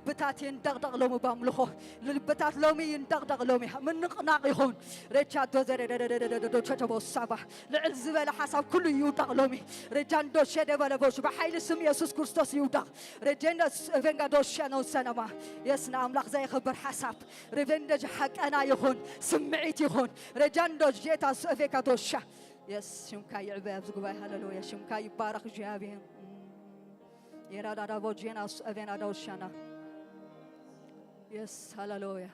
ልብታት ይንደቕደቕ ሎሚ ባምልኾ። ልብታት ሎሚ ይንደቕደቕ ሎሚ። ምንቕናቕ ይኹን። ሬቻ ዶዘ ደደደደደደዶ ቸቸቦ ሳባ። ልዕል ዝበለ ሓሳብ ኩሉ ይውደቕ ሎሚ። ሬጃንዶ ሸደበለቦች ብሓይሊ ስም የሱስ ክርስቶስ ይውደቕ። ሬጀንዶ ቬንጋዶ ሸነው ሰነማ። የስ ንኣምላኽ ዘየኽብር ሓሳብ። ሬቨንደጅ ሓቀና ይኹን። ስምዒት ይኹን። ሬጃንዶ ጄታ ስእፌካ ዶሻ። የስ ሽምካ ይዕበ ኣብዚ ጉባኤ። ሃሌሉያ። ሽምካ ይባረኽ እግዚኣብሔር። የራዳዳቦ ጄና ሱ-፣ ኣቬናዳው ሻና። የስ ሃሌሉያ።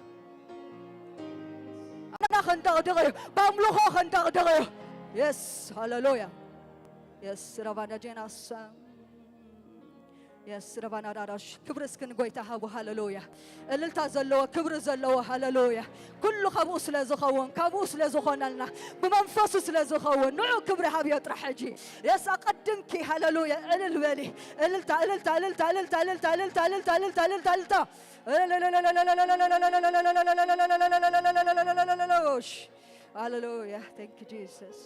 ኣና ኸንደቕድቕ እዩ። ብኣምልኾ ኸንደቕድቕ እዩ። የስ ሃሌሉያ። የስ ረባና ጄና ሳ-፣ የስ ረባና ዳዳሽ። ክብሪ እስኪ ንጎይታ ሃቡ። ሃሌሉያ። እልልታ ዘለዎ፣ ክብሪ ዘለዎ። ሃሌሉያ። ኩሉ ካብኡ ስለ ዝኸውን፣ ካብኡ ስለ ዝኾነልና፣ ብመንፈሱ ስለ ዝኸውን፣ ንዑ ክብሪ ሃብዮ ጥራሕ ሕጂ። የስ ኣቐድምኪ። ሃሌሉያ። እልል በሊ። እልልታ፣ እልልታ፣ እልልታ፣ እልልታ፣ እልልታ፣ እልልታ፣ እልልታ፣ እልልታ፣ እልልታ፣ እልልታ። ሃሌሉያ። Thank you, Jesus.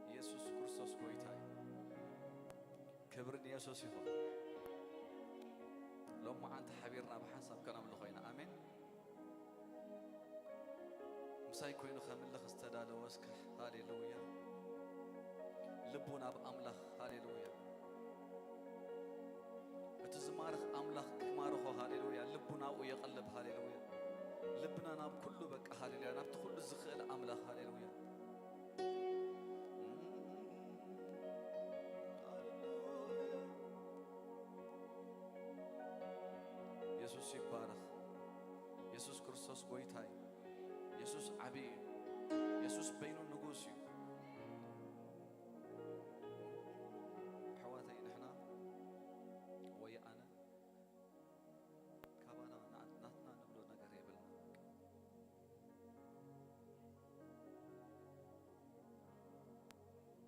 ኢየሱስ ክርስቶስ ጎይታ እዩ። ክብሪ ንየሱስ ይኹን። ሎም መዓንቲ ሓቢርና ብሓንሳብ ከነምልኾ ኢና። ኣሜን። ምሳይ ኮይኑ ከምልኽ ዝተዳለወ እስከ ሃሌሉያ። ልቡ ናብ ኣምላኽ ሃሌሉያ። እቲ ዝማርኽ ኣምላኽ ክማርኾ ሃሌሉያ። ልቡ ናብኡ የቐልብ ሃሌሉያ። ልብና ናብ ኩሉ በቃ ሃሌሉያ። ናብቲ ኩሉ ዝኽእል ኣምላኽ ሃሌሉያ። የሱስ ይባረኽ። የሱስ ክርስቶስ ጎይታ እዩ። የሱስ ዓቢ እዩ። የሱስ በይኑ ንጉስ እዩ። ኣሕዋተይ ንሕና ወይ ኣነ ካባና ናትና ንብሎ ነገር የብልና።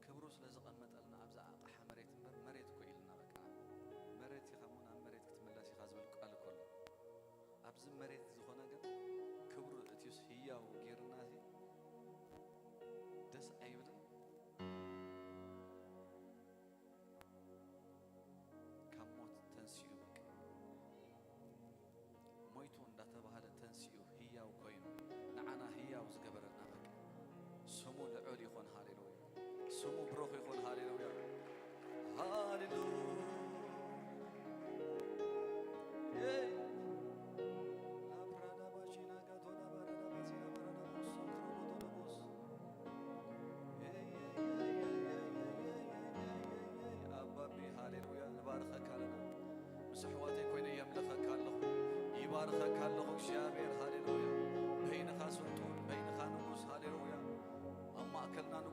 ክብሩ ስለ ዘቐመጠልና ኣብዛ ኣቕሓ መሬት እምበር መሬት እኮ ኢልና በቃ። መሬት ኢኻ እሞ ናብ መሬት ክትምለስ ኢኻ ዝብል ቃል እኮ ኣሎ። ኣብዚ መሬት ዝኾነ ግን ክብሩ እትዩስ ህያው ጌርና እዚ ደስ ኣይብልን? ካብ ሞት ተንሲኡ በቃ። ሞይቱ እንዳተባሃለ ተንሲኡ ህያው ኮይኑ ንዓና ህያው ዝገበረና በቃ።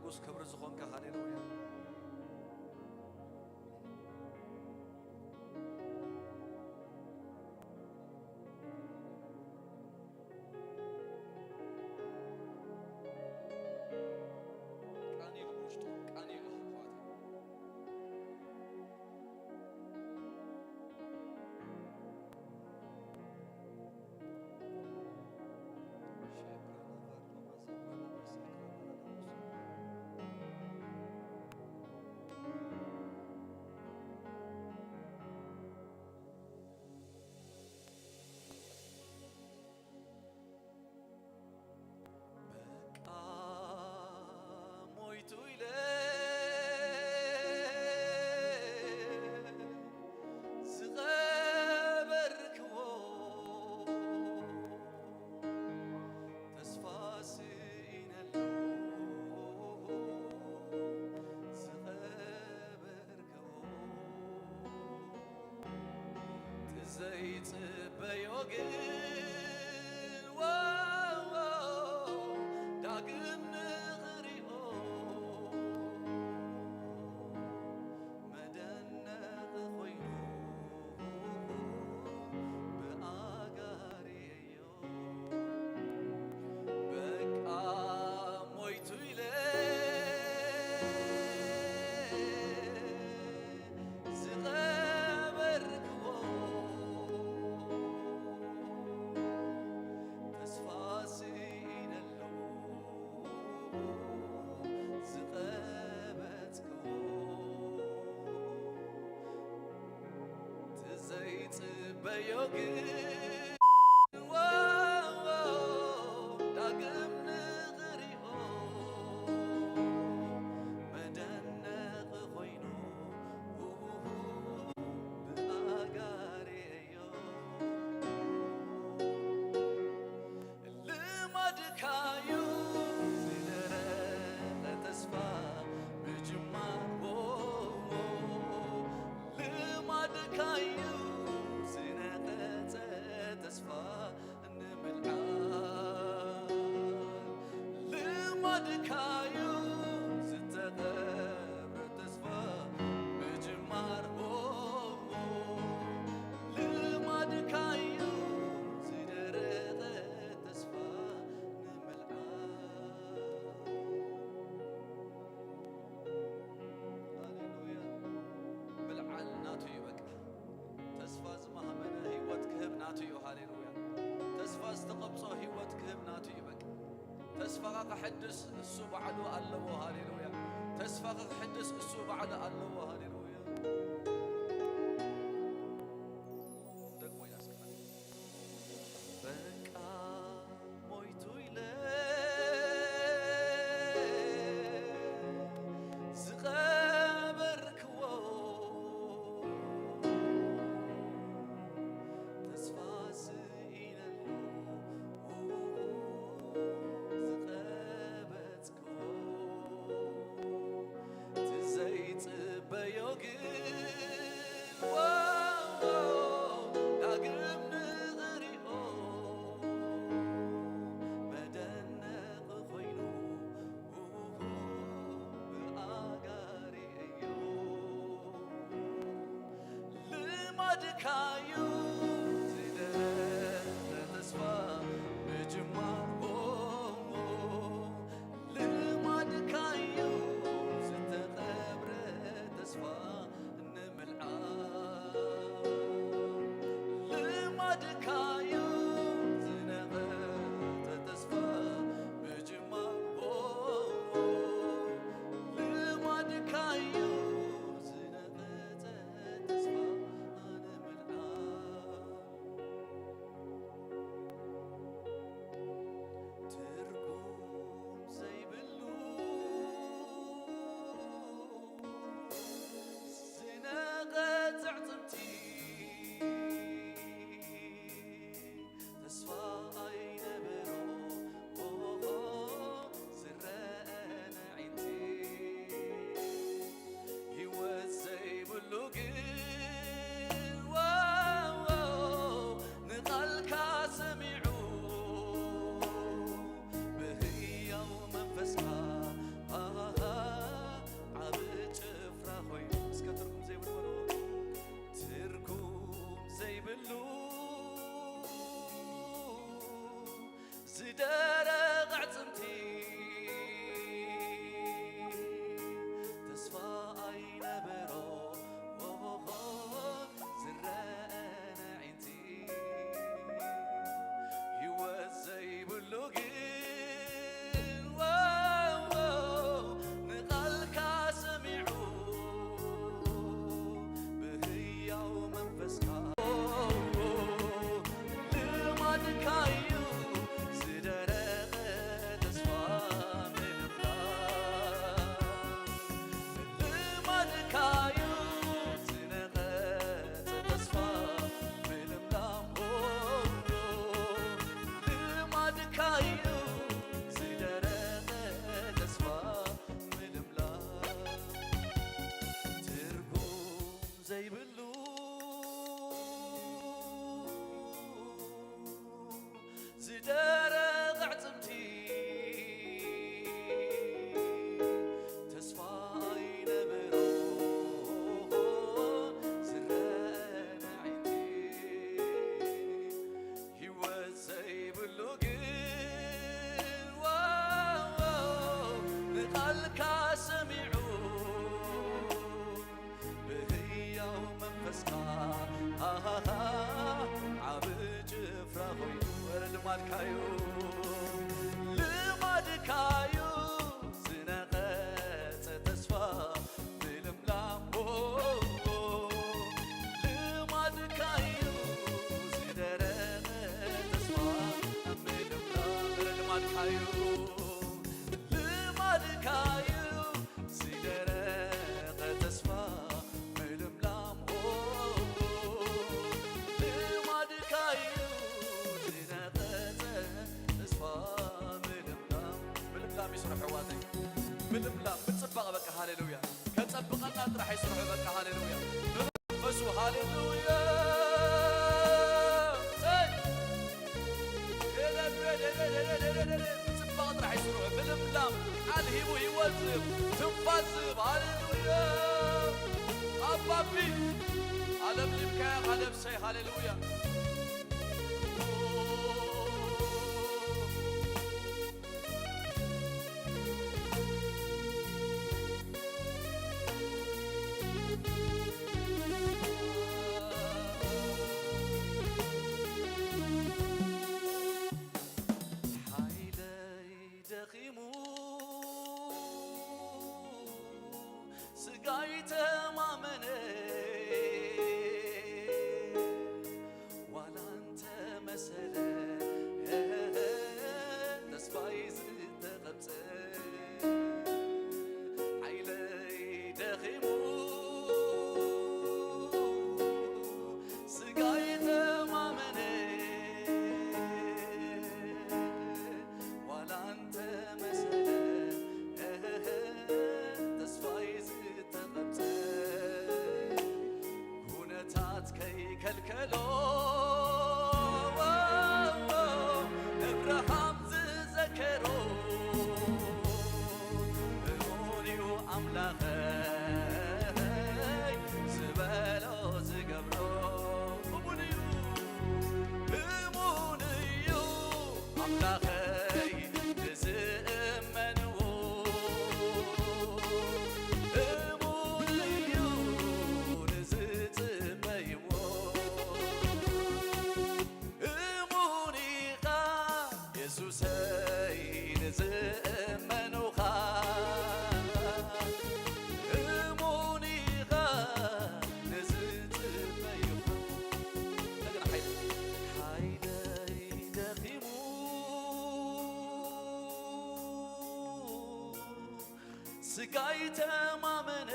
ንጉስ ክብሪ ዝኾንካ፣ ሃሌሉያ። ቃኒሉ ውሽጡ፣ ቃኒሉ ኣሕዋት። በቃ ሞይቱ ኢለ ዝቐበርክዎ፣ ተስፋ ስኢነሉ ዝቐበርክዎ፣ ዘይጽበዮ ግን ዳግም ንኽሪኦ መደነቕ ኮይኑ ብኣጋርየዮ። በቃ ሞይቱ ኢለ ዝቐበርክዎ፣ ተስፋ ስኢነሉ ዝቐበጽክዎ፣ ዘይጽበዮ ግን ዳግም ንኽሪኦ መደነቕ ኮይኑ ብኣጋርየዮ። ልማድካዩ ዝደረቐ ተስፋ ምጅማር፣ ልማድካዩ ዝነቐጸ ተስፋ ንምልዓል፣ ልማድካዩ ዝተቐብረ ተስፋ ምጅማር፣ ልማድካዩ ዝደረቐ ተስፋ ንምልዓል። ሃሌሉያ። ምልዓል ናቱ እዩ በቃ። ተስፋ ዝማህመነ ህይወት ክህብ ናቱ እዩ። ሃሌሉያ። ተስፋ ዝተቐብጾ ህይወት ክህብ ናቱ እዩ በቃ። ተስፋኻ ከሐድስ እሱ ባዕሉ ኣለዎ። ሃሌሉያ። ተስፋኻ ከሐድስ እሱ ባዕሉ ኣለዎ። ሃሌሉያ። ደግሞ ያስቀናል። በቃ ሞይቱ ኢለ ዝቐበርክዎ፣ ተስፋ ስኢነሉ ዝቐበጽክዎ፣ እቲ ዘይጽበዮ ግን ዳግም ንኽሪኦ መደነቕ ኮይኑ ብኣጋሪ እዩ። ልማድካዩ ዝደረ ተስፋ ምጅማር፣ ልማድካዩ ዝተቐብረ ተስፋ ንምልዓል፣ ልማድካዩ ዝነቐጸ ተስፋ ምጅማር፣ ልማድካዩ ዝነቐጸ ተስፋ ንምልዓል። ልማድካዩ፣ ልማድካዩ ዝነቐጸ ተስፋ ምልምላም። ልማድካዩ ዝደረቐ ተስፋ ምልምላም። ልማድካዩ፣ ልማድካዩ ዝደረቐ ተስፋ ምልምላም። ልማድካዩ ዝነቐጸ ተስፋ ምልምላም። ምልምላም ይስርሑ ኣሕዋተይ። ምልምላም፣ ምጽባቕ፣ በቃ ሃሌሉያ። ከጸብቐና ጥራሕ ይስርሑ፣ በቃ ሃሌሉያ። ንመንፈሱ ሃሌሉያ። ሰይ! ምጽባቕ ጥራሕ ይስርሑ። ምልምላም፣ ቃል ሂቡ ህይወት ዝህብ፣ ትንፋስ ዝህብ። ሃሌሉያ። ኣባቢ፣ ኣለምሊምካያ፣ ነብሰይ፣ ሃሌሉያ። ሓይለይ ደኺሙ፣ ስጋይ ተማመነ፣ ዋላ እንተ መሰለ ተስፋይ ዝተቐብጸ። ሓይለይ ደኺሙ፣ ስጋይ ተማመነ፣ ዋላ እንተ መሰለ ተስፋይ ዝተቐብጸ። ኩነታት ከይከልከሎ እብርሃም ዝዘከሮ፣ እሙን እዩ ኣምላኸይ ዝበሎ ዝገብሮ። እሙን እዩ፣ እሙን እዩ ኣምላኸይ ንዝእመንዎ፣ እሙን እዩ ንዝጽበይዎ። እሙን ኢኻ የሱሰይ ንዝእመኑኻ፣ እሙን ኢኻ ንዝጽበዩኻ። እንደገና ሓይለ-፣ ሓይለይ ደኺሙ፣ ስጋይ ተማመነ፣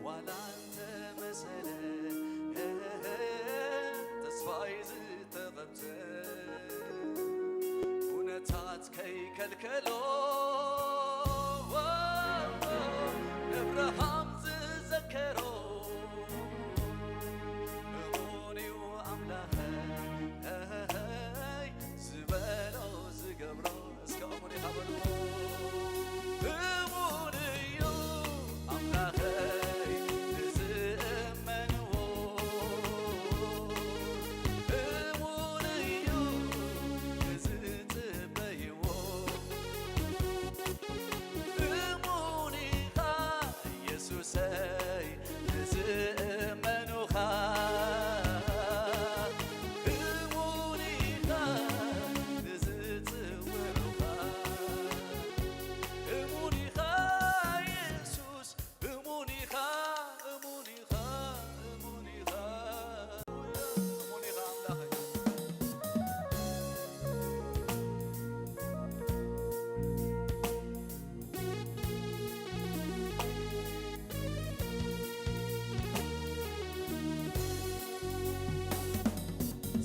ዋላ እንተ መሰለ ተስፋይ ዝተቐብጸ። ኩነታት ከይከልከሎ እብርሃም ዝዘከሮ፣ እሙን እዩ ኣምላኸይ ዝበሎ ዝገብሮ። እስከ እሙን ኢኻ በልዎ። እሙን እዩ ኣምላኸይ ንዝእመንዎ፣ እሙን እዩ ንዝጽበይዎ። እሙን ኢኻ የሱሰይ ንዝእመኑኻ፣ እሙን ኢኻ ንዝጽውዑኻ። እሙን ኢኻ የሱስ፣ እሙን ኢኻ፣ እሙን ኢኻ፣ እሙን ኢኻ፣ እሙን ኢኻ ኣምላኸይ።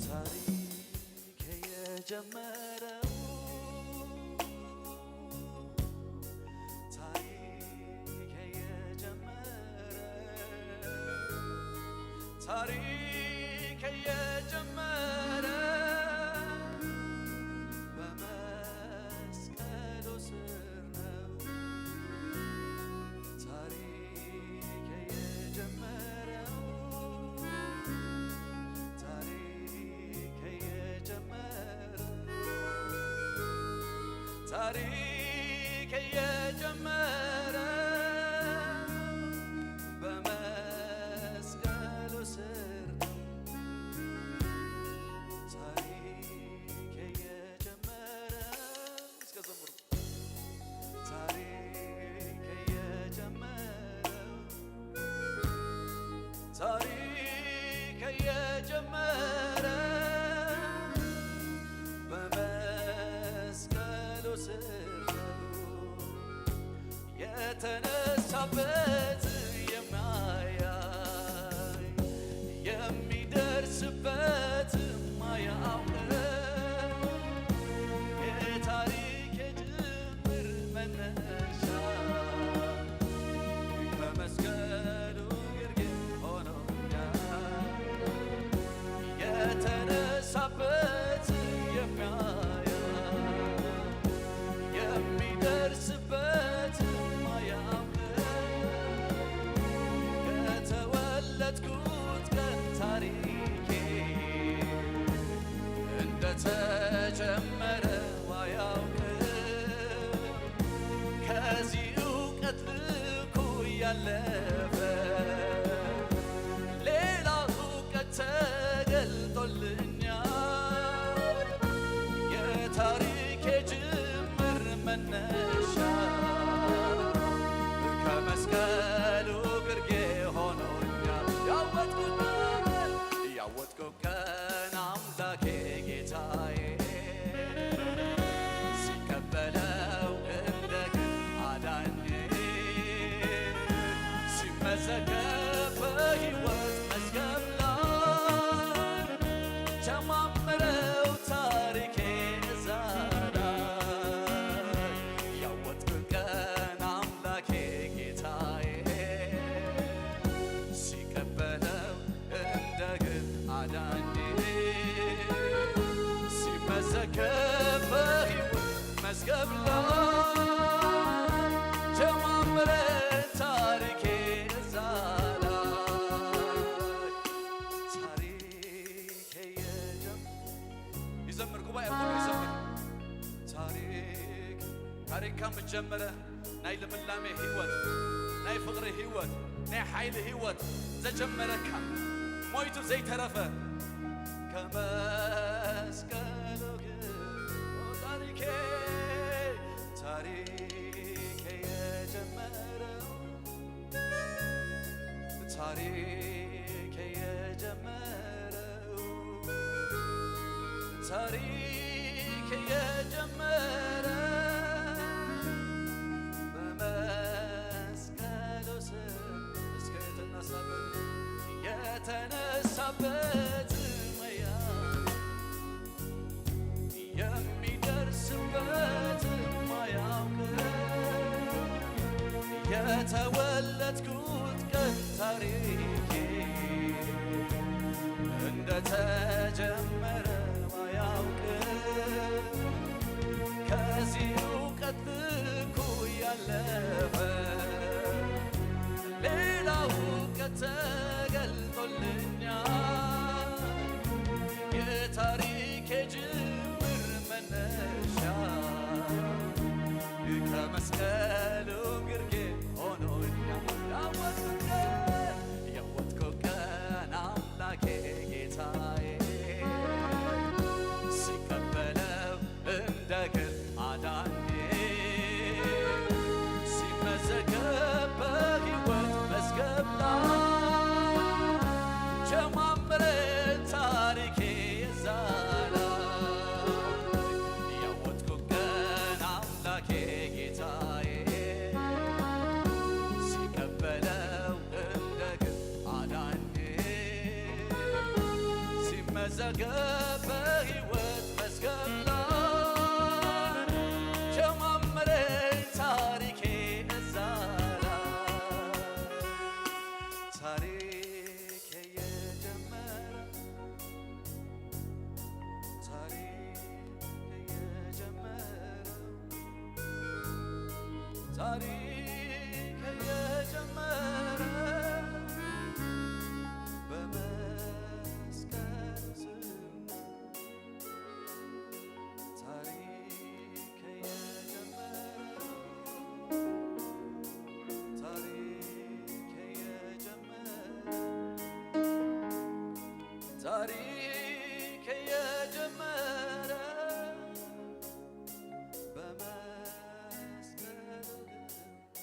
ታሪክ የጀመረው፣ ታሪክ የጀመረ፣ ታሪክ የጀመረ በመስቀሉ ስር ነው። ታሪክ የጀመረው፣ ታሪክ የጀመረ፣ ታሪክ የጀመረ በመስቀሉ ስር ነው። በት የማያይ የሚደርስበት ማያውቅ የታሪክ የጅምር መነሻ ከመስቀሉ ግርጌ ሆኖኛል። የተነሳበት የሚያያ የሚደርስበት ማያውቅ ከተወለድኩት ቀን ታሪኬ እንደተጀመረ ማያውቅ ከዚህ እውቀት ልኩ ያለፈ ሌላ እውቀት ተገልጦልኛል። የታሪክ የጅምር መነሻ ከመስቀሉ ግርጌ ሆኖኛል። ያወጥኩት ቀን ያወጥኩት ቀን አምላኬ ጌታዬ ሲቀበለው እንደ ግል አዳኝ ሲመዘገብ በሕይወት መዝገብ ላይ ጀማምረው ታሪኬ እዛ ላይ ያወጥኩት ቀን አምላኬ ጌታዬ ሲቀበለው እንደ ግል አዳኝ ሲመዘገብ በሕይወት መዝገብ ላይ ጀማምረን ታሪኬ እዛ ላይ ታሪኬ የጀም- ይዘምር፣ ጉባኤ ሁሉ ይዘምር። ታሪክ ታሪክ ከም ጀመረ ናይ ልምላሜ ህይወት፣ ናይ ፍቕሪ ህይወት፣ ናይ ሓይሊ ህይወት ዘጀመረካ ሞይቱ ዘይተረፈ ከመስቀሉ ግን ታሪኬ ታሪኬ የጀመረው ታሪኬ የጀመረው ታሪክ የጀመረ በመስቀሉ ስር እስከ የተነሳበት የተነሳበት መያ የሚደርስበት ማያውቅ የተወለድኩት ቀን ታሪኬ እንደተጀመረ ማያውቅ ከዚህ እውቀት ልኩ ያለፈ ሌላ እውቀት ተገልጦልኛል። የታሪክ የጅምር መነሻ ከመስቀሉ ግርጌ ሆኖኛል። ያወጥኩት ቀን ያወጥኩት ቀን አምላኬ ጌታዬ ሲቀበለው እንደ ግል አዳኝ ሲመዘገብ በሕይወት መዝገብ ላይ ጀማምረን ታሪኬ እዛ ላይ ያወጥኩት ቀን አምላኬ ጌታዬ ሲቀበለው እንደ ግል አዳኝ ሲመዘገብ በሕይወት መዝገብ ላይ ጀማምረን ታሪኬ እዛ ላይ ታሪኬ የጀመረ ታሪክ የጀመረው ታሪክ የጀመረ በመስቀሉ ስር ታሪክ የጀመረው ታሪክ የጀመረ ታሪክ የጀመረ በመስቀሉ ግርጌ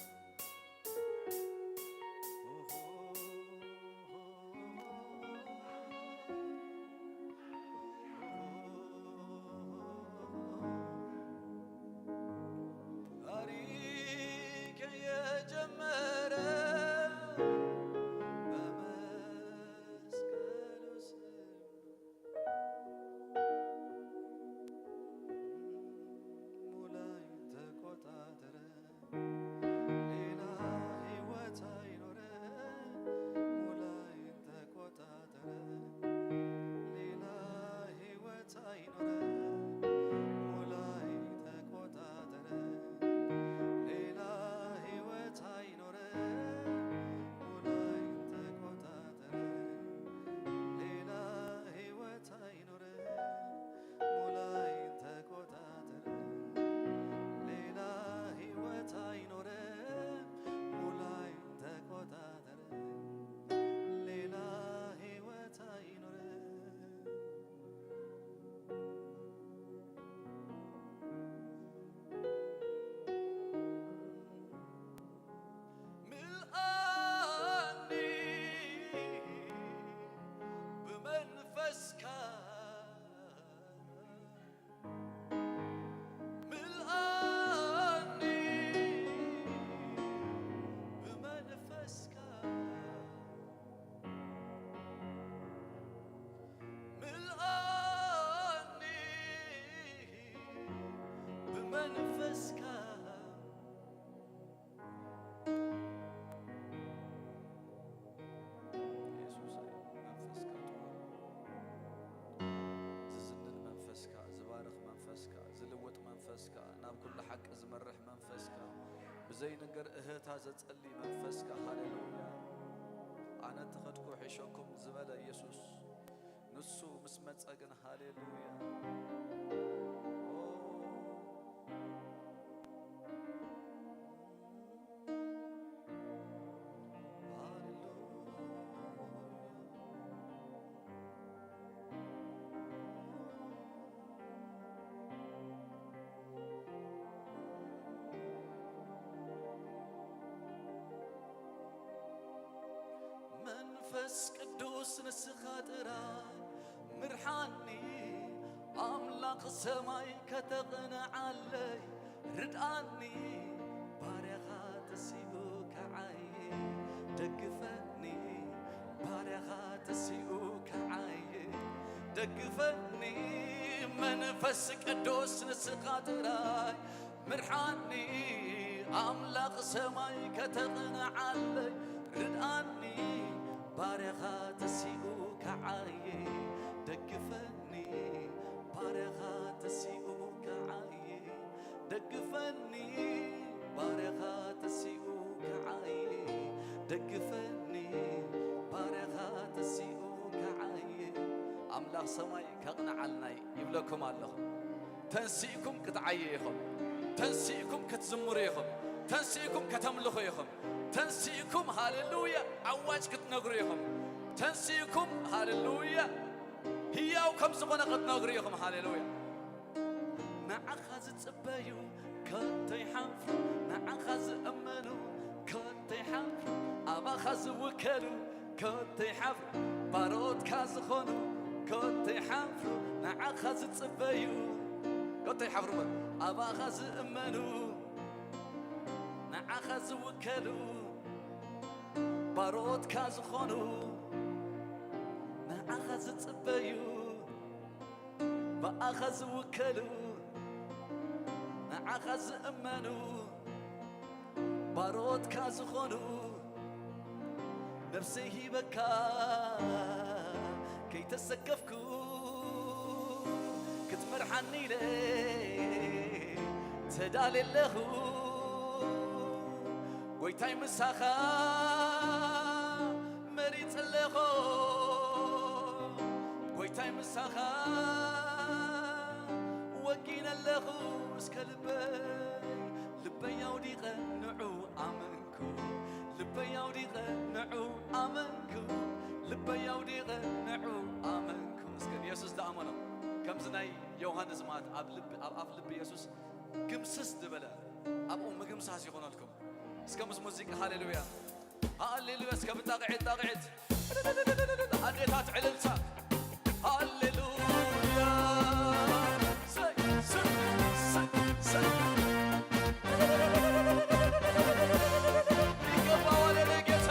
መንፈስካ። የሱስ መንፈስካ ጥዋር። ዝዝንን መንፈስካ፣ ዝባርኽ መንፈስካ፣ ዝልውጥ መንፈስካ፣ ናብ ኩሉ ሓቂ ዝመርሕ መንፈስካ፣ ብዘይ ነገር እህታ ዘጸሊ መንፈስካ። ሃሌሉያ። ኣነ ተኸድኩ ሒሸኩም ዝበለ የሱስ፣ ንሱ ምስ መጸ ግን፣ ሃሌሉያ። ኦ፣ ሃሌሉያ። መንፈስ ቅዱስ ንስኻ ጥራይ ምርሓኒ፣ ኣምላኽ ሰማይ ከተቕንዓለይ ርድኣኒ፣ ባርያኻ ተሲኡ ከዓይ ደግፈኒ፣ ባርያኻ ተሲኡ ከዓይ ደግፈኒ፣ መንፈስ ቅዱስ ንስኻ ጥራይ ምርሓኒ፣ ኣምላኽ ሰማይ ከተቕንዓለይ ርድኣኒ፣ ባርያኻ ተሲኡ ከዓይ ደግፈኒ፣ ባርያኻ ተሲኡ ከዓይ ደግፈኒ፣ ባርያኻ ተሲኡ ከዓይ ደግፈኒ፣ ባርያኻ ተሲኡ ከዓይ። ኣምላኽ ሰማይ ከቕንዓልና ይብለኩም ኣለኹ። ተንሲእኩም ክትዓዩ ኢኹም። ተንሲእኩም ክትዝምሩ ኢኹም። ተንሲእኩም ከተምልኹ ኢኹም። ተንሲእኩም ሃሌሉያ ኣዋጅ ክትነግሩ ኢኹም። ተንሲእኩም ሃሌሉያ ህያው ከም ዝኾነ ክትነግሩ ኢኹም። ሃሌሉያ። ንዓኻ ዝጽበዩ ከቶ ይሓፍሩ፣ ንዓኻ ዝእመኑ ከቶ ይሓፍሩ፣ ኣባኻ ዝውከሉ ከቶ ይሓፍሩ፣ ባሮትካ ዝኾኑ ከቶ ይሓፍሩ፣ ንዓኻ ዝጽበዩ ከቶ ይሓፍሩ፣ ኣባኻ ዝእመኑ ንዓኻ ዝውከሉ ባሮትካ ዝኾኑ ንዓኻ ዝጽበዩ ብኣኻ ዝውከሉ ንዓኻ ዝእመኑ ባሮትካ ዝኾኑ ነፍሰይ ሂበካ ከይተሰከፍኩ ክትመርሓኒ ኢለ ተዳልየ ኣለኹ። ጎይታይ ምሳኻ መሪጸ ኣለኹ። ጎይታይ ምሳኻ ወጊነ ኣለኹ እስከ ልበይ፣ ልበይ ኣውዲቐ ንዑ ኣመንኩ። ልበይ ኣውዲቐ ንዑ ኣመንኩ። ልበይ ኣውዲቐ ንዑ ኣመንኩ። እስከ ንየሱስ ዝኣመኖ ከምዚ ናይ ዮሃንስ ማለት ኣብ ልቢ፣ ኣብ ኣፍ ልቢ የሱስ ግምስስ ዝበለ ኣብኡ ምግምሳስ ይኾነልኩም። እስከ ምስ ሙዚቃ ሃሌሉያ፣ ሃሌሉያ፣ እስከ ብጣቕዒት፣ ጣቕዒት፣ ኣዴታት ዕልልታ፣ ሃሌሉያ። ሰይ፣ ሰይ፣ ሰይ፣ ሰይ። ይገባዋል ለጌታ።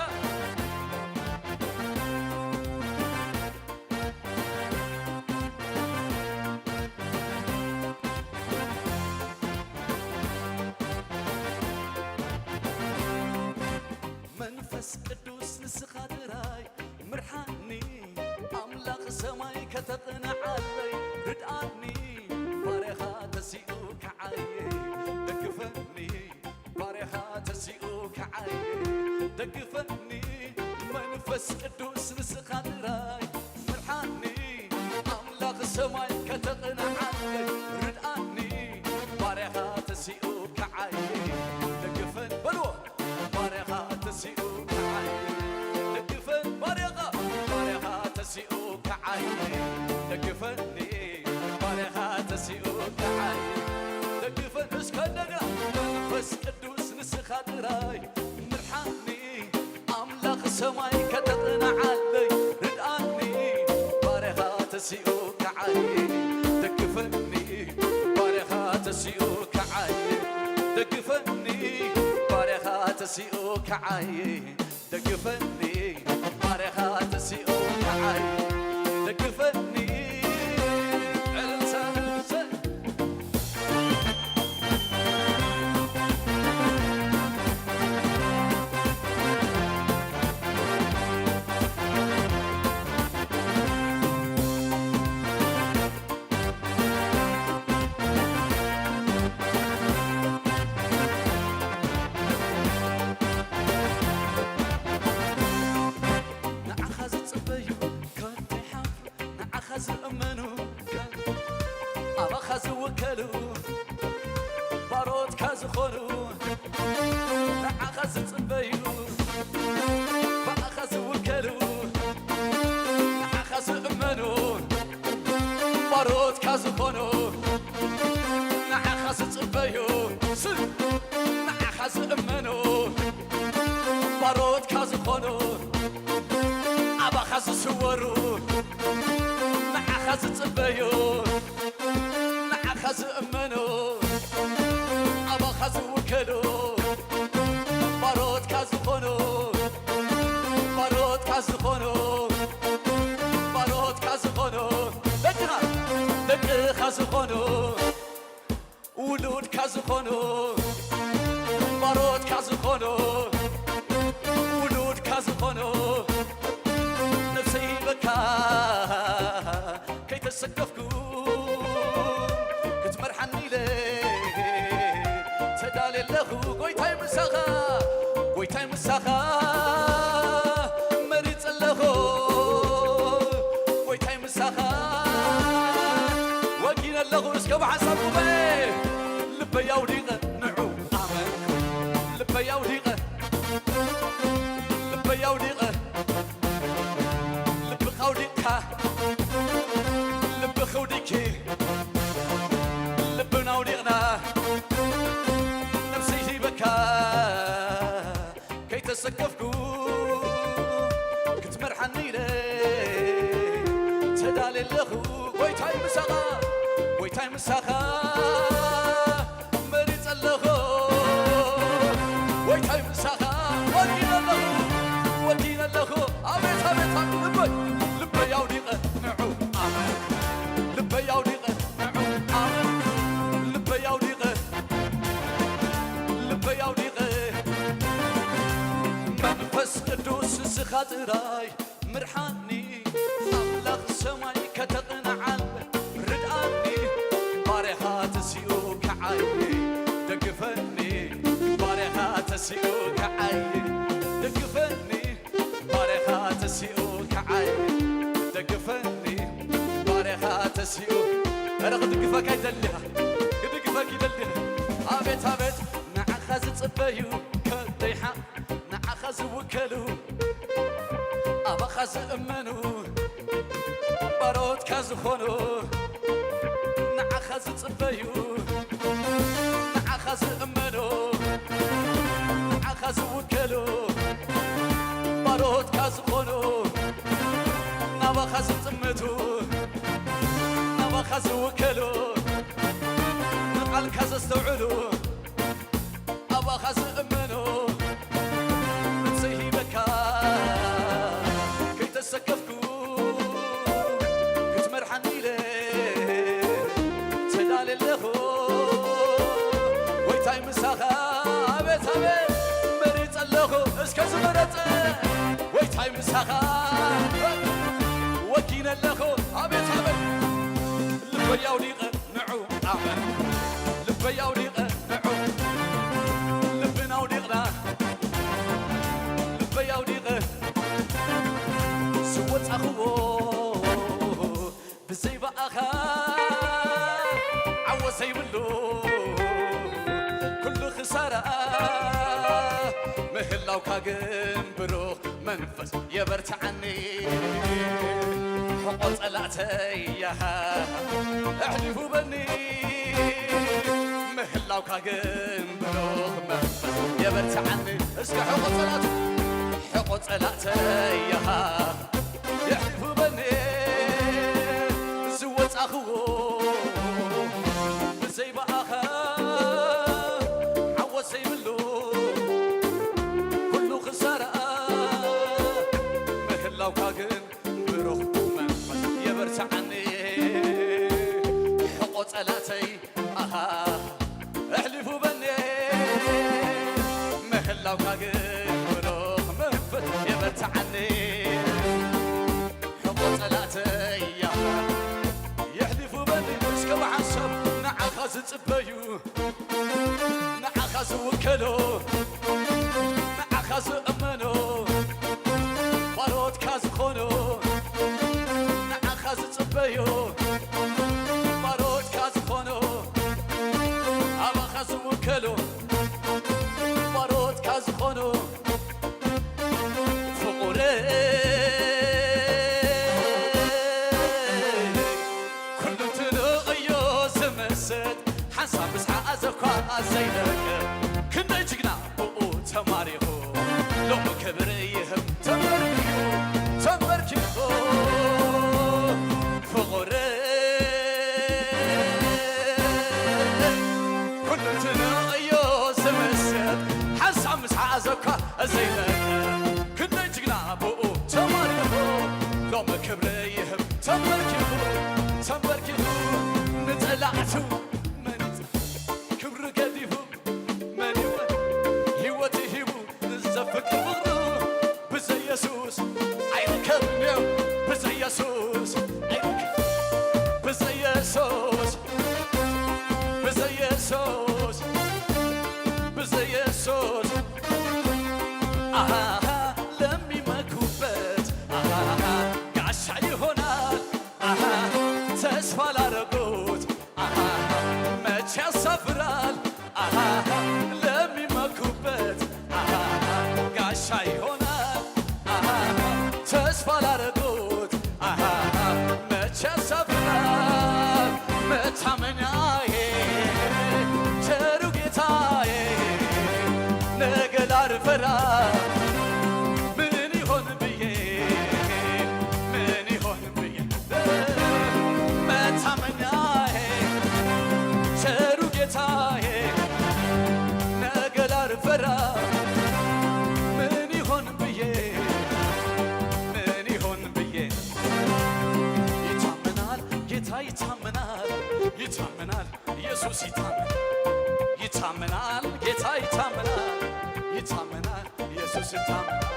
መንፈስ ቅዱስ ንስኻ ጥራይ ምርሓኒ፣ ኣምላኽ ሰማይ ከተቕንዓለይ ርድኣኒ፣ ባርያኻ ተሲኡ ከዓየ ደግፈኒ፣ ባርያኻ ተሲኡ ከዓየ ደግፈኒ፣ መንፈስ ቅዱስ ንስኻ ጥራይ ምርሓኒ፣ ኣምላኽ ሰማይ ከተቕንዓለይ ርድኣኒ፣ ባርያኻ ተሲኡ ከዓየ ደግፈን በልዎ፣ ባርያኻ ተሲኡ ከዓየ ደግፈን፣ ባርያኻ፣ ባርያኻ ተሲኡ ከዓየ ደግፈኒ፣ ባርያኻ ተሲኡ ከዓየ ደግፈን። እስከ እንደገና መንፈስ ቅዱስ ንስኻ ጥራይ ምርሓኒ፣ ኣምላኽ ሰማይ ከተቕንዓለይ ርድኣኒ፣ ባርያኻ ተሲኡ ከዓየ ደግፈኒ፣ ባርያኻ ተሲኡ ከዓየ ደግፈኒ፣ ባርያኻ ተሲኡ ከዓየ ደግፈኒ፣ ባርያኻ ተሲኡ ከዓየ ደግፈኒ። ዕልልታ፣ ዕልልታ። ዝጽበዩ፣ ስ-፣ ንዓኻ ዝእመኑ፣ ባሮትካ ዝኾኑ፣ ኣባኻ ዝስወሩ፣ ንዓኻ ዝጽበዩ፣ ንዓኻ ዝእመኑ፣ ኣባኻ ዝውከሉ፣ ባሮትካ ዝኾኑ፣ ባሮትካ ዝኾኑ፣ ባሮትካ ዝኾኑ፣ ደቅኻ፣ ደቅኻ ዝኾኑ፣ ውሉድካ ዝኾኑ፣ ባሮትካ ዝኾኑ፣ ውሉድካ ዝኾኑ፣ ነፍሰይ ሂበካ ከይተሰከፍኩ ክትመርሓኒ ኢለ ተዳልየ ኣለኹ። ጎይታይ ምሳኻ፣ ጎይታይ ምሳኻ መሪጸ ኣለኹ። ጎይታይ ምሳኻ ወጊነ ኣለኹ። እስከ ብሓንሳብ ጉባኤ ልበይ ኣውዲቐ ንዑ ኣመንኩ። ልበይ ኣውዲቐ፣ ልበይ ኣውዲቐ፣ ልብኻ ኣውዲቕካ፣ ልብኺ ኣውዲቕኪ፣ ልብና ኣውዲቕና፣ ነፍሰይ ሂበካ ከይተሰከፍኩ ክትመርሓኒ ኢለ ተዳልየ ኣለኹ። ጎይታይ ምሳኻ፣ ጎይታይ ምሳኻ መሪጸ ኣለኹ። ጎይታይ ምሳኻ ወጊነ ኣለኹ፣ ወጊነ ኣለኹ። ኣቤት፣ ኣቤት፣ ኣቤት፣ ልበይ፣ ልበይ ኣውዲቐ ንዑ ኣመንኩ። ልበይ ኣውዲቐ ንዑ ኣመንኩ። ልበይ ኣውዲቐ፣ ልበይ ኣውዲቐ፣ መንፈስ ቅዱስ ንስኻ ጥራይ ምርሓኒ። ኣምላኽ ሰማይ ከተቕንዓል ርድኣኒ። ባርያኻ ተሲኡ ከዓይ ደግፈኒ። ባርያኻ ተሲኡ ከዓይ ደግፈኒ። ባርያኻ ተሲኡ ከዓይ ደግፈኒ። ባርያኻ ተሲኡ፣ ኧረ ክድግፈካ ይደሊ ኢኻ፣ ክድግፈኪ ይደሊ ኢኻ። ኣቤት፣ ኣቤት፣ ንዓኻ ዝጽበዩ ከደይሓ፣ ንዓኻ ዝውከሉ፣ ኣባኻ ዝእመኑ፣ ባሮትካ ዝኾኑ፣ ንዓኻ ዝጽበዩ፣ ንዓኻ ዝእመኑ፣ ንዓኻ ዝውከሉ፣ ባሮትካ ዝኾኑ፣ ናባኻ ዝጥምቱ፣ ናባኻ ዝውከሉ፣ ንቓልካ ዘስተውዕሉ፣ ኣባኻ ዝእመኑ፣ ነፍሰይ ሂበካ ከይተሰከፍኩ ክትመርሓኒ ኢለ ተዳልየ ኣለኹ። ጎይታይ ምሳኻ፣ ኣቤት፣ ኣቤት፣ መሪጸ ኣለኹ። እስከ ዝመረጸ፣ ጎይታይ ምሳኻ ወጊነ ኣለኹ። ኣቤት፣ ኣቤት፣ ልበይ ኣውዲቐ ንዑ ኣመን። ልበይ ኣውዲቐ ንዑ፣ ልብና ኣውዲቕና፣ ልበይ ኣውዲቐ ዝወጻኽዎ ብዘይ ብኣኻ ዓወት ዘይብሉ ኩሉ ክሳራ ምህላውካ ግን ብሩኽ መንፈስ የበርትዓኒ። ሕቆ ጸላእተይ ያሃ ኣሕሊፉ በኒ። ምህላውካ ግን ብሩኽ መንፈስ የበርትዓኒ። እስከ ሕቆ ጸላእተ-፣ ሕቆ ጸላእተይ ያሃ የሕሊፉ በኒ። ዝወጻኽዎ ብዘይ ብኣኻ ዓወት ዘይብሉ ኩሉ ክሳራ ምህላውካ ግን ብሩኽ መንፈስ የበርትዓኒ። ሕቆ ጸላእተይ ኣሃ ኣሕሊፉ በኒ። ምህላውካ ግን ብሩኽ መንፈስ የበርትዓኒ። ሕቆ ጸላእተይ ኣሃ የሕሊፉ በኒ። እስከ ብሓንሳብ ንዓኻ ዝጽበዩ፣ ንዓኻ ዝውከሉ፣ ንዓኻ ዝእመኑ፣ ባሮትካ ዝኾኑ፣ ንዓኻ ዝጽበዩ፣ ባሮትካ ዝኾኑ፣ ኣባኻ ዝውከሉ፣ ባሮትካ ዝኾኑ፣ ፍቑረይ፣ ኩሉ ትንእዮ ዝመስል ሓንሳብ ምስሓቕ ዘኳ ዘይነቅፍ ክንደይ ጅግና ብኡ ተማሪኹ ሎሚ ክብሪ ይህብ ተንበርኪኹ ተንበርኪኹ ፍቕሪ ኩሉ ትንእዮ ዝምስጥ ሓንሳብ ምስ ሓዘኳ ዘይነቅፍ ክንደይ ጅግና ብኡ ተማሪኹ ሎሚ ክብሪ ይህብ ተንበርኪኹ ተንበርኪኹ ንጸላእቱ መን ክብሪ ገዲፉ መን ይወ ህይወት ሂቡ ዘፍቅር ፍቕሩ ብዘይ የሱስ ኣይርከብን እዩ ብዘይ የሱስ ኣይርከ ብዘይ የሱስ ብዘይ የሱስ ብዘይ የሱስ አሃ ለሚመኩበት አሃ ጋሻ ይሆናል አሃ ተስፋ ላረጉት አሃ መቼ ያሳፍራል አሃ ለሚመኩበት አሃ ጋሻ ይሆናል አሃ ተስፋ ላረጉት አሃ መቼ ያሳፍራል መታመኛዬ ቸሩ ጌታዬ ነገ ላልፈራ ምን ይሆን ብዬ ምን ይሆን ብዬ መታመኛዬ ቸሩ ጌታዬ ነገ ላልፈራ ምን ይሆን ብዬ ምን ይሆን ብዬ ይታመናል ጌታ ይታመናል ይታመናል ኢየሱስ ይታመናል ይታመናል ጌታ ይታመናል ይታመናል ኢየሱስ ይታመናል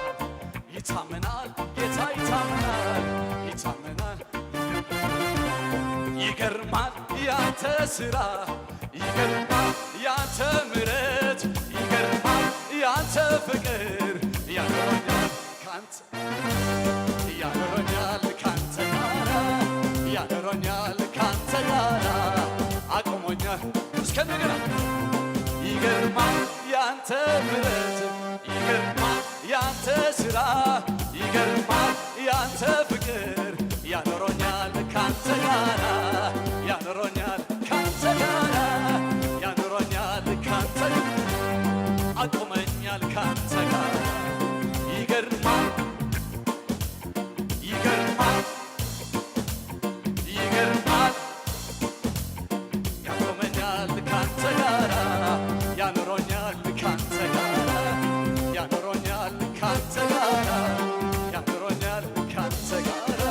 ይታመናል ጌታ ይታመናል ይታመናል ይገርማል ያንተ ስራ ይገርማል ያንተ ምረት ይገርማል ያንተ ፍቅር ያኖረኛል ካንተ ያኖረኛል ካንተ ጋራ ያኖረኛል ካንተ ጋራ አቁሞኛል እስከ እንደገና ይገርማል ያንተ ምረት ይገርማል ያንተ ስራ ይገርማል ያንተ ፍቅር ያኖሮኛል ካንተ ጋራ ያኖሮኛል ካንተ ጋራ ያኖሮኛል ካንተ አቁመኛል ካንተ ጋራ ይገርማል ይገርማል ይገርማል ያቆመኛል ካንተ ጋራ ያኖሮኛል ካንተ ጋራ ያኖሮኛል ካንተ ጋራ ያኖሮኛል ካንተ ጋራ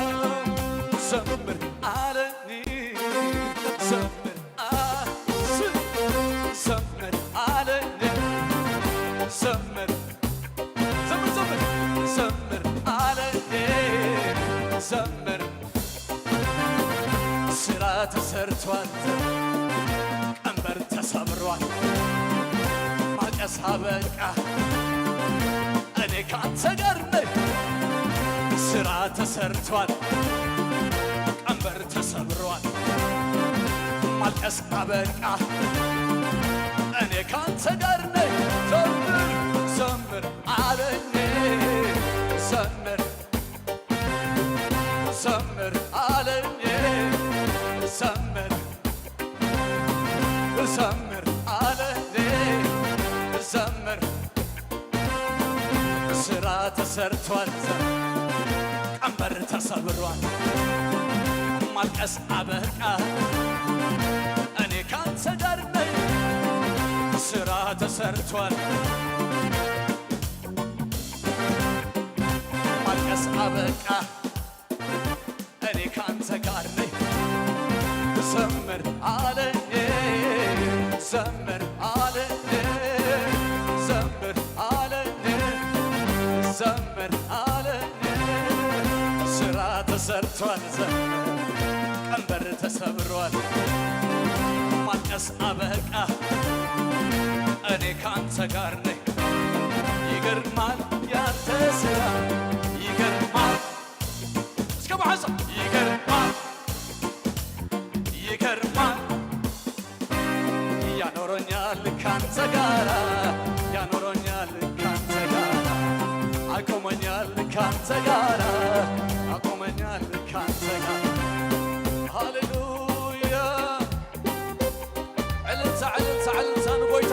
ዘምር አለኝ ዘምር አ- ዘምር አለኝ ዘምር ዘምር ዘምር ዘምር አለኝ ዘምር ስራ ተሰርቷል ቀንበር ተሰብሯል ማቀስ አበቃ እኔ ካንተ ጋር ነኝ ስራ ተሰርቷል ቀንበር ተሰብሯል ማልቀስ አበቃ እኔ ካንተ ጋር ነኝ ዘምር ዘምር አለኝ ዘምር ዘምር አለኝ ዘምር ዘምር አለኝ ዘምር ስራ ተሰርቷል ቀንበር ተሰብሯል ማልቀስ አበቃ እኔ ካንተ ጋር ነኝ ስራ ተሰርቷል ማልቀስ አበቃ እኔ ካንተ ጋር ነኝ ዘምር አለኝ ዘምር አለኝ ዘምር አለኝ ዘምር አለኝ ስራ ተሰርቷል ዘምር ቀንበር ተሰብሯል ማልቀስ አበቃ እኔ ካንተ ጋር ነኝ ይገርማል ያንተ ስራ ይገርማል እስከ መሐሳ ይገርማል ይገርማል ያኖረኛል ካንተ ጋራ ያኖረኛል ካንተ ጋራ አቆመኛል ካንተ ጋራ አቆመኛል ካንተ ጋራ ሃሌሉያ እልልታ እልልታ እልልታ ንጎይታ።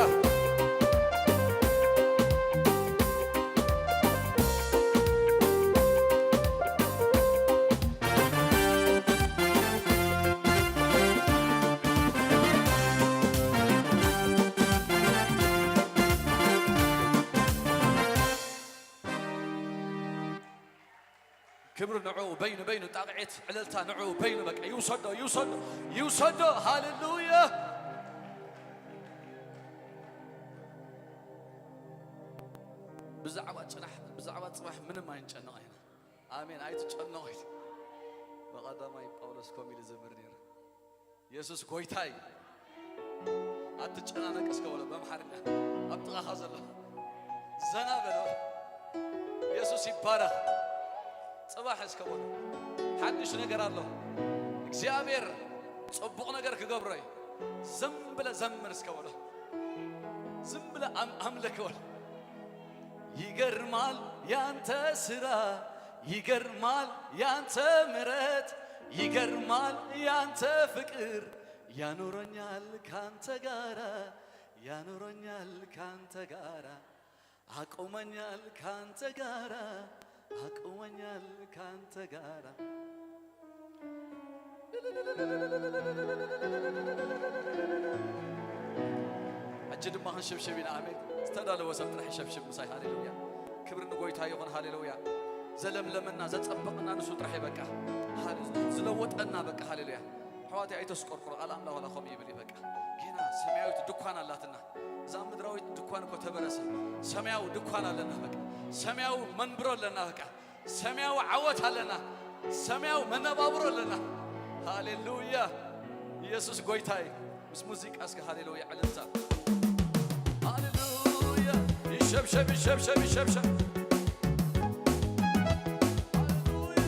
ክብሪ ንዑ በይኑ በይኑ፣ ጣቕዒት ዕልልታ ንዑ በይኑ። በቃ ይውሰዶ፣ ይውሰዶ፣ ይውሰዶ። ሃሌሉያ። ብዛዕባ ጽናሕ፣ ብዛዕባ ጽባሕ ምንም ኣይንጨነቕ ኢና። ኣሜን። ኣይትጨነቕ። ብቐዳማይ ጳውሎስ ከምኡ ኢሉ ዝምር ነይሩ። የሱስ ጎይታ እዩ። ኣትጨናነቅ እስከ በሎ በኣምሓርኛ። ኣብ ጥቓኻ ዘሎ ዘና በሎ። የሱስ ይባረኽ። ጽባሕ እስከ በሎ ሓድሽ ነገር ኣሎ። እግዚኣብሔር ጽቡቕ ነገር ክገብሮ እዩ። ዝም ብለ ዘምር እስከ በሎ። ዝም ብለ ኣም-፣ ኣምልክ በሎ። ይገርማል ያንተ ስራ፣ ይገርማል ያንተ ምረት፣ ይገርማል ያንተ ፍቅር። ያኖረኛል ካንተ ጋራ፣ ያኖረኛል ካንተ ጋራ፣ አቆመኛል ካንተ ጋራ፣ አቆመኛል ካንተ ጋራ። ሕጂ ድማ ክንሽብሽብ ኢና። ኣሜን። ዝተዳለወ ሰብ ጥራሕ ይሸብሽብ ምሳይ። ሃሌሉያ። ክብሪ ንጎይታ ይኹን። ሃሌሉያ። ዘለምለመና፣ ዘጸበቐና ንሱ ጥራሕ እዩ። በቃ። ሃሌ-፣ ዝለወጠና፣ በቃ። ሃሌሉያ። ኣሕዋተይ ኣይተስቆርቁሩ። ቃል ኣምላኽ ዋላ ከምኡ ይብል እዩ። በቃ። ጌና ሰማያዊት ድኳን ኣላትና። እዛ ምድራዊት ድኳን እኮ ተበረሰ። ሰማያዊ ድኳን ኣለና። በቃ። ሰማያዊ መንብሮ ኣለና። በቃ። ሰማያዊ ዓወት ኣለና። ሰማያዊ መነባብሮ ኣለና። ሃሌሉያ። ኢየሱስ ጎይታ እዩ። ምስ ሙዚቃ እስከ ሃሌሉያ ዕልልታ። ሃሌሉያ። ይሸብሸብ፣ ይሸብሸብ፣ ይሸብሸብ። ሃሌሉያ።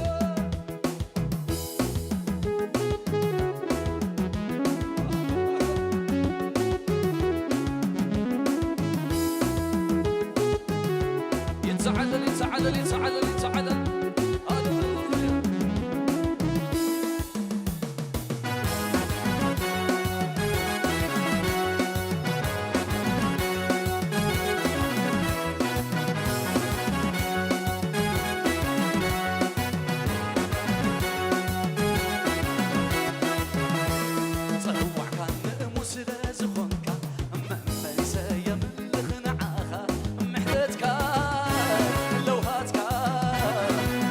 ይተዓለል፣ ይተዓለል፣ ይተዓለል፣ ይተዓለል። ሃሌሉያ። ጸዋዕካኒ እሙ ስለ ዝኾንካ፣ መመሊሰ የምልኽ ንዓኻ። ምሕረትካ ለውሃትካ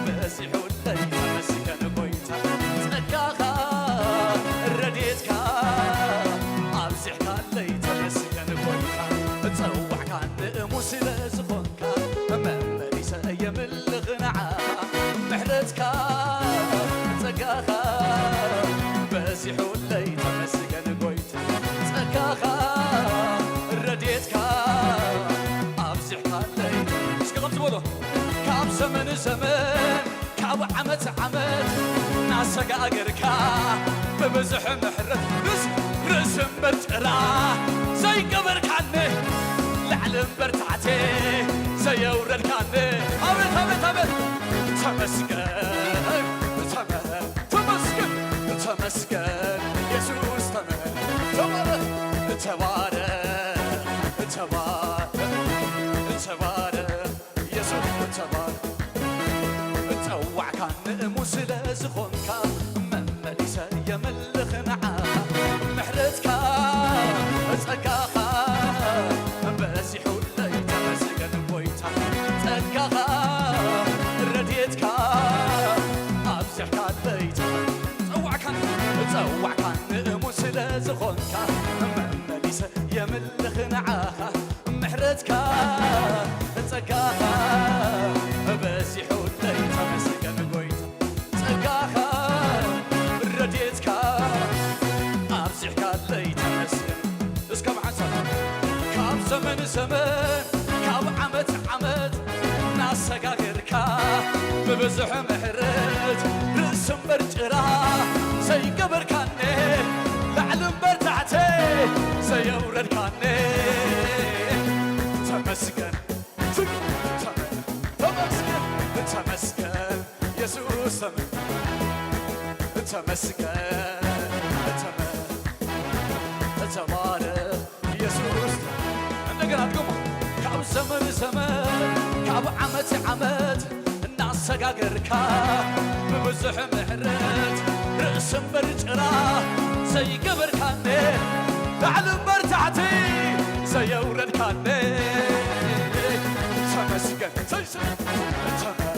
በዚሑለይ፣ ተመስገን ጎይታ። ጸጋኻ ረድኤትካ ኣብዚሕካለይ፣ ተመስገን ጎይታ። ጸዋዕካኒ እሙ ስለ ዝኾንካ፣ መመሊሰ የምልኽ ንዓኻ። ምሕረትካ ጸጋኻ በዚሑለይ፣ ተመስገን ጎይታ። ጸጋኻ ረድኤትካ ኣብዚሕካለይ። እስኪ ከምዚ በሎ። ካብ ዘመን ዘመን፣ ካብ ዓመት ዓመት እናሰጋገርካ ብብዙሕ ምሕረት ርስ-፣ ርእሲ እምበር ጭራ ዘይገበርካኒ፣ ላዕሊ እምበር ታሕቲ ዘየውረድካኒ። ኣቤት፣ ኣቤት፣ ኣቤት። ተመስገን፣ ተመ-፣ ተመስገን፣ ተመስገን፣ የሱስ ተመ-፣ ተባረክ፣ ተባረክ፣ ተባረክ፣ ተባረክ፣ የሱስ ተባረክ። ጸዋዕካኒ እሙ ስለ ዝኾንካ፣ መመሊሰ የምልኽ ንዓኻ። ምሕረትካ ጸጋኻ በዚሑለይ፣ ተመስገን ጎይታ። ጸጋኻ ረድኤትካ ኣብዚሕካለይ፣ ጸዋዕካኒ፣ ጸዋዕካኒ እሙ ስለ ዝኾንካ፣ መመሊሰ የምልኽ ንዓኻ። ምሕረትካ ጸጋኻ በዚሑለይ፣ ተመስገን ጎይታ። ጸጋኻ ረድኤትካ ኣብዚሕካለይ፣ ተመስገን። እስከ ብሓንሳብ ካብ ዘመን ዘመን፣ ካብ ዓመት ዓመት እናሰጋገርካ ብብዙሕ ምሕረት ርእሲ እምበር ጭራ ዘይገበርካኒ፣ ላዕሊ እምበር ታሕቲ ዘየውረድካኒ። ተመስገን፣ ተመስገን፣ ተመስገን የሱስ፣ ተመስገን፣ ተመ-፣ ተባረክ። ዓመት ዓመት እናሰጋገርካ ብብዙሕ ምሕረት ርእሲ እምበር ጭራ ዘይገበርካኒ፣ ላዕሊ እምበር ታሕቲ ዘየውረድካኒ። ተመስገን፣ ተመ-፣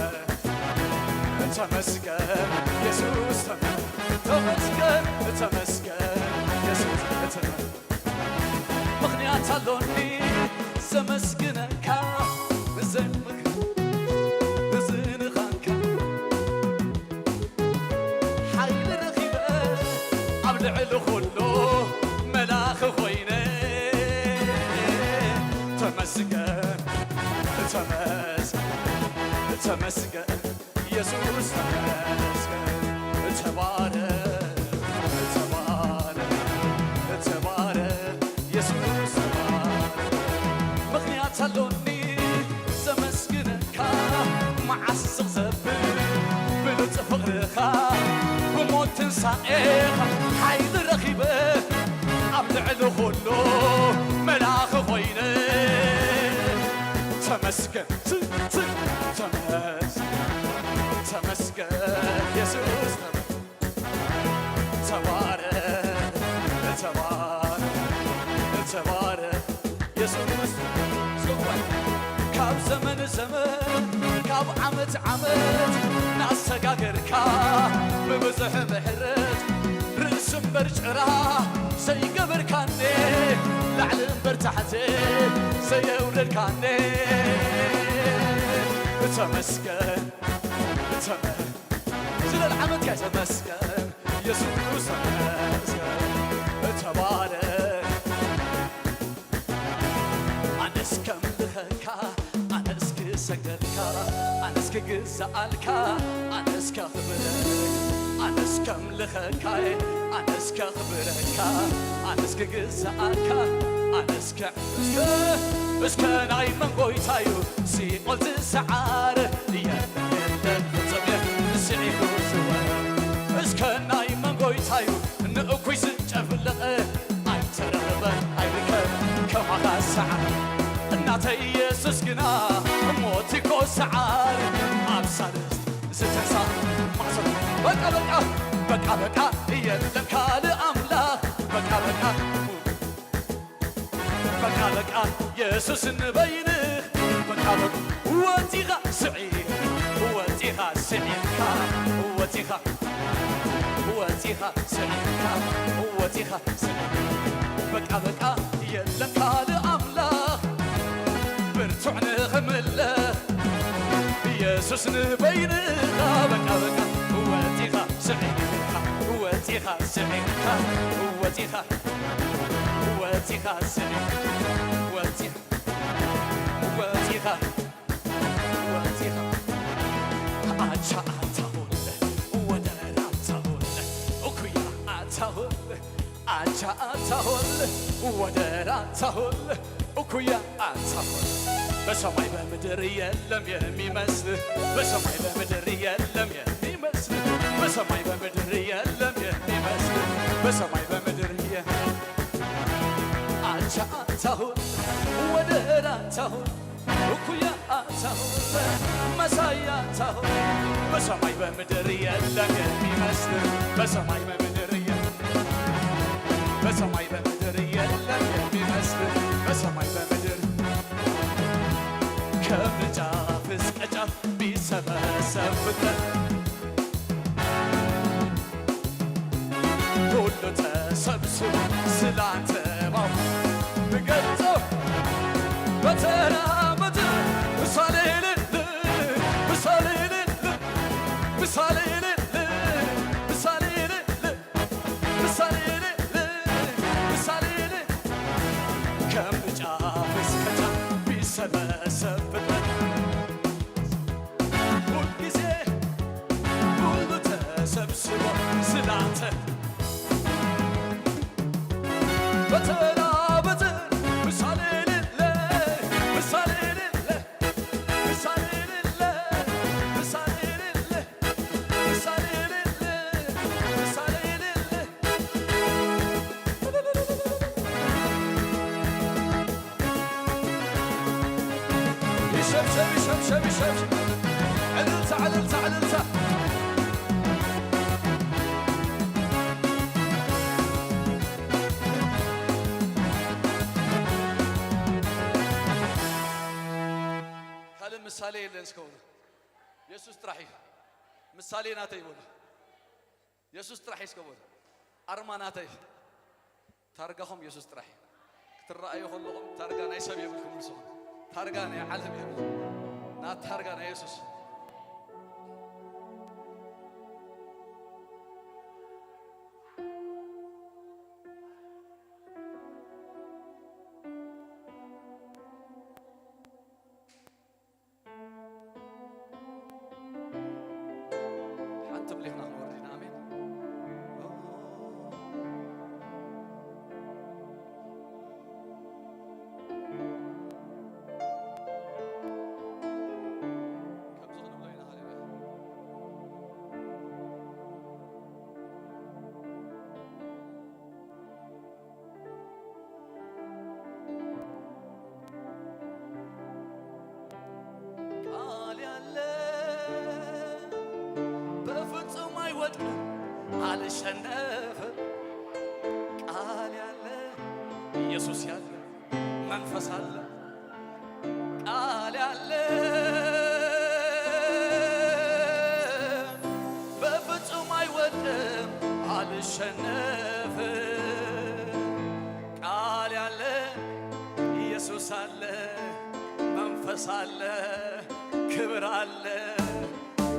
ተመስገን የሱስ፣ ተመ-፣ ተመስገን፣ ተመስገን የሱስ፣ ተመ-፣ ምኽንያት ኣሎኒ ዘመስግነካ፣ ዘምክ-፣ ዝንኻንካ ሓይሊ ረኺበ ኣብ ልዕሊ ኩሉ መላኺ ኮይነ። ተመስገን፣ ተመስ-፣ ተመስገን። የሱስ ተመስገን፣ ተባረክ፣ ተባረክ፣ ተባረክ፣ የሱስ ተባረክ። ምኽንያት ኣሎኒ ዘመስግነካ፣ መዓስ ስቕ ዘብል ብሉጽ ፍቕርኻ፣ ብሞት ትንሳኤኻ ሓይሊ ረኺበ ኣብ ልዕሊ ኩሉ መላኺ ኮይነ። ተመስገን፣ ት-፣ ት-፣ ተመስ-፣ ተመስገን የሱስ፣ ተባረክ፣ ተባረክ፣ ተባረክ የሱስ። ካብ ዘመን ዘመን፣ ካብ ዓመት ዓመት እናሰጋገርካ ብብዙሕ ምሕረት ርእሲ እምበር ጭራ ዘይገበርካኒ፣ ላዕሊ እምበር ታሕቲ ዘየውረድካኒ። ተመስገን፣ ተመ-፣ ስለል ዓመትካ ተመስገን፣ የሱስ ተመስገን፣ ተባረክ። ኣነስ ከምልኸካ፣ ኣነስ ክሰግደልካ፣ ኣነስ ክግዛኣልካ፣ ኣነስ ከኽብረካ፣ ኣነስ ከምልኸካ፣ ኣነስ ከኽብረካ፣ ኣነስ ክግዛኣልካ፣ ኣነስ ከ-፣ እስከ፣ እስከ ናይ መን ጎይታዩ ሲኦል ዝሰዓረ? የለን፣ የለን፣ ፍጹም የለን፣ ስዒሩ ዝወረ። እስከ ናይ መን ጎይታዩ ንእኩይ ዝጨፍለቐ? ኣይተረኽበን ኣይርከብን ከማኻ ሰዓረ። እናተይ የሱስ ግና ሞት እኮ ሰዓረ። ኣብ ሳልስት ዝተንሳ ማዕጾ በቃ በቃ በቃ በቃ የለን ካልእ ኣምላኽ በቃ በቃ በቃ በቃ የሱስ ንበይንኽ በቃ በቃ ወጺኻ ስዒ ወጺኻ ስዒካ ወጺኻ ወጺኻ ስዒካ ወጺኻ ስዒ በቃ በቃ የለን ካልእ ኣምላኽ ብርቱዕ ንኽምልኽ የሱስ ንበይንኻ በቃ በቃ ወጺኻ ስዒካ ወጺኻ ስዒካ ወጺኻ ወጺኻ ስዒ ወጺኻ ወጺኻ ወጺኻ ኣቻ ኣታሁል ወደር ኣታሁል እኩያ ኣታሁል ኣቻ ኣታሁል ወደር ኣታሁል እኩያ ኣታሁል በሰማይ በምድር የለም የሚመስል በሰማይ በምድር የለም የሚመስል በሰማይ በምድር የለም የሚመስል በሰማይ በምድር የ- አቻ አታሁን ወደር አታሁን እኩያ አታሁን መሳይ አታሁን በሰማይ በምድር የለም የሚመስል በሰማይ በምድር የ- በሰማይ በምድር የለም የሚመስል በሰማይ በምድር ከምጫፍ እስከ ጫፍ ቢሰበሰብ ፍጥረት ሁሉ ተሰብስቦ ስላንተ ባው ብገልጾ በተራ በተራ ምሳሌ ልል ምሳሌ ልል ምሳሌ ልል ምሳሌ ልል ምሳሌ ልል ምሳሌ ልል ከም ጫፍ እስከ ጫፍ ቢሰበሰብ ፍጥረት ሁልጊዜ ሁሉ ተሰብስቦ ስላንተ በተራ በተራ ምሳሌ ሌለ ምሳሌ ሌለ ምሳሌ ሌለ ምሳሌ ሌለ ምሳሌ ሌለ ምሳሌ ሌለ እሺ ሸብሸብ፣ ሸብሸብ፣ ሸብሸብ። ዕልልታ፣ ዕልልታ፣ ዕልልታ። ካልእ ምሳሌ የለን እስከ በሉ። የሱስ ጥራሕ እዩ። ምሳሌ ናተይ በሉ። የሱስ ጥራሕ እዩ እስከ በሉ። ኣርማ ናተይ። ታርጋኹም የሱስ ጥራሕ እዩ። ክትረኣዩ ከለኹም ታርጋ ናይ ሰብ የብልኩም ንስኹም። ታርጋ ናይ ዓለም የብልኩም። ናት ታርጋ ናይ የሱስ። ሓንቲ ብሌኽና ክንወርድ ኢና። ኣሜን። ከምዚ ክንብሎ ኢና። ሃሌሉያ። ቃል ያለ በፍጹም አይወድቅም፣ አልሸነፍም። ቃል ያለ ኢየሱስ ያለ መንፈስ አለ። ቃል ያለ በፍጹም አይወድቅም፣ አልሸነፍም። ቃል ያለ ኢየሱስ አለ፣ መንፈስ አለ፣ ክብር አለ፣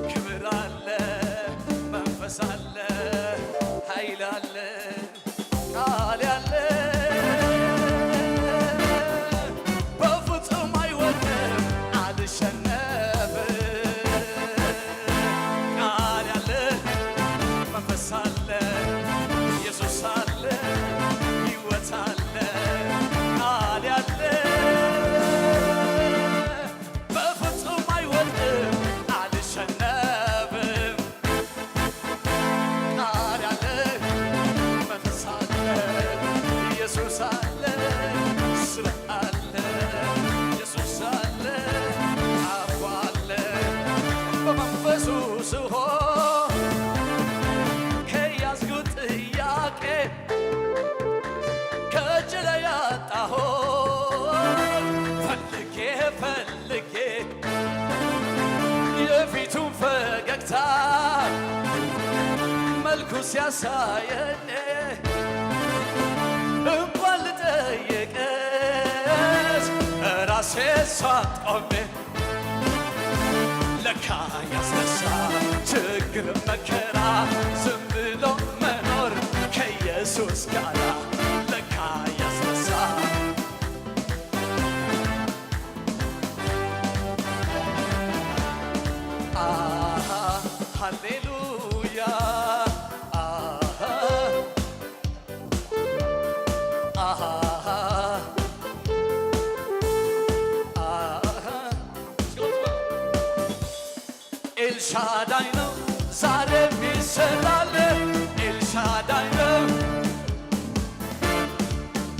ክብር አለ፣ መንፈስ አለ፣ ኃይል አለ። ቃል ያለ በፍጹም አይወድቅም፣ አልሸነፍም። ቃል ያለ መንፈስ አለ፣ ኢየሱስ አለ፣ ሕይወት አለ። ቃል ያለ በፍጹም አይወድቅም፣ አልሸነፍም። ቃል ያለ መንፈስ አለ፣ ኢየሱስ አለ፣ ስለ አለ፣ ኢየሱስ አለ፣ አብ አለ። በመንፈሱ ስሆን ከያዝኩት ጥያቄ ከእጅ ላይ ያጣሁት ፈልጌ ፈልጌ የፊቱን ፈገግታ መልኩ ሲያሳየኝ እንኳን ልጠይቅሽ ራሴ ሳቆሜ ለካ ያስነሳ ችግር መከራ ዝም ብሎ መኖር ከኢየሱስ ጋራ ለካ ያስነሳ። አሃ ሃሌሉያ አሃ አሃ አሃ ኤልሻዳይ ነው ዛሬም ይሰራል። ኤልሻዳይ ነው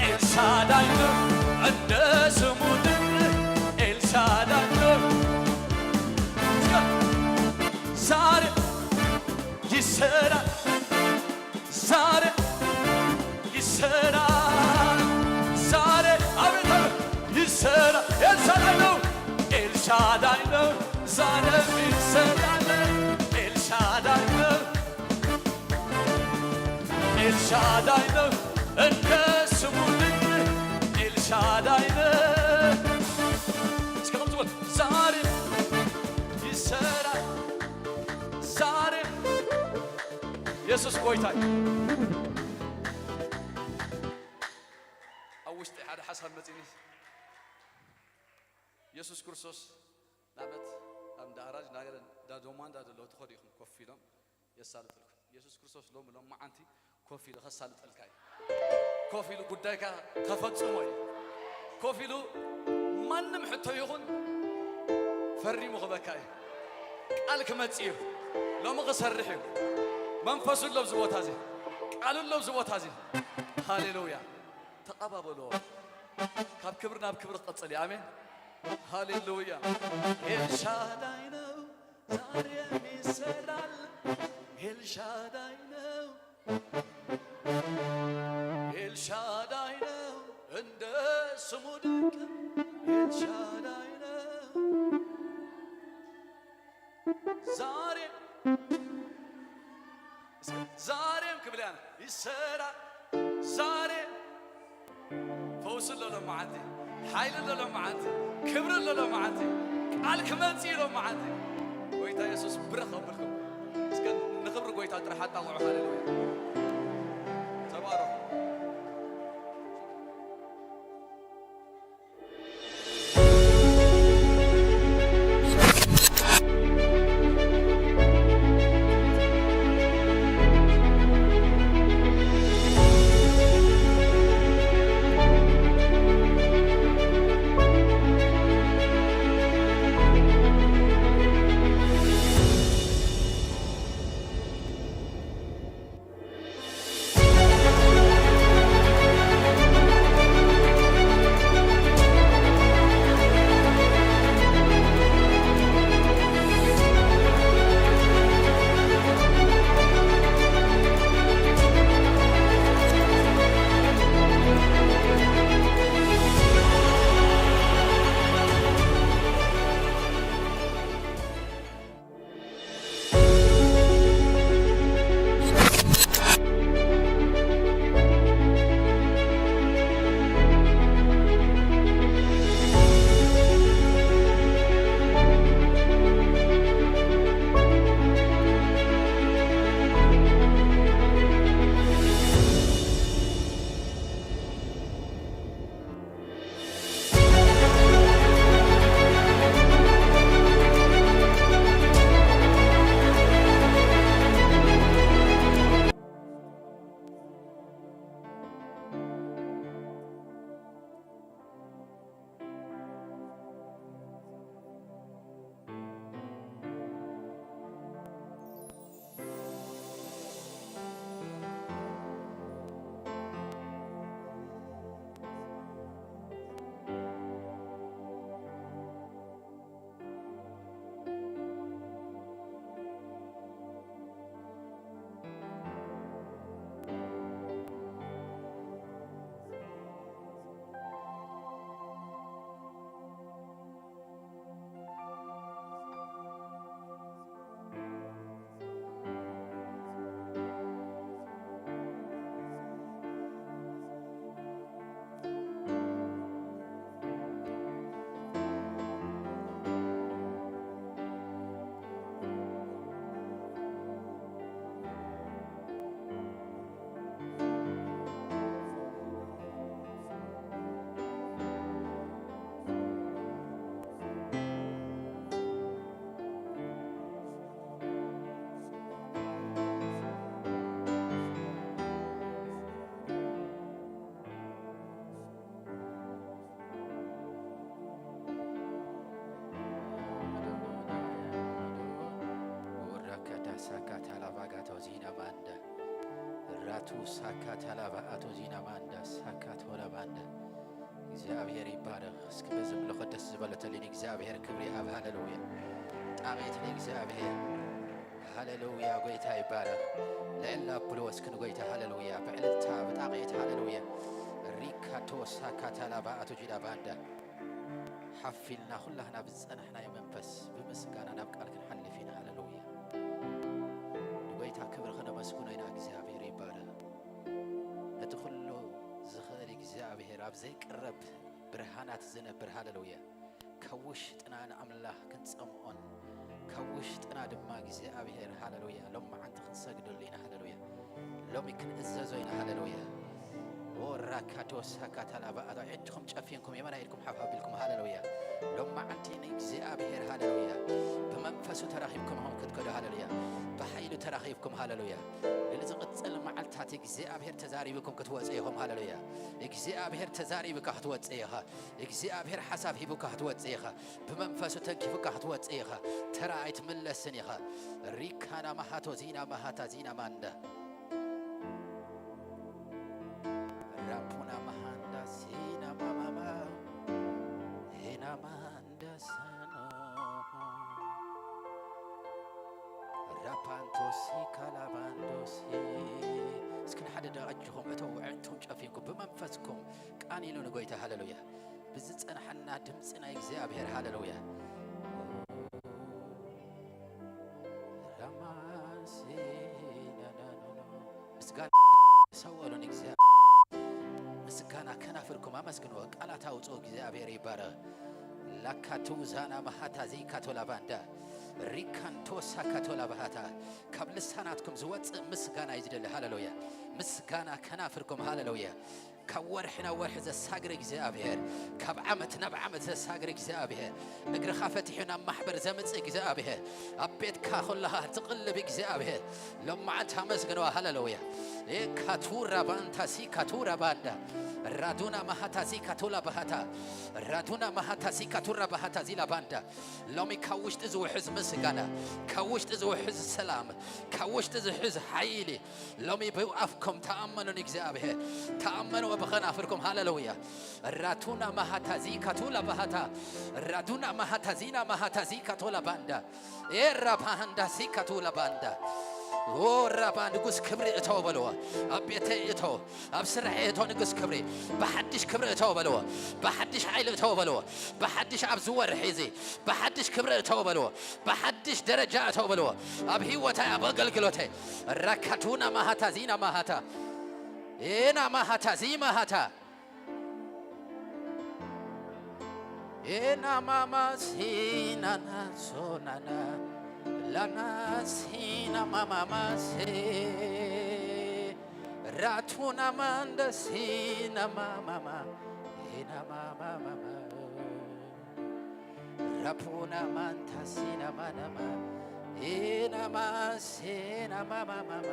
ኤልሻዳይ ነው እንደ ስሙ ድንቅ ኤልሻዳይ ነው። ዛሬ ይሰራል ዛሬ ይሰራል ዛሬ አቤት አቤት ይሰራል። ኤልሻዳይ ነው ኤልሻዳይ ነው ዛሬም ይሰራል። ኤልሻዳይ ነው ኤልሻዳይ ነው እንደ ስሙ ድንቅ ኤልሻዳይ ነው። እስከ ከምዚ በል ዛሬ ይሰራል ዛሬ የሱስ ጎይታ እዩ። ኣብ ውሽጢ ሓደ ሓሳብ መጺኒ። የሱስ ክርስቶስ ናበት ኣብ እንዳ ኣራጅ ናገለ እንዳ ዶማ እንዳ ደሎ ትኸዱ ኢኹም ኮፍ ኢሎም የሳልጥልኩም። የሱስ ክርስቶስ ሎም ሎም መዓንቲ ኮፍ ኢሉ ከሳልጠልካ እዩ። ኮፍ ኢሉ ጉዳይካ ከፈጽሞ እዩ። ኮፍ ኢሉ ማንም ሕቶ ይኹን ፈሪሙ ክበካ እዩ። ቃል ክመጽእ እዩ። ሎሚ ክሰርሕ እዩ። መንፈሱ ኣሎ ኣብዚ ቦታ እዚ። ቃሉ ኣሎ ኣብዚ ቦታ እዚ። ሃሌሉያ። ተቐባበልዎ። ካብ ክብሪ ናብ ክብሪ ክቐጽል እዩ። ኣሜን። ሃሌሉያ። ኤልሻዳይ ነው ዛሬም ይሰራል። ኤልሻዳይ ነው፣ ኤልሻዳይ ነው፣ እንደ ስሙ ድንቅ ኤልሻዳይ ነው። ዛሬም ዛሬም ክብል ያነ ይሰራል። ዛሬም ፈውሲ ኣሎ ሎመዓንቲ፣ ሓይሊ ኣሎ ሎመዓንቲ፣ ክብሪ ኣሎ ሎመዓንቲ፣ ቃል ክመጽእ እዩ ሎመዓንቲ። ጎይታ የሱስ ብርኽ ኣብልኩም። እስከ ንኽብሪ ጎይታ ጥራሕ ኣጣቕዑ። ሃሌሉያ። ተባረኹ። ራካዳ ሳካ ታላባ ጋቶ ዚና ማንዳ ራቱ ሳካ ታላባ ኣቶ ዚና ማንዳ ሳካ ቶላ ማንዳ። እግዚኣብሔር ይባረኽ። እስኪ በዚ ምልኾ ደስ ዝበለተልኝ እግዚኣብሔር ክብሪ ኣብ ሃሌሉያ። ጣቕዒት ንእግዚኣብሔር። ሃሌሉያ፣ ጎይታ ይባረኽ። ልዕል ኣብሎ እስኪ ንጎይታ ሃሌሉያ። ብዕልልታ፣ ብጣቕዒት ሃሌሉያ። ሪካቶ ሳካ ታላባ ኣቶ ጂዳ ባንዳ። ሓፍ ኢልና ኩላህና ብዝጸናሕናዮ መንፈስ ብምስጋና ናብ ቃል ክንሓልፍ ኢና። ሃሌሉያ። ንጎይታ ክብሪ ከነመስግኖ ኢና። እግዚኣብሔር ይባረኽ። ነቲ ኩሉ ዝኽእል እግዚኣብሔር ኣብ ዘይቅረብ ብርሃናት ዝነብር፣ ሃሌሉያ፣ ካብ ውሽጥና ንኣምላኽ ክንጸምኦን ካብ ውሽጥና ድማ እግዚኣብሔር፣ ሃሌሉያ፣ ሎም መዓንቲ ክንሰግደሉ ኢና። ሃሌሉያ። ሎሚ ክንእዘዞ ኢና። ሃሌሉያ። ኦ ራካዶ ሳካታላ ባኣዶ፣ ኢድኩም ጨፊንኩም የማናይ ኢድኩም ሓፍ ኣቢልኩም፣ ሃሌሉያ። ሎም መዓንቲ ንእግዚኣብሔር፣ ሃሌሉያ፣ ብመንፈሱ ተራኺብኩም ኢኹም ክትከዱ፣ ሃሌሉያ። ብሓይሉ ተራኺብኩም፣ ሃሌሉያ። ንዝቕጽል መዓልታት እግዚኣብሔር ተዛሪብኩም ክትወጽእ ኢኹም፣ ሃሌሉያ። እግዚኣብሔር ተዛሪብካ ክትወጽእ ኢኻ። እግዚኣብሔር ሓሳብ ሂቡካ ክትወጽእ ኢኻ። ብመንፈሱ ተንኪፉካ ክትወጽእ ኢኻ። ተራ ኣይትምለስን ኢኻ። ሪካና ማሃቶ ዚና ማሃታ ዚና ማንዳ ራፑና ማሃንዳ ዚና ማማማ ሄና ማንዳ ኣጆኹም እተው፣ ኣዒንትኩም ጨፊንኩም ብመንፈስኩም ቃኒሉ ንጎይታ። ሃሌሉያ። ብዝጸንሐና ድምጺ ናይ እግዚኣብሔር። ሃሌሉያ። ምስጋና ሰውእሉን እግዚኣብሔር። ምስጋና ከናፍርኩም ኣመስግንዎ፣ ቃላት ኣውጽኡ፣ እግዚኣብሔር ይባረኽ። ላካቱ ዛና ማሃታ ዚካቶላ ባንዳ ሪካንቶ ሳካቶላ ባሃታ። ካብ ልሳናትኩም ዝወጽእ ምስጋና እዩ ዝደሊ። ሃሌሉያ። ምስጋና ከናፍርኩም። ሃሌሉያ። ካብ ወርሒ ናብ ወርሒ ዘሳግር እግዚኣብሔር፣ ካብ ዓመት ናብ ዓመት ዘሳግር እግዚኣብሔር፣ እግርኻ ፈቲሑ ናብ ማሕበር ዘምጽእ እግዚኣብሔር፣ ኣብ ቤትካ ኩለኻ ዝቕልብ እግዚኣብሔር፣ ሎማዓንቲ ኣመስግንዋ። ሃሌሉያ። ኤካቱራ ባንታ ሲካቱራ ባንዳ ራዱና ማሃታ ሲካቱላ ባሃታ ራዱና ማሃታ ሲካቱራ ባሃታ ዚላ ባንዳ። ሎሚ ካብ ውሽጢ ዝውሕዝ ምስጋና፣ ካብ ውሽጢ ዝውሕዝ ሰላም፣ ካብ ውሽጢ ዝውሕዝ ሓይሊ፣ ሎሚ ብኣፍኩም ተኣመኑ ንእግዚኣብሔር፣ ተኣመኑ ብኸናፍርኩም። ሃሌሉያ። ራቱና ማሃታ ዚካቱላ ባሃታ ራዱና ማሃታ ዚና ማሃታ ዚካቶላ ባንዳ ኤራ ባሃንዳ ሲካቱላ ባንዳ። ኦ ራባ ንጉስ ክብሪ እተው በልዎ። ኣብ ቤተይ እተው፣ ኣብ ስራሐይ እተው ንጉስ ክብሪ። ብሓድሽ ክብሪ እተው በልዎ። ብሓድሽ ሓይሊ እተው በልዎ። ብሓድሽ ኣብዚ ወርሒ እዚ ብሓድሽ ክብሪ እተው በልዎ። ብሓድሽ ደረጃ እተው በልዎ። ኣብ ህይወታይ፣ ኣብ ኣገልግሎተይ። ራካቱና ማሃታ ዚና ማሃታ ኤና ማሃታ ዚ ማሃታ ኤና ማማ ሲናና ሶናና ላና ሲና ማማማ ሴ ራቱና ማንደ ሲና ማማማ ኤና ማማማማ ራፑና ማንታ ሲና ማናማ ኤና ማሴና ማማማማ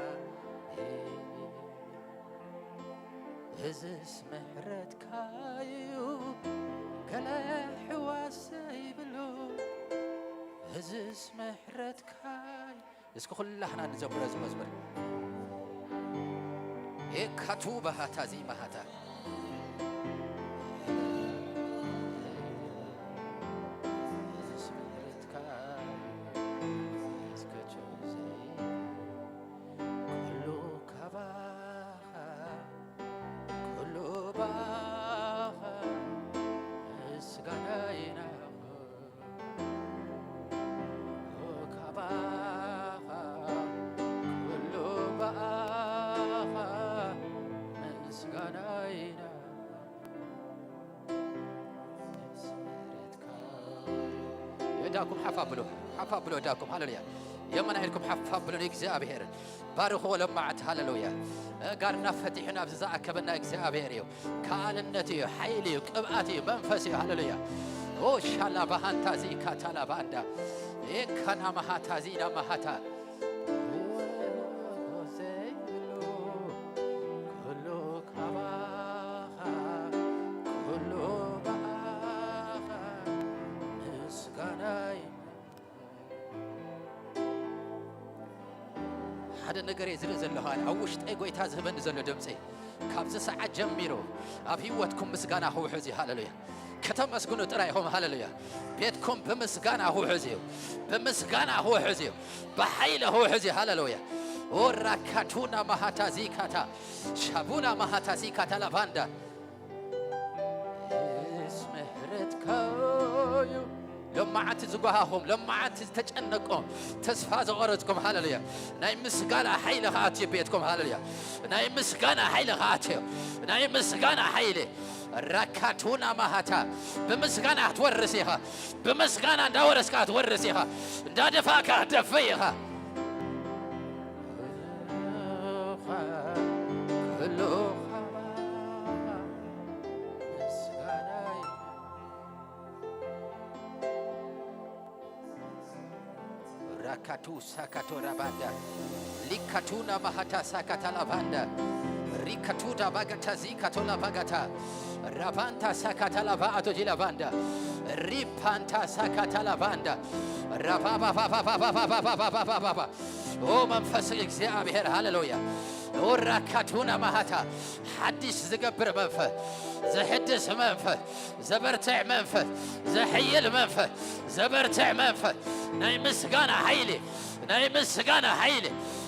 እዝስ ምሕረትካዩ ገለ ሕዋስ ዘይብሉ እዝስ ምሕረትካዩ እስኪ ኩላህና ንዘምሮ እዚ መዝሙር ኤካቱ ባሃታ ዚ ማሃታ እዝስ ምሕረትካዩ እስከ ጆዜ ኩሉ ካባኻ ኩሉ ባኻ ምስጋና ይናኹ ካባኻ ኩሉ ባኻ ምስጋና ይናኹ የእዳኩም ሓፍ ኣብሉ፣ ሓፍ ኣብሉ እዳኩም። ሃሌሉያ። የመና ኢድኩም ሓፍ ኣብሉ ንእግዚኣብሔር። ባርኽዎ ለማዓት። ሃሌሉያ። ጋርና ፈቲሑ ናብዚ ዝኣከበና እግዚኣብሔር እዩ። ከኣልነት እዩ፣ ሓይሊ እዩ፣ ቅብኣት እዩ፣ መንፈስ እዩ። ሃሌሉያ። ኦ ሻላ ባሃንታ ዚ ካታላ ባንዳ ኤካና ማሃታ ዚና ማሃታ ዘይብሉ ኩሉ ካባኻ ኩሉ ብኣኻ ምስጋናይ ሓደ ነገር እየ ዝርኢ ዘለኹ ኣነ ኣብ ውሽጠይ ጎይታ ዝህበኒ ዘሎ ድምፂ ካብዚ ሰዓት ጀሚሩ ኣብ ህይወትኩም ምስጋና ክውሕዝ እዩ። ሃሌሉያ። ከተመስግኑ ጥራይ ኢኹም። ሃሌሉያ። ቤትኩም ብምስጋና ክውሕዝ እዩ። ብምስጋና ክውሕዝ እዩ። ብሓይሊ ክውሕዝ እዩ። ሃሌሉያ። ኦራካቱና ማሃታ ዚካታ ሻቡና ማሃታ ዚካታ ላቫንዳ ስ ምሕረትካዩ ሎማዓንቲ ዝጓሃኹም ሎማዓንቲ ዝተጨነቆም ተስፋ ዝቆረፅኩም ሃሌሉያ ናይ ምስጋና ሓይሊ ከኣትዩ ቤትኩም ሃሌሉያ ናይ ምስጋና ሓይሊ ከኣትዩ ናይ ምስጋና ሓይሊ ራካቱና ማሃታ ብምስጋና ክትወርስ ኢኻ ብምስጋና እንዳወረስካ ክትወርስ ኢኻ እንዳደፋእካ ክትደፍእ ኢኻ ራካቱ ሳካቶ ራባንዳ ሊካቱና ማሃታ ሳካታ ላቫንዳ ሪካቱዳ ባጋታ ዚካቶ ላቫጋታ ራቫንታ ሳካታ ላቫ ኣቶጂ ላቫንዳ ሪፓንታ ሳካታ ላቫንዳ ራባባባባባባባባባባባ ኦ መንፈስ እግዚኣብሔር ሃሌሉያ ኦራካቱና ማሃታ ሓድሽ ዝገብር መንፈስ ዘሕድስ መንፈስ ዘበርትዕ መንፈስ ዘሕይል መንፈስ ዘበርትዕ መንፈስ ናይ ምስጋና ሓይሊ ናይ ምስጋና ሓይሊ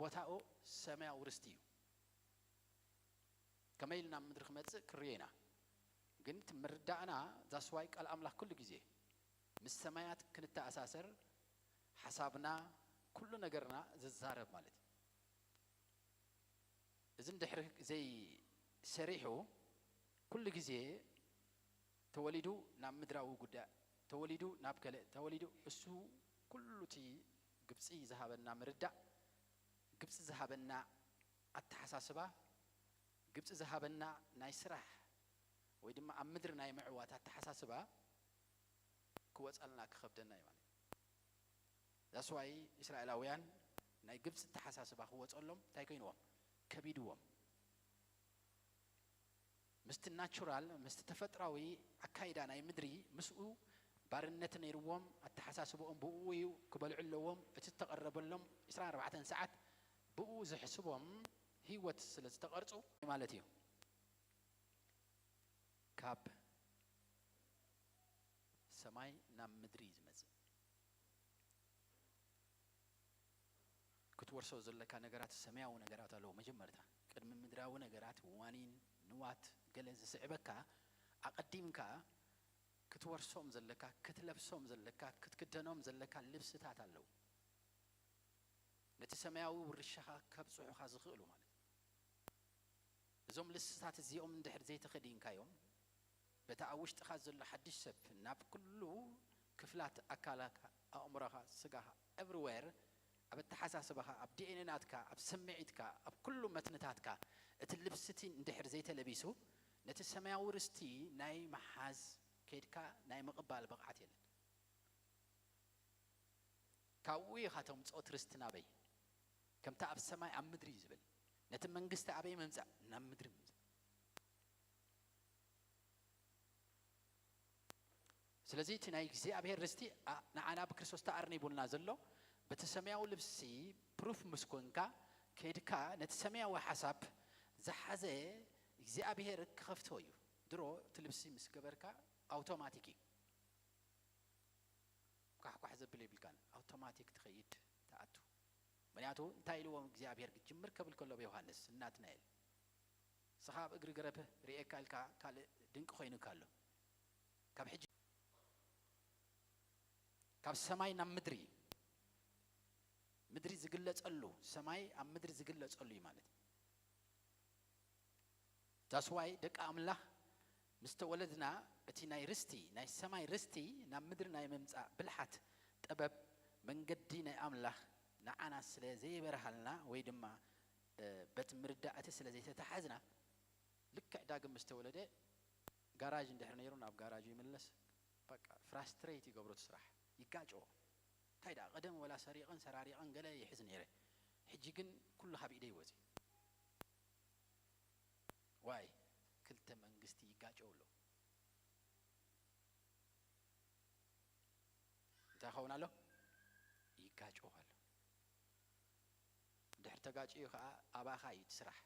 ቦታኡ ሰማያዊ ርስቲ እዩ። ከመይ ኢሉ ናብ ምድሪ ክመጽእ ክርእዮ ኢና። ግን እቲ ምርዳእና ዛስዋይ ቃል ኣምላኽ ኩሉ ግዜ ምስ ሰማያት ክንተኣሳሰር ሓሳብና ኩሉ ነገርና ዝዛረብ ማለት እዩ። እዚ እንድሕሪ ዘይሰሪሑ ኩሉ ግዜ ተወሊዱ ናብ ምድራዊ ጉዳይ ተወሊዱ ናብ ገለ ተወሊዱ እሱ ኩሉ እቲ ግብፂ ዝሃበና ምርዳእ ግብፂ ዝሃበና ኣተሓሳስባ ግብፂ ዝሃበና ናይ ስራሕ ወይ ድማ ኣብ ምድሪ ናይ ምዕዋት ኣተሓሳስባ ክወፃልና ክኸብደና እዩ ማለት እዩ። ዛስዋይ እስራኤላውያን ናይ ግብፂ ኣተሓሳስባ ክወፀሎም እንታይ ኮይንዎም ከቢድዎም ምስቲ ናቹራል ምስቲ ተፈጥራዊ ኣካይዳ ናይ ምድሪ ምስኡ ባርነት ነይርዎም ኣተሓሳስብኦም ብኡ እዩ ክበልዑ ኣለዎም እቲ ዝተቐረበሎም 24 ሰዓት ብኡ ዝሕስቦም ህይወት ስለ ዝተቐርፁ ማለት እዩ። ካብ ሰማይ ናብ ምድሪ እዩ ዝመፅእ ክትወርሶ ዘለካ ነገራት ሰማያዊ ነገራት ኣለዎ መጀመርታ ቅድሚ ምድራዊ ነገራት ዋኒን ንዋት ገለ ዝስዕበካ ኣቐዲምካ ክትወርሶም ዘለካ ክትለብሶም ዘለካ ክትክደኖም ዘለካ ልብስታት ኣለዉ ነቲ ሰማያዊ ውርሻኻ ከብፅሑኻ ዝኽእሉ ማለት እዩ እዞም ልብስታት እዚኦም እንድሕር ዘይተኸዲንካዮም በቲ ኣብ ውሽጥኻ ዘሎ ሓድሽ ሰብ ናብ ኩሉ ክፍላት ኣካላካ ኣእምሮኻ ስጋኻ everywhere ኣብ ኣተሓሳስባኻ ኣብ ዲኤንኤ ናትካ ኣብ ስምዒትካ ኣብ ኩሉ መትንታትካ እቲ ልብስቲ እንድሕር ዘይተለቢሱ ነቲ ሰማያዊ ርስቲ ናይ ምሓዝ ከይድካ ናይ ምቕባል ብቕዓት የለን ካብኡ ኢኻ ተምፅኦ ትርስቲ ናበይ ከምቲ ኣብ ሰማይ ኣብ ምድሪ እዩ ዝብል ነቲ መንግስቲ ኣበይ ምምፃእ ናብ ምድሪ ምምፃእ ስለዚ እቲ ናይ እግዚኣብሔር ርስቲ ንዓና ብክርስቶስ ተኣርኒቡልና ዘሎ በቲ ሰማያዊ ልብሲ ፕሩፍ ምስ ኮንካ ከይድካ ነቲ ሰማያዊ ሓሳብ ዝሓዘ እግዚኣብሔር ክኸፍቶ እዩ ድሮ እቲ ልብሲ ምስ ገበርካ ኣውቶማቲክ እዩ ኳሕኳሕ ዘብል የብልካን ኣውቶማቲክ ትኸይድ ትኣቱ ምክንያቱ እንታይ ኢልዎም እግዚኣብሔር ክጅምር ከብል ከሎ ብ ዮሃንስ እናትናኤል ስኻ ኣብ እግሪ ገረብ ርእየካ ኢልካ ካልእ ድንቂ ኮይኑካ ኣሎ ካብ ሕጂ ካብ ሰማይ ናብ ምድሪ ምድሪ ዝግለጸሉ ሰማይ ኣብ ምድሪ ዝግለጸሉ እዩ ማለት እዩ ዛስዋይ ደቂ ኣምላኽ ምስ ተወለድና እቲ ናይ ርስቲ ናይ ሰማይ ርስቲ ናብ ምድሪ ናይ ምምጻእ ብልሓት ጥበብ መንገዲ ናይ ኣምላኽ ንዓና ስለ ዘይበርሃልና ወይ ድማ በቲ ምርዳእ እቲ ስለ ዘይተታሓዝና ልክዕ ዳግም ምስ ተወለደ ጋራጅ እንድሕር ነይሩ ናብ ጋራጁ ይምለስ በቃ ፍራስትሬት ይገብሮ እቲ ስራሕ ይጋጨዎ እንታይ ደኣ ቀደም ወላ ሰሪቕን ሰራሪቕን ገለ ይሕዝ ነይረ ሕጂ ግን ኩሉ ካብ ኢደይ ወፂ ዋይ ክልተ መንግስቲ ይጋጨው ኣሎ እንታይ ኸውን ኣሎ ይጋጨው ኣሎ እንድሕር ተጋጭዩ ከዓ ኣባኻ እዩ ትስራሕ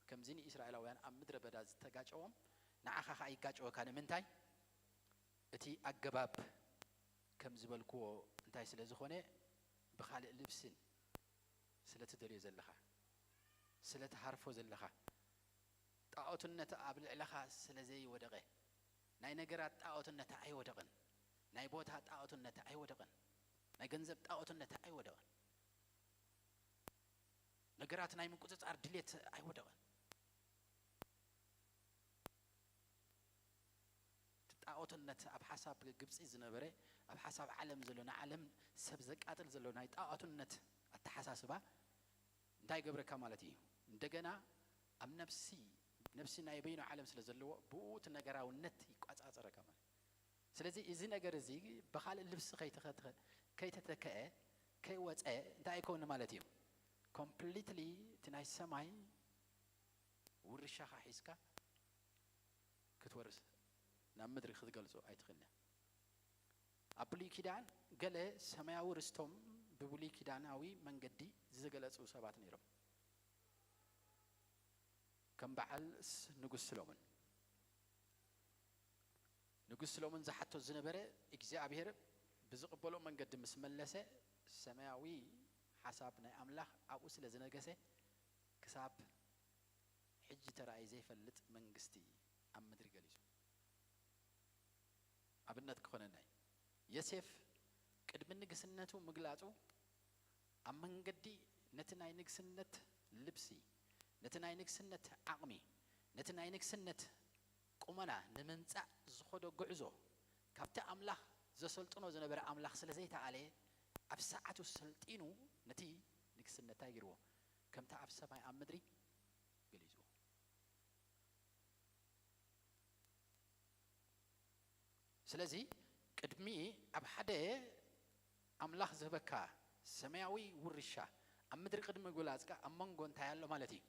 ከምዚ ንእስራኤላውያን ኣብ ምድረ በዳ ዝተጋጨዎም ንዓኻ ከዓ ይጋጨወካ ንምንታይ እቲ ኣገባብ ከም ዝበልክዎ እንታይ ስለ ዝኾነ ብኻልእ ልብስን ስለ ትደልዮ ዘለኻ ስለ ትሃርፎ ዘለኻ ጣዖትነት ኣብ ልዕለኻ ስለ ዘይወደቐ ናይ ነገራት ጣዖትነት ኣይወደቕን ናይ ቦታ ጣዖትነት ኣይወደቕን ናይ ገንዘብ ጣዖትነት ኣይወደቕን ነገራት ናይ ምቁፅፃር ድሌት ኣይወደቐን ጣዖትነት ኣብ ሓሳብ ግብፂ ዝነበረ ኣብ ሓሳብ ዓለም ዘሎ ንዓለም ሰብ ዘቃጥል ዘሎ ናይ ጣዖትነት ኣተሓሳስባ እንታይ ገብረካ ማለት እዩ እንደገና ኣብ ነብሲ ነብሲ ናይ በይኑ ዓለም ስለ ዘለዎ ብኡ እቲ ነገራውነት ይቋፃፀረካ ማለት ስለዚ እዚ ነገር እዚ ብካልእ ልብሲ ከይተተከአ ከይወፀ እንታይ ይከውን ማለት እዩ ኮምፕሊትሊ እቲ ናይ ሰማይ ውርሻኻ ሒዝካ ክትወርስ ናብ ምድሪ ክትገልጾ ኣይትኽእልን ኣብ ብሉይ ኪዳን ገለ ሰማያዊ ርስቶም ብብሉይ ኪዳናዊ መንገዲ ዝገለጹ ሰባት ነይሮም ከም በዓል ንጉስ ስሎሞን ንጉስ ስሎሞን ዝሓቶ ዝነበረ እግዚኣብሔር ብዝቕበሎ መንገዲ ምስ መለሰ ሰማያዊ ሓሳብ ናይ ኣምላኽ ኣብኡ ስለ ዝነገሰ፣ ክሳብ ሕጂ ተራእዩ ዘይፈልጥ መንግስቲ ኣብ ምድሪ ገሊጹ። ኣብነት ክኾነና እዩ። ዮሴፍ ቅድሚ ንግስነቱ ምግላጹ፣ ኣብ መንገዲ ነቲ ናይ ንግስነት ልብሲ፣ ነቲ ናይ ንግስነት ዓቕሚ፣ ነቲ ናይ ንግስነት ቁመና ንምምጻእ ዝኸዶ ጉዕዞ፣ ካብቲ ኣምላኽ ዘሰልጥኖ ዝነበረ ኣምላኽ ስለ ዘይተኣለ፣ ኣብ ሰዓቱ ሰልጢኑ ነቲ ንግስነት እንታይ ገይርዎ? ከምቲ ኣብ ሰማይ ኣብ ምድሪ ገሊጽዎ። ስለዚ ቅድሚ ኣብ ሓደ ኣምላኽ ዝህበካ ሰማያዊ ውርሻ ኣብ ምድሪ ቅድሚ ምግላጽካ ኣብ መንጎ እንታይ ኣሎ ማለት እዩ?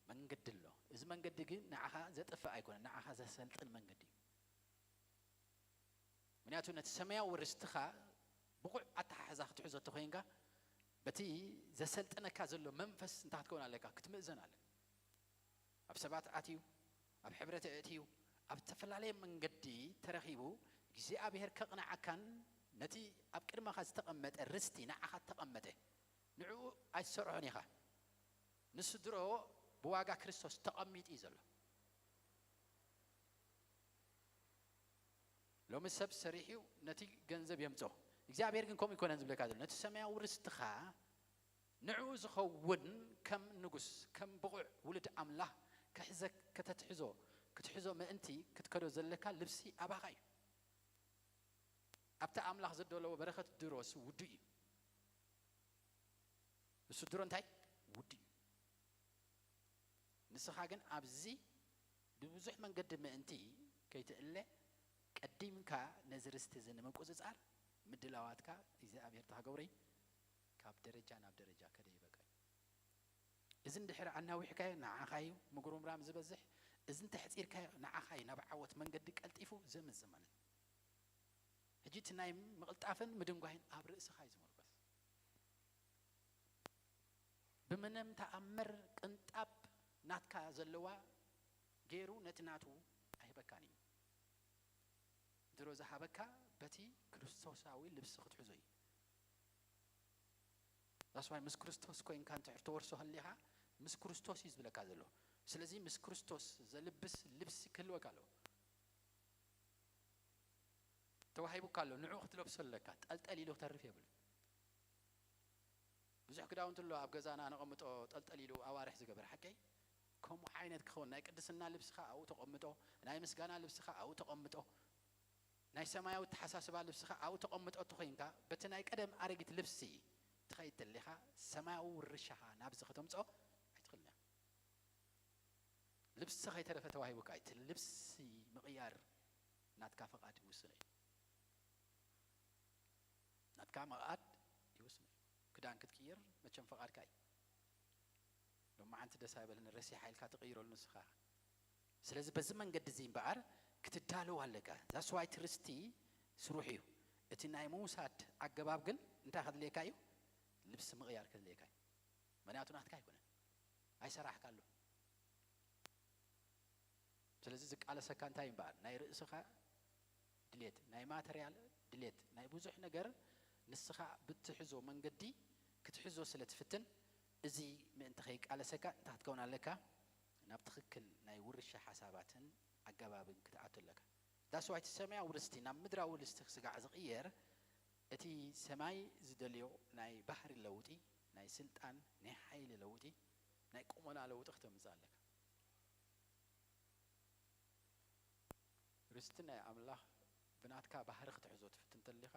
መንገዲ ኣሎ። እዚ መንገዲ ግን ንዓኻ ዘጥፍእ ኣይኮነን፣ ንዓኻ ዘሰልጥን መንገዲ እዩ። ምክንያቱ ነቲ ሰማያዊ ርስትኻ ብቑዕ ኣተሓሕዛ ክትሕዞ እንተኾይንካ፣ በቲ ዘሰልጥነካ ዘሎ መንፈስ እንታይ ክትከውን ኣለካ? ክትምእዘን ኣለካ። ኣብ ሰባት ኣትዩ፣ ኣብ ሕብረት ኣእትዩ፣ ኣብ ዝተፈላለየ መንገዲ ተረኺቡ፣ እግዚኣብሔር ከቕንዓካን ነቲ ኣብ ቅድመኻ ዝተቐመጠ ርስቲ ንዓኻ ተቐመጠ፣ ንዕኡ ኣይትሰርሖን ኢኻ። ንሱ ድሮ ብዋጋ ክርስቶስ ተቐሚጡ እዩ ዘሎ። ሎሚ ሰብ ሰሪሑ ነቲ ገንዘብ የምጾ። እግዚኣብሔር ግን ከምኡ ይኮነን ዝብለካ ዘሎ። ነቲ ሰማያዊ ርስትኻ ንዕኡ ዝኸውን ከም ንጉስ፣ ከም ብቑዕ ውሉድ ኣምላኽ ክሕዘ-፣ ከተትሕዞ፣ ክትሕዞ ምእንቲ ክትከዶ ዘለካ ልብሲ ኣባኻ እዩ። ኣብቲ ኣምላኽ ዘደለዎ በረኸት ድሮስ ውዱእ እዩ። እሱ ድሮ እንታይ? ውዱእ እዩ። ንስኻ ግን ኣብዚ ብብዙሕ መንገዲ ምእንቲ ከይትእለ፣ ቀዲምካ ነዚ ርስቲ እዚ ንምቁጽጻር ምድላዋትካ እግዚኣብሔር እንታይ ክገብሮ እዩ? ካብ ደረጃ ናብ ደረጃ ከደይበካ እዩ። እዚ እንድሕር ኣናዊሕካዮ ንዓኻ እዩ ምጉርምራም ዝበዝሕ፣ እዚ እንተሕጺርካዮ ንዓኻ እዩ ናብ ዓወት መንገዲ ቀልጢፉ ዘምዝእ ማለት እዩ። ሕጂ እቲ ናይ ምቕልጣፍን ምድንጓይን ኣብ ርእስኻ እዩ ዝምርኮስ። ብምንም ተኣምር ቅንጣብ ናትካ ዘለዋ ገይሩ ነቲ ናቱ ኣይህበካን እዩ። ድሮ ዝሃበካ በቲ ክርስቶሳዊ ልብሲ ክትሕዞ እዩ። That's why ምስ ክርስቶስ ኮይንካ እንድሕር ትወርሶ ሃሊኻ፣ ምስ ክርስቶስ እዩ ዝብለካ ዘሎ። ስለዚ ምስ ክርስቶስ ዘልብስ ልብሲ ክህልወካ ኣለዎ። ተዋሂቡካ ኣሎ፣ ንዕኡ ክትለብሶ ኣለካ። ጠልጠል ኢሉ ክተርፍ የብሉን። ብዙሕ ክዳውንቲ ኣሎ ኣብ ገዛና ነቐምጦ፣ ጠልጠል ኢሉ ኣዋርሕ ዝገበር፣ ሓቀይ? ከምኡ ዓይነት ክኸውን፣ ናይ ቅድስና ልብስኻ ኣብኡ ተቐምጦ፣ ናይ ምስጋና ልብስኻ ኣብኡ ተቐምጦ፣ ናይ ሰማያዊ ኣተሓሳስባ ልብስኻ ኣብኡ ተቐምጦ እንተኾይንካ፣ በቲ ናይ ቀደም ኣረጊት ልብሲ ትኸይድ ተሊኻ፣ ሰማያዊ ውርሻኻ ናብዚ ከተምጽኦ ኣይትኽእልን ኢኻ። ልብሲ ከይተረፈ ተዋሂቡካ እዩ። እቲ ልብሲ ምቕያር ናትካ ፈቓድ ይውስኖ እዩ። ናትካ መቕኣድ ይውስኖ እዩ። ክዳን ክትቅይር መቸም ፈቓድካ እዩ። ሎማዓንቲ ደስ ኣይበለኒ፣ ረሲሓ ኢልካ ትቕይረሉ ንስኻ። ስለዚ በዚ መንገዲ እዚ እምበኣር ክትዳለው ኣለካ። That's why እቲ ርስቲ ስሩሕ እዩ። እቲ ናይ ምውሳድ ኣገባብ ግን እንታይ ከድልየካ እዩ? ልብሲ ምቕያር ከድልየካ እዩ። ምክንያቱ ናትካ ኣይኮነን። ኣይሰራሕካሉ። ስለዚ ዝቃለሰካ እንታይ እምበኣር? ናይ ርእስኻ ድሌት፣ ናይ ማተርያል ድሌት፣ ናይ ብዙሕ ነገር ንስኻ ብትሕዞ መንገዲ ክትሕዞ ስለ ትፍትን፣ እዚ ምእንቲ ከይቃለሰካ እንታይ ክትከውን ኣለካ? ናብ ትኽክል ናይ ውርሻ ሓሳባትን ኣገባብን ክትኣቱ ኣለካ። That's why እቲ ሰማያዊ ርስቲ ናብ ምድራዊ ርስቲ ስጋዕ ዝቕየር፣ እቲ ሰማይ ዝደልዮ ናይ ባህሪ ለውጢ፣ ናይ ስልጣን፣ ናይ ሓይሊ ለውጢ፣ ናይ ቁመና ለውጢ ክተምጽእ ኣለካ። ርስቲ ናይ ኣምላኽ ብናትካ ባህሪ ክትሕዞ ትፍትን እንተሊኻ፣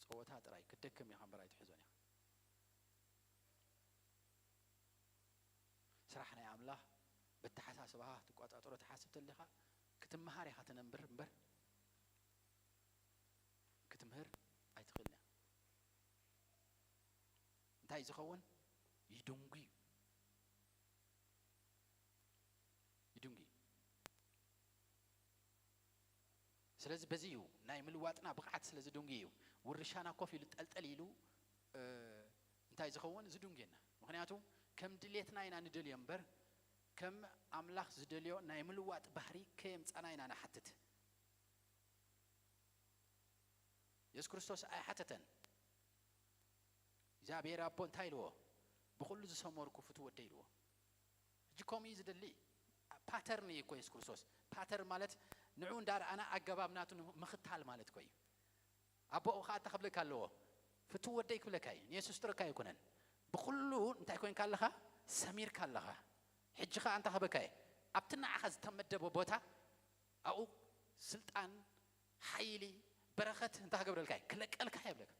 ጸወታ ጥራይ ክትደክም ኢኻ እምበር ኣይትሕዞን ኢኻ። ስራሕ ናይ ኣምላኽ በተሓሳስባኻ ክትቋጻጸሮ ትሓስብ ተሊኻ፣ ክትመሃር ኢኻ ትነብር እምበር፣ ክትምህር ኣይትኽእልን ኢኻ። እንታይ ዝኸውን? ይድንጉ እዩ። ይድንጉ እዩ። ስለዚ በዚ እዩ ናይ ምልዋጥና ብቕዓት ስለ ዝድንጉ እዩ። ውርሻና ኮፍ ኢሉ ጠልጠል ኢሉ፣ እ፣ እንታይ ዝኸውን? ዝድንጉየና። ምኽንያቱ ከም ድሌትና ኢና ንደልዮ እምበር፣ ከም ኣምላኽ ዝደልዮ ናይ ምልዋጥ ባህሪ ከየምጻና ኢና ንሓትት። የሱስ ክርስቶስ ኣይሓተተን። እግዚኣብሔር ኣቦ እንታይ ኢልዎ? "ብኹሉ ዝሰመርኩ ፍቱ ወደይ" ኢልዎ። ሕጂ ከምኡ እዩ ዝደሊ። ፓተርን እዩ እኮ የሱስ ክርስቶስ። ፓተርን ማለት ንዑ እንዳረኣና ኣገባብ ናቱ ምኽታል ማለት እኮ እዩ። ኣቦኡ ኸዓ እንታይ ክብለካ ኣለዎ? "ፍቱ ወደይ" ክብለካ እዩ። ንየሱስ ጥርካ ኣይኮነን። ብኹሉ እንታይ ኮይንካ ኣለኻ? ሰሚርካ ኣለኻ። ሕጂ ኸዓ እንታይ ክበካ እየ? ኣብቲ ንዓኻ ዝተመደበ ቦታ ኣብኡ ስልጣን፣ ሓይሊ፣ በረኸት እንታይ ክገብረልካ እየ? ክለቀልካ እየ ብለካ።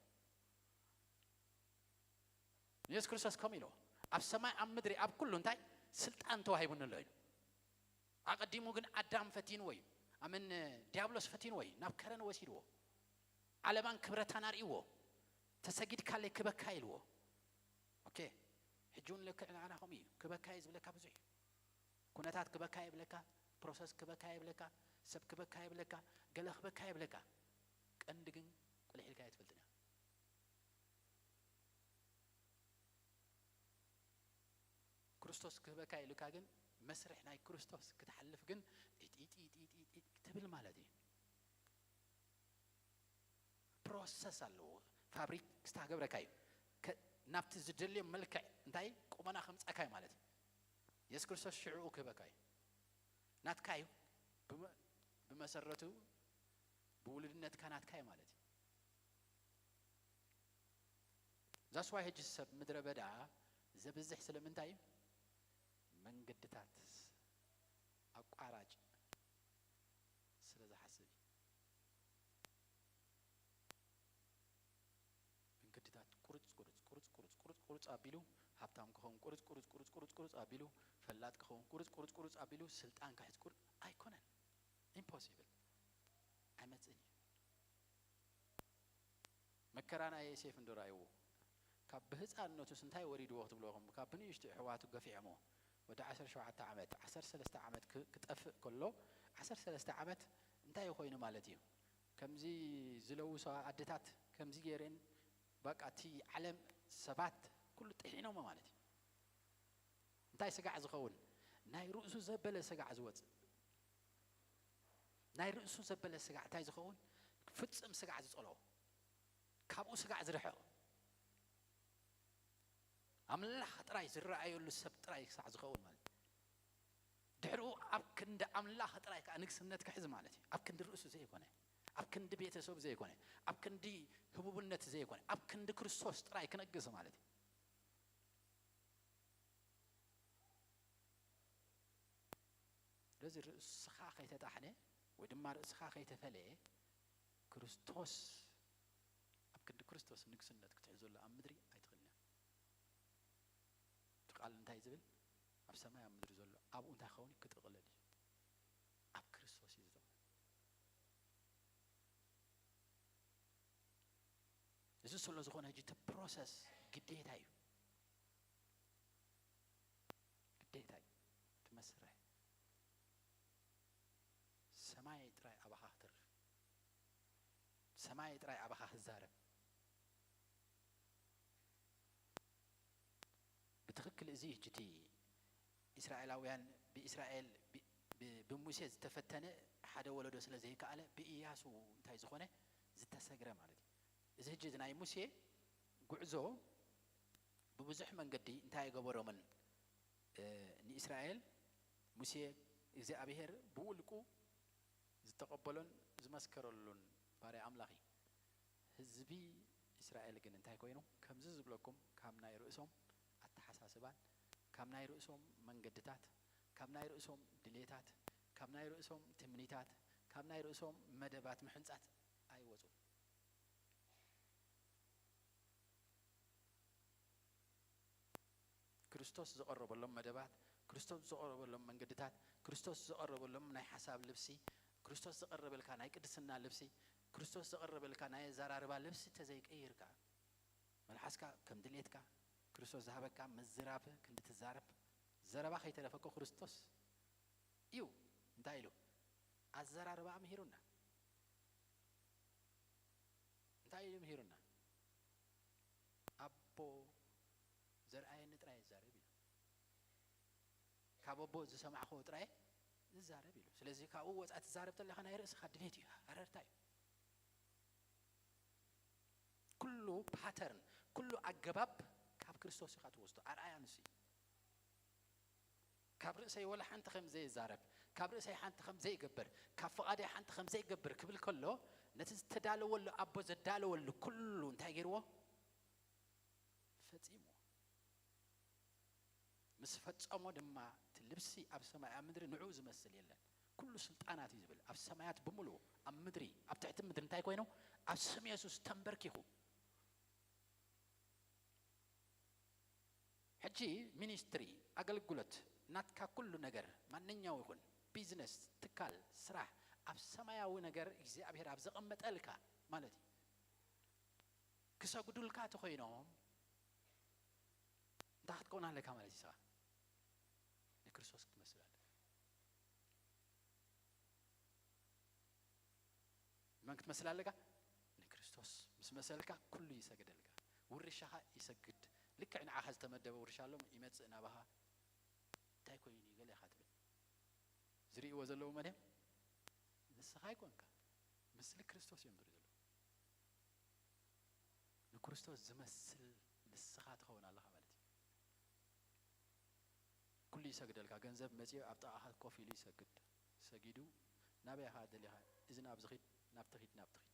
ንየሱስ ክርስቶስ ከምኡ ኢልዎ። ኣብ ሰማይ፣ ኣብ ምድሪ፣ ኣብ ኩሉ እንታይ ስልጣን ተዋሂቡኒ ኣሎ ኢሉ። ኣቐዲሙ ግን ኣዳም ፈቲንዎ እዩ። ኣመን ዲያብሎስ ፈቲንዎ እዩ። ናብ ከረን ወሲድዎ። ዓለማን ክብረታን ኣርእይዎ። "ተሰጊድካለይ ክበካ" ኢልዎ። ኦኬ። ሕጂ እውን ልክዕ ንዓና ከምኡ እዩ። ክበካ እዩ ዝብለካ ብዙሕ እዩ። ኩነታት ክበካ ይብለካ፣ ፕሮሰስ ክበካ ይብለካ፣ ሰብ ክበካ ይብለካ፣ ገለ ክበካ ይብለካ። ቀንዲ ግን ቁልሕ ኢልካ ኣይትፈልጥን ኢኻ። ክርስቶስ ክህበካ ኢሉካ ግን መስርሕ ናይ ክርስቶስ ክትሓልፍ ግን ኢጥ ኢጥ ኢጥ ኢጥ ኢጥ ኢጥ ትብል ማለት እዩ። ፕሮሰስ ኣለዎ። ፋብሪክ ክስታገብረካ እዩ። ከ-፣ ናብቲ ዝደልዮ መልክዕ እንታይ ቁመና ከምጻካ እዩ ማለት እዩ። የሱስ ክርስቶስ ሽዕኡ ክህበካ እዩ። ናትካ እዩ። ብመ-፣ ብመሰረቱ ብውሉድነትካ ናትካ እዩ ማለት እዩ። That's why ሕጂ ሰብ ምድረ በዳ ዘብዝሕ ስለምንታይ እዩ? መንገድታት ኣቋራጭ ስለ ዝሓስብ እዩ። መንገድታት ቁርጽ ቁርጽ ቁርጽ ቁርጽ ቁርጽ ቁርጽ ኣቢሉ ሃብታም ክኸውን፣ ቁርጽ ቁርጽ ቁርጽ ቁርጽ ቁርጽ ኣቢሉ ፈላጥ ክኸውን፣ ቁርጽ ቁርጽ ቁርጽ ኣቢሉ ስልጣን ክሕዝ፣ ቁርጽ ኣይኮነን። ኢምፖሲብል። ኣይመጽእን እዩ። መከራ ናይ ዮሴፍ እንዶ ረኣይዎ። ካብ ብህፃንነቱስ እንታይ ወሪድዎ ክትብልዎ፣ ካብ ብንእሽቱ ኣሕዋቱ ገፊዖምዎ። ወዲ ዓሰርተ ሸውዓተ ዓመት፣ ዓሰርተ ሰለስተ ዓመት ክ-፣ ክጠፍእ ከሎ፣ ዓሰርተ ሰለስተ ዓመት እንታይ ኮይኑ ማለት እዩ? ከምዚ ዝለውሶ ኣደታት ከምዚ ገይረን፣ በቃ እቲ ዓለም ሰባት ኩሉ ጥሒኖሞ ማለት እዩ። እንታይ ስጋዕ ዝኸውን? ናይ ርእሱ ዘበለ ስጋዕ ዝወፅእ። ናይ ርእሱ ዘበለ ስጋዕ እንታይ ዝኸውን? ፍጽም ስጋዕ ዝጸልኦ፣ ካብኡ ስጋዕ ዝርሕቕ፣ ኣምላኽ ጥራይ ዝረኣየሉ ሰብ ጥራይ ክሳዕ ዝኸውን ማለት እዩ። ድሕሪኡ ኣብ ክንዲ ኣምላኽ ጥራይ ከኣ ንግስነት ክሕዝ ማለት እዩ። ኣብ ክንዲ ርእሱ ዘይኮነ፣ ኣብ ክንዲ ቤተሰብ ዘይኮነ፣ ኣብ ክንዲ ህቡብነት ዘይኮነ፣ ኣብ ክንዲ ክርስቶስ ጥራይ ክነግስ ማለት እዩ። ስለዚ ርእስኻ ከይተጣሕነ ወይ ድማ ርእስኻ ከይተፈለየ፣ ክርስቶስ፣ ኣብ ክንዲ ክርስቶስ ንግስነት ክትሕዘሉ ኣብ ምድሪ ኣይትኽእልን ኢኻ። እቲ ቃል እንታይ ዝብል? ኣብ ሰማይ ኣብ ምድሪ ዘሎ ኣብኡ እንታይ ክኸውን እዩ? ክጥቕለል እዩ። ኣብ ክርስቶስ እዩ ዝጥቕለል። እዚ ስለ ዝኾነ ሕጂ እቲ ፕሮሰስ ግዴታ እዩ። ግዴታ እዩ እቲ መስርሕ። ሰማይ ጥራይ ኣባኻ ክትርፍ፣ ሰማይ ጥራይ ኣባኻ ክዛረብ። ብትኽክል እዚ ሕጂ እቲ እስራኤላውያን ብእስራኤል ብ-፣ ብ-፣ ብሙሴ ዝተፈተነ ሓደ ወለዶ ስለ ዘይከኣለ ብእያሱ እንታይ ዝኾነ ዝተሰግረ ማለት እዩ። እዚ ሕጂ እዚ ናይ ሙሴ ጉዕዞ ብብዙሕ መንገዲ እንታይ ኣይገበሮምን፣ እ፣ ንእስራኤል ሙሴ እግዚኣብሔር ብውልቁ ዝተቐበሎን ዝመስከረሉን ባርያ ኣምላኽ እዩ። ህዝቢ እስራኤል ግን እንታይ ኮይኑ? ከምዚ ዝብለኩም ካብ ናይ ርእሶም ኣተሓሳስባን ካብ ናይ ርእሶም መንገድታት፣ ካብ ናይ ርእሶም ድሌታት፣ ካብ ናይ ርእሶም ትምኒታት፣ ካብ ናይ ርእሶም መደባት ምሕንጻጽ ኣይወጹን። ክርስቶስ ዝቐረበሎም መደባት፣ ክርስቶስ ዝቐረበሎም መንገድታት፣ ክርስቶስ ዝቐረበሎም ናይ ሓሳብ ልብሲ፣ ክርስቶስ ዝቐረበልካ ናይ ቅድስና ልብሲ፣ ክርስቶስ ዝቐረበልካ ናይ ኣዘራርባ ልብሲ ተዘይቀይርካ፣ መልሓስካ ከም ድሌትካ፣ ክርስቶስ ዝሃበካ ምዝራብ ክንዲ ትዛረብ፣ ዘረባ ከይተረፈ እኮ ክርስቶስ እዩ። እንታይ ኢሉ? ኣዘራርባ ምሂሩና። እንታይ ኢሉ ምሂሩና? ኣቦ ዘርኣየኒ ጥራይ ይዛረብ ኢሉ። ካብ ኣቦ ዝሰማዕክዎ ጥራይ ዝዛረብ ኢሉ። ስለዚ ካብኡ ወጻኢ ትዛረብ ተለኻ ናይ ርእስኻ ድሌት እዩ፣ ሃረርታ እዩ። ኩሉ ፓተርን፣ ኩሉ ኣገባብ ካብ ክርስቶስ ኢኻ ትወስዶ። ኣርኣያ ንሱ እዩ። ካብ ርእሰይ ወላ ሓንቲ ከም ዘይዛረብ፣ ካብ ርእሰይ ሓንቲ ከም ዘይገብር፣ ካብ ፍቓደይ ሓንቲ ከም ዘይገብር ክብል ከሎ፣ ነቲ ዝተዳለወሉ ኣቦ ዘዳለወሉ ኩሉ እንታይ ገይርዎ? ፈጺምዎ። ምስ ፈጸሞ ድማ እቲ ልብሲ ኣብ ሰማይ ኣብ ምድሪ ንዕኡ ዝመስል የለን። ኩሉ ስልጣናት እዩ ዝብል። ኣብ ሰማያት ብምሉኡ፣ ኣብ ምድሪ፣ ኣብ ትሕቲ ምድሪ እንታይ ኮይኑ? ኣብ ስም የሱስ ተንበርኪኹ። ሕጂ ሚኒስትሪ፣ ኣገልግሎት ናትካ ኩሉ ነገር፣ ማንኛው ይኹን ቢዝነስ፣ ትካል፣ ስራሕ፣ ኣብ ሰማያዊ ነገር እግዚኣብሔር ኣብ ዘቐመጠልካ ማለት እዩ። ክሰግዱልካ ተኾይኖም እንታይ ክትከውን ኣለካ ማለት እዩ? ንስኻ ንክርስቶስ ክትመስል ኣለካ። መን ክትመስል ኣለካ? ንክርስቶስ ምስ መሰልካ ኩሉ ይሰግደልካ። ውርሻኻ ይሰግድ። ልክዕ ንዓኻ ዝተመደበ ውርሻ ኣሎ፣ ይመጽእ ናባኻ። እንታይ ኮይኑ እዩ ገለ ኢኻ ትብል። ዝርእይዎ ዘለዉ መን እዮም? ንስኻ ኣይኮንካ። ምስሊ ክርስቶስ እዮም ዝርኢ ዘለዉ። ንክርስቶስ ዝመስል ንስኻ ትኸውን ኣለኻ ማለት እዩ። ኩሉ ይሰግደልካ። ገንዘብ መጺኡ ኣብ ጥቓኻ ኮፍ ኢሉ ይሰግድ። ሰጊዱ ናበይ ኢኻ ደሊኻ? እዚ ናብዚ ኺድ፣ ናብቲ ኺድ፣ ናብቲ ኺድ።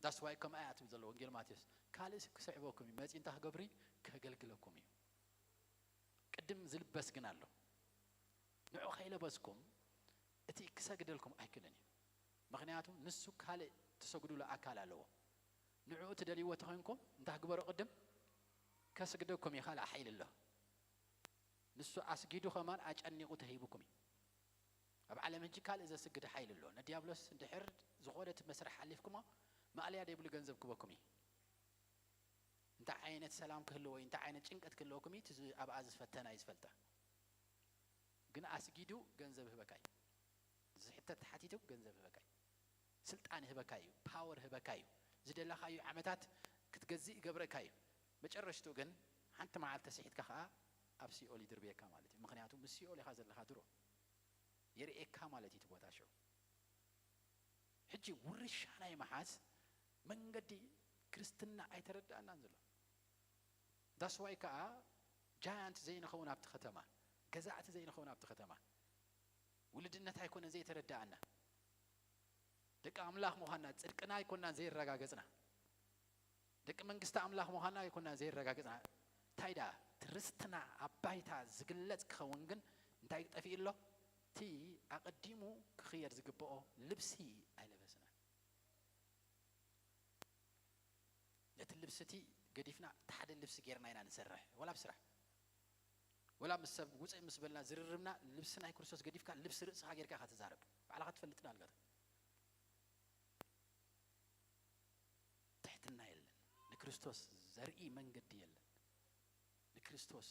That's why ከምኣ እያ ትብል ዘሎ ወንጌል ማቴዎስ። ካልእ ክስዕበኩም እዩ፣ መጺኡ እንታይ ክገብር እዩ? ከገልግለኩም እዩ። ቅድም ዝልበስ ግን ኣሎ። ንዑ ከይለበስኩም እቲ ክሰግደልኩም ኣይክእልን እዩ። ምኽንያቱ ንሱ ካልእ ትሰግዱሉ ኣካል ኣለዎ። ንዕኡ ትደልይዎ ተኾይንኩም እንታይ ክግበሮ ቅድም? ከስግደኩም እዩ፣ ካልእ ሓይሊ ኣሎ። ንሱ ኣስጊዱ ከማን ኣጨኒቑ ተሂቡኩም እዩ። ኣብ ዓለም ሕጂ ካልእ ዘስግድ ሓይሊ ኣሎ። ንዲያብሎስ እንድሕር ዝኾነ እቲ መስርሕ ሓሊፍኩሞ ማእለያ ዘይብሉ ገንዘብ ክበኩም እዩ። እንታይ ዓይነት ሰላም ክህልዎ እዩ፣ እንታይ ዓይነት ጭንቀት ክህልወኩም እዩ፣ እቲ ዝ-፣ ኣብኣ ዝፈተና እዩ ዝፈልጣ። ግን ኣስጊዱ ገንዘብ ህበካ እዩ። ዝሕተት ተሓቲቱ ገንዘብ ህበካ እዩ። ስልጣን ህበካ እዩ፣ ፓወር ህበካ እዩ። ዝደለኻዮ ዓመታት ክትገዝእ ይገብረካ እዩ። መጨረሽቱ ግን ሓንቲ መዓልቲ ተስሒትካ ኸዓ ኣብ ሲኦል ይድርብየካ ማለት እዩ። ምኽንያቱ ምስ ሲኦል ኢኻ ዘለኻ ድሮ። የርእየካ ማለት እዩ እቲ ቦታ ሽዑ። ሕጂ ውርሻ ናይ ምሓዝ መንገዲ ክርስትና ኣይተረዳእናን ዘሎ። That's why ከኣ ጃያንት ዘይንኸውን ኣብቲ ከተማ፣ ገዛእቲ ዘይንኸውን ኣብቲ ከተማ፣ ውልድነት ኣይኮነን ዘይተረዳእና። ደቂ ኣምላኽ ምዃንና፣ ጽድቅና ኣይኮንናን ዘየረጋገጽና። ደቂ መንግስቲ ኣምላኽ ምዃንና ኣይኮንናን ዘየረጋገጽና። እንታይ ደኣ፣ እቲ ርስትና ኣብ ባይታ ዝግለጽ ክኸውን ግን እንታይ ጠፊኡ ኣሎ? እቲ ኣቐዲሙ ክኽየድ ዝግብኦ ልብሲ ኣይለበስናን። ነቲ ልብሲ እቲ ገዲፍና፣ እቲ ሓደ ልብሲ ጌርና ኢና ንሰርሕ። ወላ ኣብ ስራሕ፣ ወላ ምስ ሰብ ውፅእ ምስ በልና ዝርርብና፣ ልብሲ ናይ ክርስቶስ ገዲፍካ፣ ልብሲ ርእስኻ ጌርካ ኢኻ ትዛረብ። ባዕልኻ ትፈልጥን ኣልጋታ። ትሕትና የለን። ንክርስቶስ ዘርኢ መንገዲ የለን። ንክርስቶስ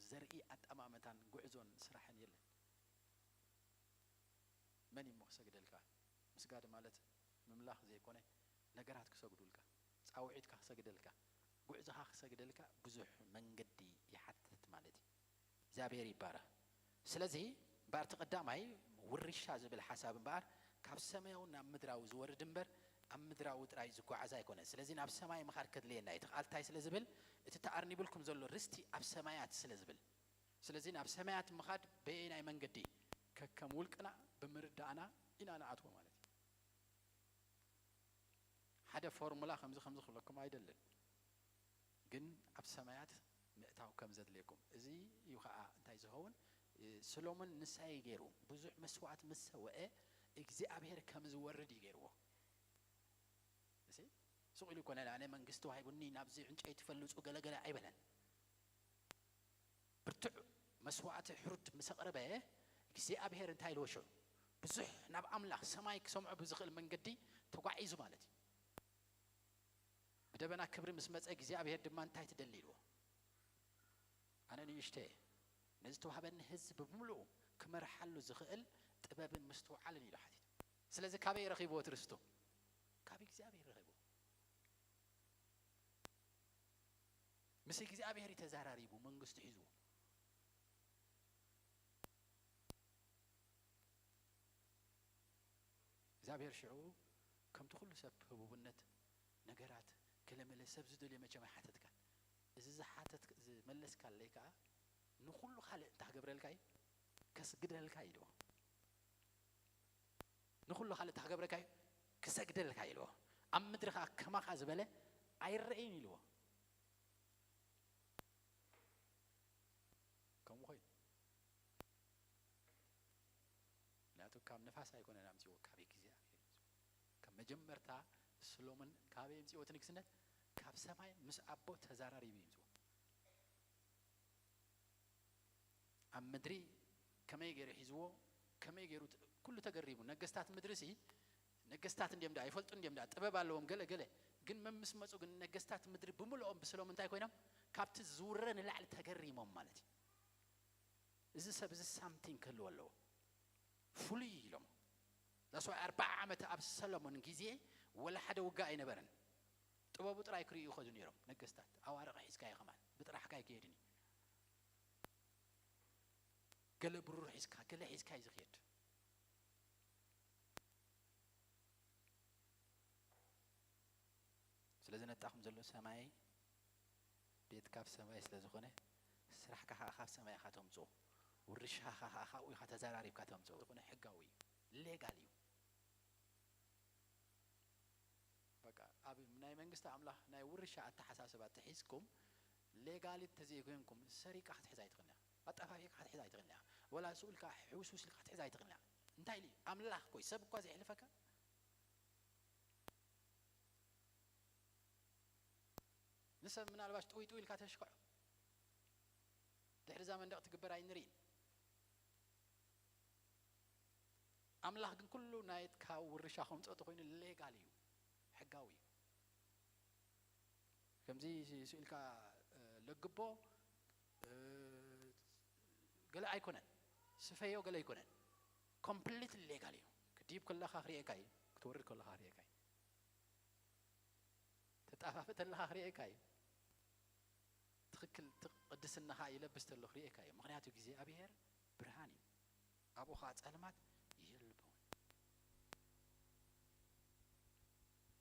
ዘርኢ ኣጠማምታን ጉዕዞን ስራሕን የለን። መን እሞ ክሰግደልካ? ምስጋድ ማለት ምምላኽ ዘይኮነ፣ ነገራት ክሰግዱልካ፣ ጻውዒትካ ክሰግደልካ፣ ጉዕዞኻ ክሰግደልካ ብዙሕ መንገዲ ይሓትት ማለት እዩ። እግዚኣብሔር ይባረኽ። ስለዚ እምበኣር እቲ ቀዳማይ ውርሻ ዝብል ሓሳብ እምበኣር ካብ ሰማያዊ ናብ ምድራዊ ዝወርድ እምበር ኣብ ምድራዊ ጥራይ ዝጓዓዝ ኣይኮነን። ስለዚ ናብ ሰማይ ምኻድ ከድልየና እዩ። እቲ ቃል እንታይ ስለ ዝብል? እቲ ተኣርኒቡልኩም ዘሎ ርስቲ ኣብ ሰማያት ስለ ዝብል። ስለዚ ናብ ሰማያት ምኻድ በየናይ መንገዲ? ከከም ውልቅና ብምርዳእና ኢና ንኣትዎ ማለት እዩ። ሓደ ፎርሙላ ከምዚ ከምዚ ክብለኩም ኣይደልን፣ ግን ኣብ ሰማያት ምእታው ከም ዘድልየኩም። እዚ እዩ ኸዓ እንታይ ዝኸውን? እ፣ ሰሎሞን ንሳይ ገይሩ፣ ብዙሕ መስዋዕት ምስ ሰውአ እግዚኣብሔር ከም ዝወርድ እዩ ገይርዎ። እሲ ሱቕ ኢሉ ይኮነ፣ ኣነ መንግስቲ ተዋሂቡኒ፣ ናብዚ ዕንጨይቲ ፈልጹ ገለገለ ኣይበለን። ብርቱዕ መስዋዕቲ ሕሩድ ምስ ኣቕረበ፣ እግዚኣብሔር እንታይ ኢልዎ ሽዑ? ብዙሕ ናብ ኣምላኽ ሰማይ ክሰምዖ ብዝኽእል መንገዲ ተጓዒዙ ማለት እዩ። ብደበና ክብሪ ምስ መጸ እግዚኣብሔር ድማ እንታይ ትደሊ ኢልዎ? ኣነ ንእሽተ እየ፣ ነዚ ተዋህበኒ ህዝቢ ብምሉኡ ክመርሓሉ ዝኽእል ጥበብን ምስትውዓልን ኢሉ ሓቲቱ። ስለዚ ካበይ ረኺብዎ እቲ ርስቱ? ካብ እግዚኣብሔር ረኺብዎ። ምስ እግዚኣብሔር እዩ ተዛራሪቡ፣ መንግስቱ ሒዝዎ። እግዚኣብሔር ሽዑ ከምቲ ኩሉ ሰብ ህቡብነት ነገራት ገለመለ ሰብ ዝደልዮ መቸም ኣይሓተትካን። እዚ ዝሓተት ዝመለስካለይ ከዓ ንኩሉ ካልእ እንታይ ክገብረልካ እዩ? ከስግደልካ ኢልዎ። ንኩሉ ካልእ እንታይ ክገብረካ እዩ? ክሰግደልካ ኢልዎ። ኣብ ምድሪ ከዓ ከማኻ ዝበለ ኣይረእይን ኢልዎ። ከምኡ ኮይኑ ምክንያቱ ካብ ንፋስ ኣይኮነን ኣምፅዎ፣ ካብ እግዚኣብሔር እዩ። ካብ መጀመርታ ሰሎሞን ካበይ የምፅዎ እቲ ንግስነት? ካብ ሰማይ ምስ ኣቦ ተዛራሪቡ የምፅዎ። ኣብ ምድሪ ከመይ ገይሩ ሒዝዎ፣ ከመይ ገይሩ ት-፣ ኩሉ ተገሪሙ። ነገስታት ምድሪ ሲ ነገስታት እንዲዮም ዳ ይፈልጡ እንዲዮም ዳ ጥበብ ኣለዎም ገለ ገለ። ግን መምስ መፁ ግን ነገስታት ምድሪ ብምልኦም ብሰሎም እንታይ ኮይኖም? ካብቲ ዝውረ ንላዕሊ ተገሪሞም ማለት እዩ። እዚ ሰብ እዚ ሳምቲንግ ክህልዎ ኣለዎ። ፍሉይ ኢሎም። ዛስዋ ኣርባዓ ዓመት ኣብ ሰሎሞን ግዜ ወላ ሓደ ውጋ ኣይነበረን። ጥበቡ ጥራይ ክርእዩ ይኸዱ ነይሮም ነገስታት። ኣዋርቕ ሒዝካ ይኸማል ብጥራሕካ ኣይክየድን እዩ። ገለ ብሩር ሒዝካ ገለ ሒዝካ እዩ ዝኽየድ። ስለዚ ነጣኹም ዘሎ ሰማይ ቤት ካብ ሰማይ ስለ ዝኾነ ስራሕካ ከዓ ካብ ሰማይ ኢኻ ተምፅኦ። ውርሻኻ ከዓ ካብኡ ኢኻ ተዘራሪብካ ተምፅኦ። ዝኾነ ሕጋዊ እዩ፣ ሌጋል እዩ። በቃ ኣብ ናይ መንግስቲ ኣምላኽ ናይ ውርሻ ኣተሓሳስባ ተሒዝኩም ሌጋሊ ተዘይኮይንኩም ሰሪቃ ክትሕዛ ኣይትኽእልን ኢኻ። ኣጠፋፊእካ ክትሕዛ ኣይትኽእልን ኢኻ። ወላ ስኡልካ ሕውስውስ ኢልካ ክትሕዛ ኣይትኽእልን ኢኻ። እንታይ ኢሉ ኣምላኽ ኮይ ሰብ እኳ ዘየሕልፈካ ንሰብ ምናልባሽ ጥውይ ጥውይ ኢልካ ተሽክዖ ድሕሪ እዛ መንደቕ ትግበር ኣይንርኢን። ኣምላኽ ግን ኩሉ ናይትካ ውርሻ ከምፅኦ ተኮይኑ ሌጋል እዩ፣ ሕጋዊ እዩ። ከምዚ ስኢልካ ለግቦ ገለ ኣይኮነን፣ ስፈዮ ገለ ኣይኮነን። ኮምፕሊት ሌጋል እዩ። ክድይብ ከለኻ ክርእየካ እዩ፣ ክትወርድ ከለኻ ክርእየካ እዩ፣ ተጣፋፍእ ተለኻ ክርእየካ እዩ። ትኽክል እቲ ቅድስናኻ ይለብስ ተሎ ክርእየካ እዩ። ምኽንያቱ እግዚኣብሔር ብርሃን እዩ፣ ኣብኡ ኸዓ ጸልማት የልቦን።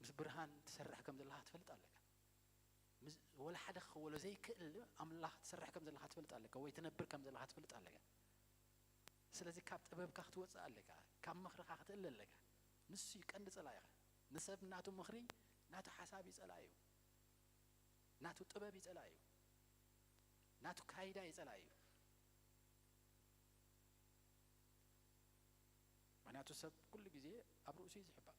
ምስ ብርሃን ትሰርሕ ከም ዘለኻ ትፈልጥ ኣለካ። ምስ ወላ ሓደ ክኸወሎ ዘይክእል ኣምላኽ ትሰርሕ ከም ዘለኻ ትፈልጥ ኣለካ፣ ወይ ትነብር ከም ዘለኻ ትፈልጥ ኣለካ። ስለዚ ካብ ጥበብካ ክትወፅእ ኣለካ፣ ካብ ምኽርኻ ክትእለ ኣለካ። ንሱ እዩ ቀንዲ ጸላኢኻ። ንሰብ ናቱ ምኽሪ ናቱ ሓሳብ እዩ ጸላኢኡ። ናቱ ጥበብ ይጸላእ እዩ። ናቱ ካይዳ ይጸላእ እዩ። ምክንያቱ ሰብ ኩሉ ግዜ ኣብ ርእሱ እዩ ዝሕባእ።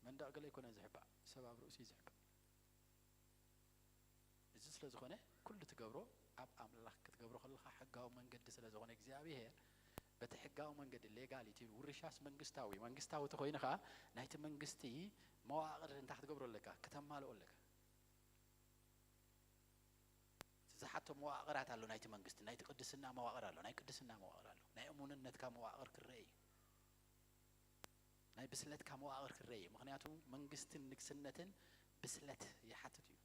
መንደቕ ገለ ኣይኮነን ዝሕባእ፣ ሰብ ኣብ ርእሱ እዩ ዝሕባእ። እዚ ስለ ዝኾነ ኩሉ ትገብሮ ኣብ ኣምላኽ ክትገብሮ ከለኻ ሕጋዊ መንገዲ ስለ ዝኾነ እግዚኣብሔር በቲ ሕጋዊ መንገዲ ሌጋሊቲ ውርሻስ መንግስታዊ መንግስታዊ ተኮይኑ ከዓ ናይቲ መንግስቲ መዋቕር እንታይ ክትገብሮ ኣለካ? ክተማልኦ ኣለካ። ዝሓቶ መዋቕራት ኣሎ ናይቲ መንግስቲ፣ ናይቲ ቅድስና መዋቕር ኣሎ፣ ናይ ቅድስና መዋቕር ኣሎ፣ ናይ እሙንነትካ መዋቕር ክረአ እዩ። ናይ ብስለትካ መዋቕር ክረአ እዩ። ምኽንያቱ መንግስትን ንግስነትን ብስለት ይሓትት እዩ።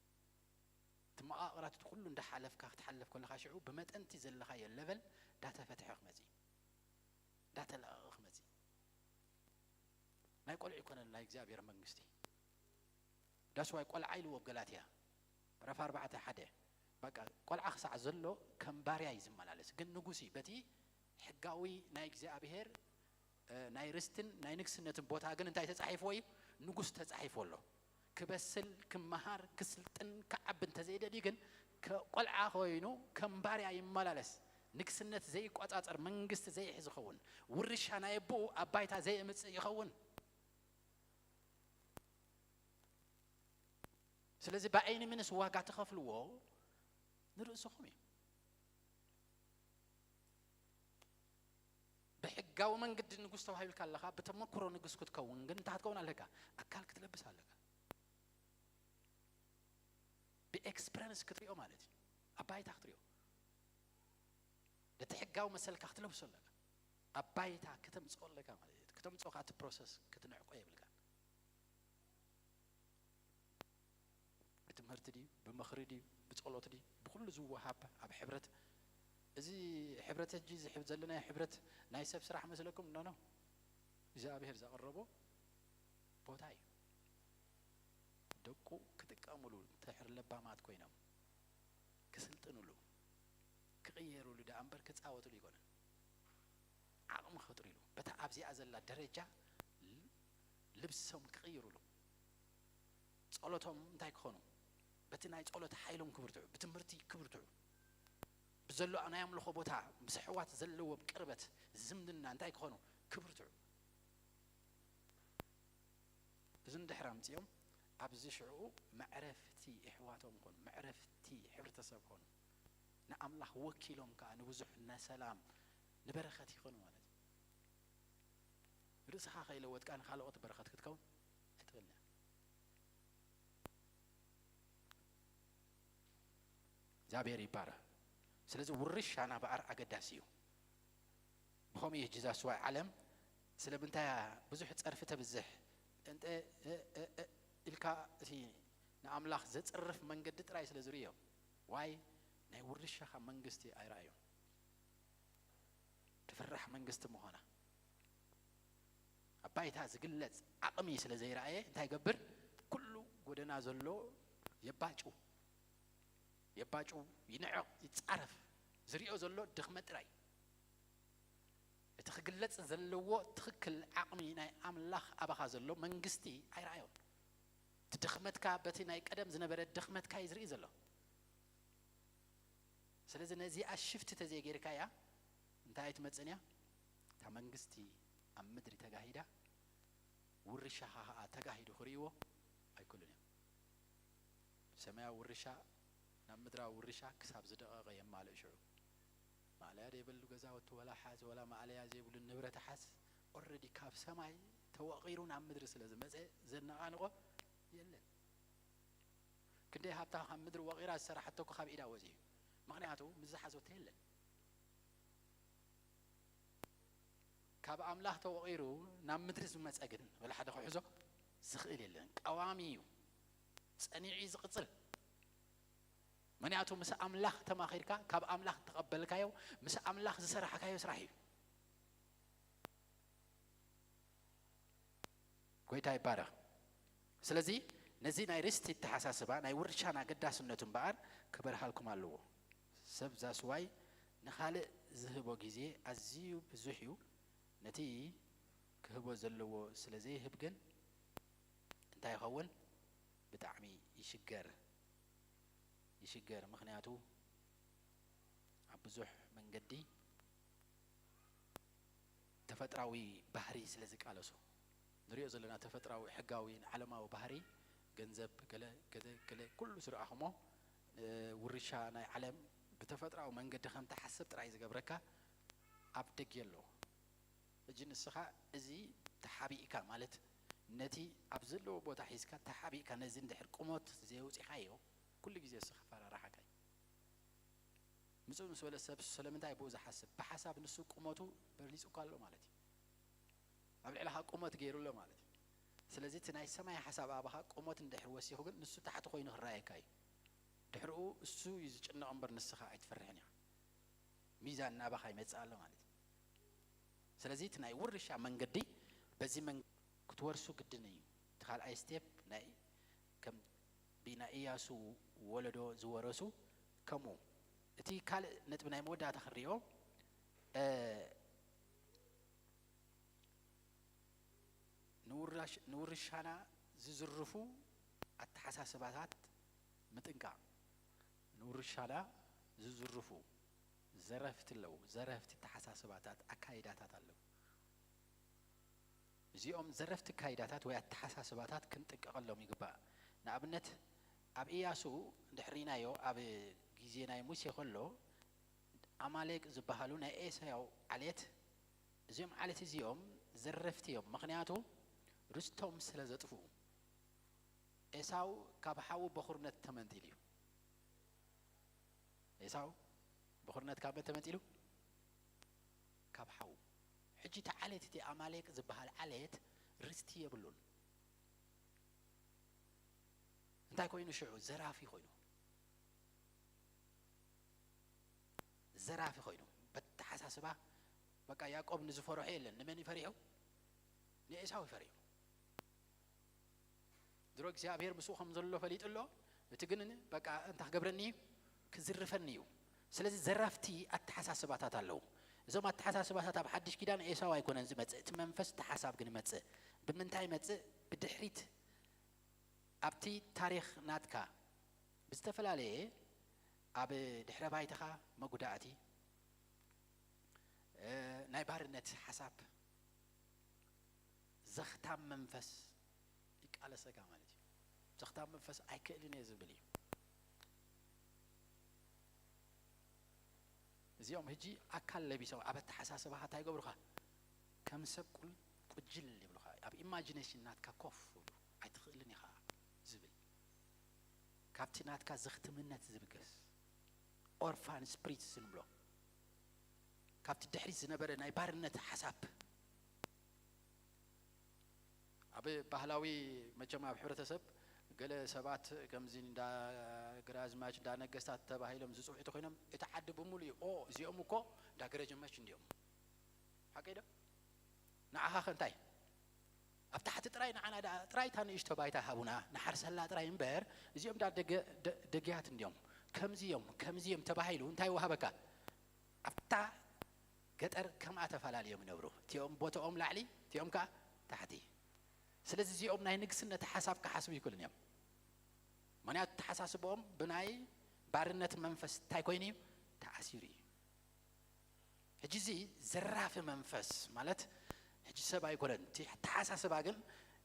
እቲ መዋቕራት እቲ ኩሉ እንዳሓለፍካ ክትሓልፍ ከለኻ ሽዑ ብመጠንቲ ዘለኻዮ ለቨል እንዳተፈትሐ ክመጽእ እዩ። እንዳተለቐቐ ክመጽእ እዩ። ናይ ቆልዑ ይኮነን ናይ እግዚኣብሔር መንግስቲ። ዳስዋይ ቆልዓ ኢልዎ ኣብ ገላትያ ምዕራፍ ኣርባዕተ ሓደ በቃ ቆልዓ ክሳዕ ዘሎ ከም ባርያ እዩ ዝመላለስ። ግን ንጉስ እዩ በቲ ሕጋዊ ናይ እግዚኣብሔር ናይ ርስትን ናይ ንግስነትን ቦታ ግን እንታይ ተጻሒፍዎ እዩ? ንጉስ ተጻሒፍዎ ኣሎ። ክበስል ክመሃር ክስልጥን ክዓቢ እንተዘይደልዩ ግን ቆልዓ ኮይኑ ከም ባርያ ይመላለስ። ንግስነት ዘይቆጻጸር መንግስቲ ዘይሕ ዝኸውን ውርሻ ናይ ኣቦኡ ኣብ ባይታ ዘየምጽእ ይኸውን። ስለዚ ብኣይኒ ምንስ ዋጋ ትኸፍልዎ ንርእስኹም እዩ። ብሕጋዊ መንገዲ ንጉስ ተዋሂብልካ ኣለኻ። ብተመክሮ ንጉስ ክትከውን ግን እንታይ ክትከውን ኣለካ? ኣካል ክትለብስ ኣለካ። ብኤክስፐረንስ ክትሪኦ ማለት እዩ። ኣብ ባይታ ክትሪኦ ነቲ ሕጋዊ መሰልካ ክትለብሶ ኣለካ። ኣብ ባይታ ከተምፅኦ ኣለካ ማለት እዩ። ከተምፅኦ ከዓ እቲ ፕሮሰስ ክትንዕቆ የብልካን። ብትምህርቲ ድዩ ብምኽሪ ድዩ ብፀሎት ድዩ ብኩሉ ዝወሃብ ኣብ ሕብረት እዚ ሕብረት ሕጂ እዚ ሕብረት ዘለናዮ ሕብረት ናይ ሰብ ስራሕ መስለኩም? ኖ ኖ፣ እግዚኣብሔር ዘቕረቦ ቦታ እዩ። ደቁ ክጥቀምሉ እንድሕር ለባማት ኮይኖም ክስልጥንሉ ክቕየርሉ ደኣ እምበር ክጻወትሉ ኣይኮነን። ዓቕሚ ክፈጥሩ ኢሉ በታ ኣብዚኣ ዘላ ደረጃ ልብሶም ክቕይሩሉ ጸሎቶም እንታይ ክኾኑ፣ በቲ ናይ ጸሎት ሓይሎም ክብርትዑ፣ ብትምህርቲ ክብርትዑ፣ ብዘሎ ናይ ኣምልኾ ቦታ ምስ ኣሕዋት ዘለዎም ቅርበት ዝምድና እንታይ ክኾኑ ክብርትዑ። እዚ እንድሕር ኣምጺኦም ኣብዚ ሽዕኡ መዕረፍቲ ኣሕዋቶም ኮኑ፣ መዕረፍቲ ሕብረተሰብ ኮኑ። ንኣምላኽ ወኪሎም ከኣ ንብዙሕ ንሰላም ንበረኸት ይኾኑ ማለት እዩ። ርእስኻ ከይለወጥካ ንኻልኦት በረኸት ክትከውን ኣይትኽእልን እያ። እግዚኣብሔር ይባረኽ። ስለዚ ውርሻ ናበኣር ኣገዳሲ እዩ። ብኸምኡ እዩ ጅዛ ስዋይ ዓለም ስለምንታይ ብዙሕ ጸርፊ ተብዝሕ እንተ እ- እ- እ- ኢልካ እቲ ንኣምላኽ ዘጽርፍ መንገዲ ጥራይ ስለ ዝርእዮ ዋይ ናይ ውርሻኻ መንግስቲ ኣይረኣዮን። ትፍራሕ መንግስቲ ምዃና ኣብ ባይታ ዝግለጽ ዓቕሚ ስለ ዘይረኣየ እንታይ ይገብር? ኩሉ ጎደና ዘሎ የባጭው የባጭው ይንዕቕ ይጻረፍ። ዝሪኦ ዘሎ ድኽመት ጥራይ። እቲ ክግለጽ ዘለዎ ትኽክል ዓቕሚ ናይ ኣምላኽ ኣባኻ ዘሎ መንግስቲ ኣይረኣዮን። እቲ ድኽመትካ በቲ ናይ ቀደም ዝነበረ ድኽመትካ እዩ ዝርኢ ዘሎ። ስለዚ ነዚኣ ሽፍቲ ተዘይጌርካያ እንታይ ኣይትመጽእን እያ? እታ መንግስቲ ኣብ ምድሪ ተጋሂዳ ውርሻኻ ኸኣ ተጋሂዱ ክርእይዎ ኣይክእሉን እዮም። ሰማያዊ ውርሻ ናብ ምድራዊ ውርሻ ክሳብ ዝደቐቐ የማልእ ሽዑ። ማእለያ ዘይብሉ ገዛውቲ ወላ ሓዝ ወላ ማእለያ ዘይብሉ ንብረት ሓዝ ኦረዲ ካብ ሰማይ ተወቒሩ ናብ ምድሪ ስለ ዝመጸ ዘነቓንቖ የለን። ክንደይ ሃብታ ካብ ምድሪ ወቒራ ዝሰራሓቶ እኮ ካብ ኢዳ ወጺኡ። ምኽንያቱ ምስ ዝሓዘቶ የለን። ካብ ኣምላኽ ተወቒሩ ናብ ምድሪ ዝመጸ ግን ወላ ሓደ ክሕዞ ዝኽእል የለን። ቀዋሚ እዩ፣ ጸኒዑ እዩ ዝቕጽል። ምኽንያቱ ምስ ኣምላኽ ተማኺርካ ካብ ኣምላኽ ተቐበልካዮ ምስ ኣምላኽ ዝሰራሕካዮ ስራሕ እዩ። ጎይታ ይባረኽ። ስለዚ ነዚ ናይ ርስቲ ኣተሓሳስባ ናይ ውርሻን ኣገዳስነቱ እምበኣር ክበርሃልኩም ኣለዎ። ሰብ ዛስዋይ ንኻልእ ዝህቦ ግዜ ኣዝዩ ብዙሕ እዩ። ነቲ ክህቦ ዘለዎ ስለ ዘይህብ ግን እንታይ ይኸውን? ብጣዕሚ ይሽገር ይሽገር። ምኽንያቱ ኣብ ብዙሕ መንገዲ ተፈጥራዊ ባህሪ ስለ ዝቃለሱ ንሪኦ ዘለና ተፈጥራዊ ሕጋዊ ዓለማዊ ባህሪ ገንዘብ ገለ ገለ ገለ ኩሉ ዝረኣኹሞ ውርሻ ናይ ዓለም ብተፈጥራዊ መንገዲ ከም ትሓስብ ጥራይ ዝገብረካ ኣብ ደገ ኣሎ። ሕጂ ንስኻ እዚ ተሓቢእካ ማለት ነቲ ኣብ ዘለዎ ቦታ ሒዝካ ተሓቢእካ ነዚ እንድሕር ቁሞት ዘየውፂኻዮ ኩሉ ግዜ ንስኻ ፈራራሓካ እዩ። ምጽእ ምስ በለ ሰብ ስለምንታይ ብኡ ዝሓስብ? ብሓሳብ ንሱ ቁመቱ በሊጹካ ኣሎ ማለት እዩ። ኣብ ልዕለኻ ቁመት ገይሩ ኣሎ ማለት እዩ። ስለዚ እቲ ናይ ሰማይ ሓሳብ ኣባኻ ቁመት እንድሕር ወሲኹ ግን ንሱ ታሕቲ ኮይኑ ክረኣየካ እዩ። ድሕርኡ እሱ እዩ ዝጭነቕ እምበር ንስኻ ኣይትፈርሕን ኢኻ። ሚዛን ናባኻ ይመጽእ ኣሎ ማለት እዩ። ስለዚ እቲ ናይ ውርሻ መንገዲ በዚ መንገዲ ክትወርሱ ግድን እዩ። እቲ ካልኣይ ስቴፕ ናይ ከም ብናይ ኢያሱ ወለዶ ዝወረሱ ከምኡ። እቲ ካልእ ነጥቢ ናይ መወዳእታ ክንሪኦ ንውርሻና ዝዝርፉ ኣተሓሳስባታት ምጥንቃቕ። ንውርሻና ዝዝርፉ ዘረፍቲ ኣለዉ። ዘረፍቲ ኣተሓሳስባታት ኣካይዳታት ኣለዉ። እዚኦም ዘረፍቲ ኣካይዳታት ወይ ኣተሓሳስባታት ክንጥንቀቐሎም ይግባእ። ንኣብነት ኣብ ኢያሱ እንድሕር ርኢናዮ ኣብ ግዜ ናይ ሙሴ ከሎ ኣማሌቅ ዝበሃሉ ናይ ኤሳያው ዓሌት እዚኦም ዓሌት እዚኦም ዘረፍቲ እዮም። ምኽንያቱ ርስቶም ስለ ዘጥፍኡ ኤሳው ካብ ሓዉ በኹርነት ተመንጢሉ እዩ። ኤሳው በኹርነት ካብ መን ተመንጢሉ? ካብ ሓዉ። ሕጂ እቲ ዓሌት እቲ ኣማሌቅ ዝበሃል ዓሌት ርስቲ የብሉን። እንታይ ኮይኑ ሽዑ? ዘራፊ ኮይኑ። ዘራፊ ኮይኑ በተሓሳስባ። በቃ ያዕቆብ ንዝፈርሖ የለን። ንመን ይፈሪሑ? ንኤሳው ይፈሪሑ። ድሮ እግዚኣብሔር ምስኡ ከም ዘሎ ፈሊጡ ኣሎ። እቲ ግን በቃ እንታይ ክገብረኒ እዩ? ክዝርፈኒ እዩ። ስለዚ ዘራፍቲ ኣተሓሳስባታት ኣለዉ። እዞም ኣተሓሳስባታት ኣብ ሓድሽ ኪዳን ኤሳው ኣይኮነን ዝመጽእ። እቲ መንፈስ፣ እቲ ሓሳብ ግን ይመጽእ። ብምንታይ ይመጽእ? ብድሕሪት ኣብቲ ታሪኽ ናትካ ብዝተፈላለየ ኣብ ድሕረ ባይታኻ መጉዳእቲ፣ እ፣ ናይ ባርነት ሓሳብ፣ ዘኽታም መንፈስ ይቃለሰካ ማለት እዩ። ዘኽታም መንፈስ ኣይክእልን እየ ዝብል እዩ። እዚኦም ሕጂ ኣካል ለቢሶም ኣብ ኣተሓሳስባኻ እንታይ ይገብሩኻ? ከም ሰብ ቁል-፣ ቁጅል ይብሉኻ። ኣብ ኢማጂኔሽን ናትካ ኮፍ ይብሉ። ኣይትኽእልን ኢኻ ዝብል። ካብቲ ናትካ ዘኽትምነት ዝብገስ ኦርፋን ስፕሪትስ ንብሎ፣ ካብቲ ድሕሪት ዝነበረ ናይ ባርነት ሓሳብ። ኣብ ባህላዊ መቸም ኣብ ሕብረተሰብ ገለ ሰባት ከምዚ እንዳ ግራዝማች፣ እንዳ ነገስታት ተባሂሎም ዝጽውዑ እንተኾይኖም፣ እቲ ዓዲ ብምሉኡ እዩ፣ "ኦ፣ እዚኦም እኮ እንዳ ገረጀመች እንዲኦም።" ሓቀይ ዶ? ንዓኻ ከ እንታይ? ኣብ ታሕቲ ጥራይ ንዓና ደኣ ጥራይ እታ ንእሽቶ ባይታ ሃቡና፣ ንሓርሰላ ጥራይ እምበር፣ እዚኦም ደኣ ደገ-፣ ደ-፣ ደግያት እንዲዮም። ከምዚ እዮም፣ ከምዚ እዮም ተባሂሉ እንታይ ይወሃበካ? ኣብታ ገጠር ከምኣ ተፈላልዮም ይነብሩ። እቲኦም ቦታኦም ላዕሊ፣ እቲኦም ከኣ ታሕቲ። ስለዚ እዚኦም ናይ ንግስነት ሓሳብ ክሓስቡ ይክእሉን እዮም። ምኽንያቱ፣ ኣተሓሳስብኦም ብናይ ባርነት መንፈስ እንታይ ኮይኑ እዩ? ተኣሲሩ እዩ። ሕጂ እዚ ዘራፊ መንፈስ ማለት፣ ሕጂ ሰብ ኣይኮነን። እቲ ኣተሓሳስባ ግን